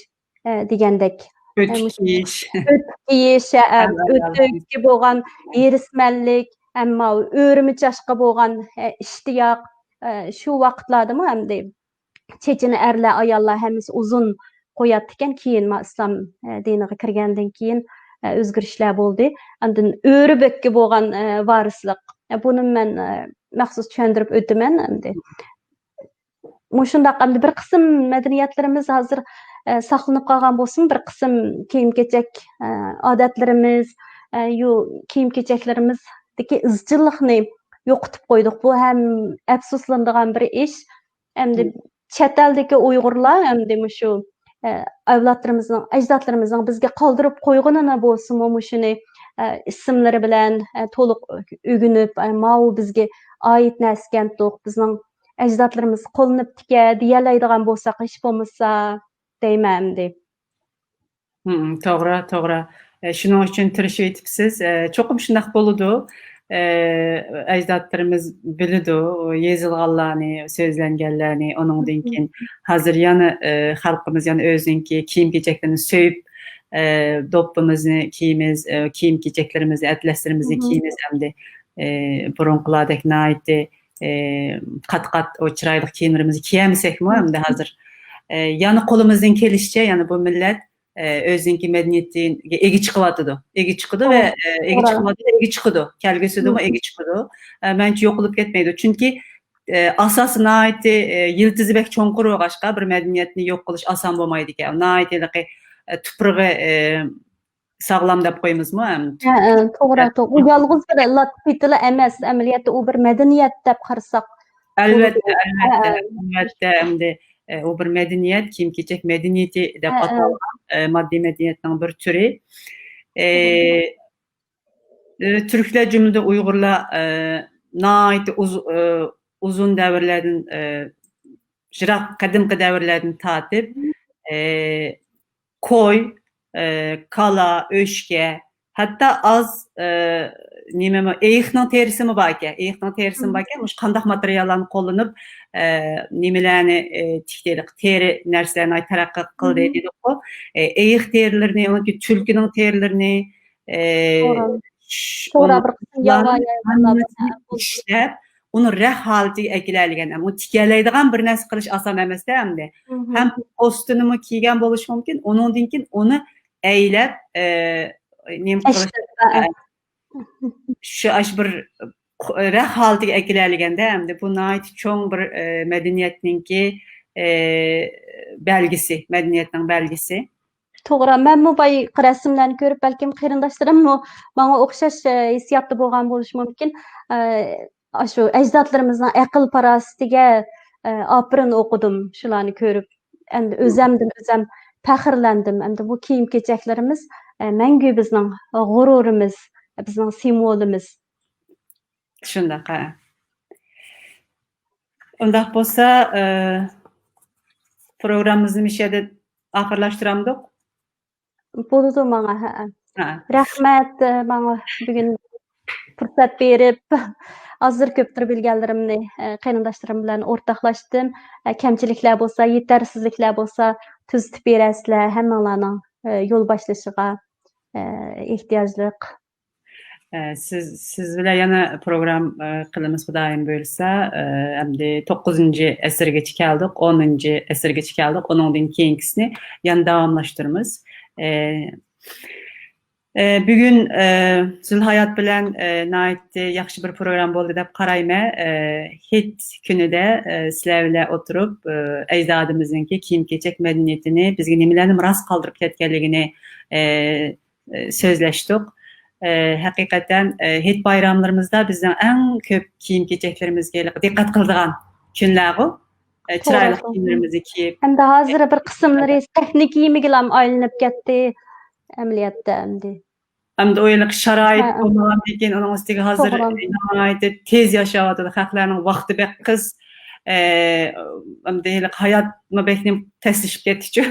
ئە، دېگەندەك. ئە، ئۆتۈك مۇشۇ كىيىش. ئۆتۈك كىيىش، ئە، ئەۋەل، ئەۋەل. ئۆتۈككە بولغان ھېرىسمەنلىك، ئەمما ئۆرىمە چاچقا بولغان، ئە، ئىشتىياق، ئە، شۇ ۋاقىتلاردىمۇ ئەمدى چېچىنى ئەرلەر، ئاياللار ھەممىسى ئۇزۇن قوياتتىكەن. كېيىن ما ئىسلام، ئە، دىنىغا كىرگەندىن كېيىن، ئە، ئۆزگىرىشلەر بولدى. ئاندىن ئۆرە بۆككە بولغان، ئە، ۋارىسلىق. ئە، بۇنى مەن، ئە، مەخسۇس چۈشەندۈرۈپ ئۆتىمەن ئەمدى. مۇشۇنداق ئەمدى بىر قىسىم مەدەنىيەتلىرىمىز ھازىر، ئە، ساقلىنىپ قالغان بولسىمۇ، بىر قىسىم كىيىم-كېچەك، ئە، ئادەتلىرىمىز، ئە، يۇ-، كىيىم-كېچەكلىرىمىزدىكى ئىزچىللىقنى يوقىتىپ قويدۇق. بۇ ھەم ئەپسۇسلىنىدىغان بىر ئىش. ئەمدى چەت ئەلدىكى ئۇيغۇرلار ئەمدى مۇشۇ، ئە، ئەۋلادلىرىمىزنىڭ، ئەجدادلىرىمىزنىڭ بىزگە قالدۇرۇپ قويغىنىنى بولسىمۇ مۇشۇنى، ئە، ئىسىملىرى بىلەن، ئە، تولۇق ئۆگىنىپ، ئە، ماۋۇ بىزگە ئائىت نەرسىكەنتۇق، بىزنىڭ ئەجدادلىرىمىز قوللىنىپتىكەن دېيەلەيدىغان بولساق ھېچ بولمىسا دەيمەن ئەمدى. ھىم، توغرا، توغرا. ئە، شۇنىڭ ئۈچۈن تىرىشىۋېتىپسىز. ئە، چوقۇم شۇنداق بولىدۇ. ئە، ئەجدادلىرىمىز بىلىدۇ يېزىلغانلارنى، سۆزلەنگەنلەرنى، ئۇنىڭدىن كېيىن ھازىر يەنە، ئە، خەلقىمىز يەنە ئۆزىنىڭكى كىيىم-كېچەكلىرىنى سۆيۈپ، ئە، دوپپىمىزنى كىيىمىز، ئە، كىيىم-كېچەكلىرىمىزنى، ئەتلەسلىرىمىزنى كىيىمىز ئەمدى، ئە، بۇرۇنقىلاردەك ناھايىتى، ئە، قات-قات ئۇ چىرايلىق كىيىملىرىمىزنى كىيەلمىسەكمۇ ئەمدى ھازىر، ئە، يەنە قولىمىزدىن كېلىشىچە يەنە بۇ مىللەت ئە، ئۆزىنىڭكى مەدەنىيىتىگە ئىگە چىقىۋاتىدۇ. ئىگە چىقىدۇ ۋە، ئە، ئىگە چىقىۋاتىدۇ، ئىگە چىقىدۇ. كەلگۈسىدىمۇ ئىگە چىقىدۇ. ئە، مەنچە يوقىلىپ كەتمەيدۇ. چۈنكى، ئە، ئاساسى ناھايىتى، ئە، يىلتىزى بەك چوڭقۇر بولغاچقا، بىر مەدەنىيەتنى يوق قىلىش ئاسان بولمايدىكەن. ناھايىتى ھېلىقى، ئە، تۇپرىقى، ئە، ساغلام دەپ قويىمىزمۇ؟ ھە، ھە، توغرا، توغرا. ئۇ يالغۇز بىر لاتپىتىلا ئەمەس، ئەمەلىيەتتە ئۇ بىر مەدەنىيەت دەپ قارىساق. ئەلۋەتتە، ئەلۋەتتە، ئەلۋەتتە، ئەمدى، ئە، ئۇ بىر مەدەنىيەت، كىيىم-كېچەك مەدەنىيىتى دەپ ئاتالغان، ئە، ماددىي مەدەنىيەتنىڭ بىر تۈرى. ئە، ئى، تۈركلەر، جۈملىدىن ئۇيغۇرلار، ئى، ناھايىتى ئۇز-، ئى، ئۇزۇن دەۋرلەردىن، ئى، يىراق قەدىمكى دەۋرلەردىن تارتىپ، ئى، قوي، ئى، كالا، ئۆچكە، ھەتتا ئاز، ئى، نېمىمۇ، ئېيىقنىڭ تېرىسىمۇ باركەن. ئېيىقنىڭ تېرىسىمۇ باركەن. مۇشۇ قانداق ماتېرىياللارنى قوللىنىپ، ئى، نېمىلەرنى، ئى، تىكتى، تېرە نەرسىلەرنى تەرەققىي قىلدى دېدۇققۇ. ئى، ئېيىق تېرىلىرىنى، ئۇنىڭ تۈلكىنىڭ تېرىلىرىنى، ئى، توغرا، بىر قىسىم ياۋا ھەممىسىنى ئىشلەپ، ئۇنى رەخ ھالىتىگە ئەكېلەلىگەن. ئۇنى تىكەلەيدىغان بىر نەرسە قىلىش ئاسان ئەمەستە ئەمدى. ھەم پوستىنىمۇ كىيگەن بولۇشى مۇمكىن. ئۇنىڭدىن كېيىن ئۇنى ئەيلەپ، ئى، نېمە قىلىش، ئە، شۇ، ئاشۇ بىر رەخ ھالىتىگە ئەكېلەلىگەندە ئەمدى بۇ ناھايىتى چوڭ بىر، ئى، مەدەنىيەتنىڭكى، ئى، بەلگىسى، مەدەنىيەتنىڭ بەلگىسى. توغرا، مەنمۇ بايىقى رەسىملەرنى كۆرۈپ، بەلكىم قېرىنداشلىرىممۇ ماڭا ئوخشاش، ئە، ھېسسىياتتا بولغان بولۇشى مۇمكىن. ئە، ئاشۇ ئەجدادلىرىمىزنىڭ ئەقىل-پاراسىتىگە، ئە، ئاپىرىن ئوقۇدۇم شۇلارنى كۆرۈپ. ئەمدى ئۆزەمدىن ئۆزەم پەخىرلەندىم. ئەمدى بۇ كىيىم-كېچەكلىرىمىز، ئە، مەڭگۈ بىزنىڭ غۇرۇرىمىز، بىزنىڭ سىمۋولىمىز. شۇنداق، ھە. ئۇنداق بولسا، ئى، پروگراممىمىزنى مۇشۇ يەردە ئاخىرلاشتۇرامدۇق؟ بولىدۇ ماڭا، ھە. ھە. رەھمەت، ئى، ماڭا بۈگۈن پۇرسەت بېرىپ، ئازدۇر كۆپتۇر بىلگەنلىرىمنى، ئى، قېرىنداشلىرىم بىلەن ئورتاقلاشتىم. ئە، كەمچىلىكلەر بولسا، يېتەرسىزلىكلەر بولسا، تۈزىتىپ بېرەرسىلەر. ھەممىڭلارنىڭ، ئى، يول باشلىشىغا، ئى، ئېھتىياجلىق. ئە، سىز، سىز بىلەن يەنە پروگرام، ئە، قىلىمىز، خۇدايىم بۇيرۇسا. ئە، ئەمدى توققۇزىنچى ئەسىرگىچە كەلدۇق، ئونىنچى ئەسىرگىچە كەلدۇق. ئۇنىڭدىن كېيىنكىسىنى يەنە داۋاملاشتۇرىمىز. ئە، ئە، بۈگۈن، ئە، زۇلھايات بىلەن، ئە، ناھايىتى ياخشى بىر پروگرام بولدى دەپ قارايمەن. ئە، ھېيت كۈنىدە، ئە، سىلەر بىلەن ئولتۇرۇپ، ئە، ئەجدادىمىزنىڭكى كىيىم-كېچەك مەدەنىيىتىنى، بىزگە نېمىلەرنى مىراس قالدۇرۇپ كەتكەنلىكىنى، ئە، ئە، سۆزلەشتۇق. ئە، ھەقىقەتەن، ئە، ھېيت بايراملىرىمىزدا بىزنىڭ ئەڭ كۆپ كىيىم-كېچەكلىرىمىزگە دىققەت قىلىدىغان كۈنلەرغۇ. ئە، چىرايلىق كىيىملىرىمىزنى كىيىپ، ھەمدە ھازىر بىر قىسىملىرى سەھنە كىيىمىگىلا ئايلىنىپ كەتتى ئەمەلىيەتتە ئەمدى. ئەمدى ئۇ ھېلىقى شارائىت بولمىغاندىن كېيىن، ئۇنىڭ ئۈستىگە ھازىر ناھايىتى تېز ياشاۋاتىدۇ. خەقلەرنىڭ ۋاقتى بەك قىس. ئە، ئەمدى ھېلىقى ھاياتمۇ بەكنى تەسلىشىپ كەتتىچۇ.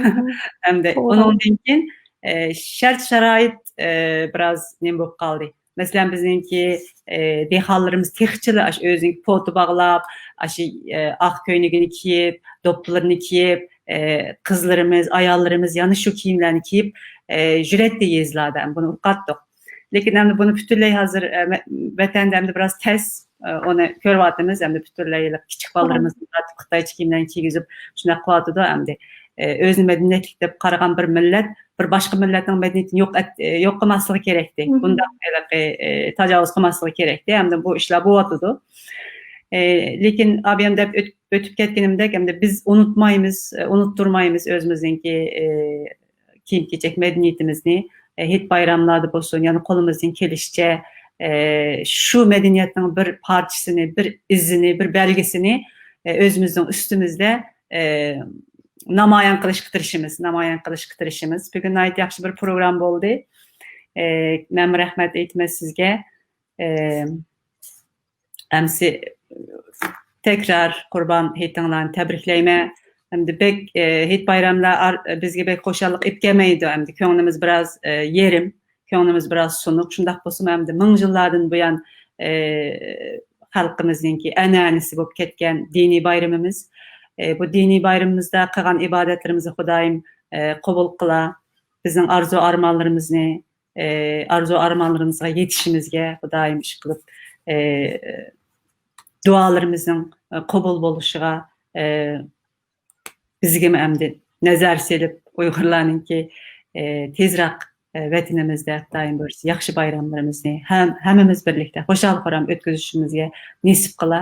ئەمدى ئۇنىڭدىن كېيىن، ئە، شەرت-شارائىت، ئە، بىراز نېمە بولۇپ قالدى. مەسىلەن، بىزنىڭكى، ئە، دېھقانلىرىمىز تېخىچىلا ئاشۇ ئۆزىنىڭكى پوتا باغلاپ، ئاشۇ، ئە، ئاق كۆينىكىنى كىيىپ، دوپپىلىرىنى كىيىپ، ئە، قىزلىرىمىز، ئاياللىرىمىز يەنە شۇ كىيىملەرنى كىيىپ، ئە، يۈرەتتى يېزىلاردا. بۇنى ئۇقاتتۇق. لېكىن ئەمدى بۇنى پۈتۈنلەي ھازىر، ئە، ۋە-، ۋەتەندە ئەمدى بىراز تەس، ئە، ئۇنى كۆرۈۋاتىمىز. ئەمدى پۈتۈنلەي ھېلىقى كىچىك بالىلىرىمىزنى تارتىپ خىتايچە كىيىملەرنى كىيگۈزۈپ شۇنداق قىلىۋاتىدۇ ئەمدى. ئە، ئۆزىنى مەدەنىيەتلىك دەپ قارىغان بىر مىللەت بىر باشقا مىللەتنىڭ مەدەنىيىتىنى يوق ئەت-، ئە، يوق قىلماسلىقى كېرەكتى. بۇنداق ھېلىقى، ئە، تاجاۋۇز قىلماسلىقى كېرەكتى. ئەمدى بۇ ئىشلار بولۇۋاتىدۇ. ئە، لېكىن ئابىيام دەپ ئۆت-، ئۆتۈپ كەتكىنىمدەك، ئەمدى بىز ئۇنتۇمايمىز، ئە، ئۇنتتۇرمايمىز ئۆزىمىزنىڭكى، ئە، كىيىم-كېچەك مەدەنىيىتىمىزنى، ئە، ھېيت بايراملاردا بولسۇن، يەنە قولىمىزدىن كېلىشىچە، ئە، شۇ مەدەنىيەتنىڭ بىر پارچىسىنى، بىر ئىزىنى، بىر بەلگىسىنى، ئە، ئۆزىمىزنىڭ ئۈستىمىزدە، ئە، نامايان قىلىشقا تىرىشىمىز، نامايان قىلىشقا تىرىشىمىز. بۈگۈن ناھايىتى ياخشى بىر پروگرام بولدى. ئە، مەنمۇ رەھمەت ئېيتىمەن سىزگە. ئە، ئەمسە تەكرار قۇربان ھېيتىڭلارنى تەبرىكلەيمەن. ئەمدى بەك، ئە، ھېيت بايراملار ئار-، بىزگە بەك خۇشاللىق ئېلىپ كەلمەيدۇ. ئەمدى كۆڭلىمىز بىراز، ئە، يېرىم، كۆڭلىمىز بىراز سۇنۇق. شۇنداق بولسىمۇ، ئەمدى مىڭ يىللاردىن بۇيان، ئە، خەلقىمىزنىڭكى ئەنئەنىسى بولۇپ كەتكەن دىنىي بايرىمىمىز. ئە، بۇ دىنىي بايرىمىمىزدا قىلغان ئىبادەتلىرىمىزنى خۇدايىم، ئە، قوبۇل قىلا. بىزنىڭ ئارزۇ ئارمانلىرىمىزنى، ئە، ئارزۇ ئارمانلىرىمىزغا يېتىشىمىزگە خۇدايىم ئىشقىلىپ، ئە، دۇئالىرىمىزنىڭ، ئە، قوبۇل بولۇشىغا، ئە، بىزگىمۇ ئەمدى نەزەر سېلىپ، ئۇيغۇرلارنىڭكى، ئى، تېزراق، ئى، ۋەتىنىمىزدە خۇدايىم بۇيرۇسا ياخشى بايراملىرىمىزنى ھەم-، ھەممىمىز بىرلىكتە خۇشال-خۇرام ئۆتكۈزۈشىمىزگە نېسىپ قىلا.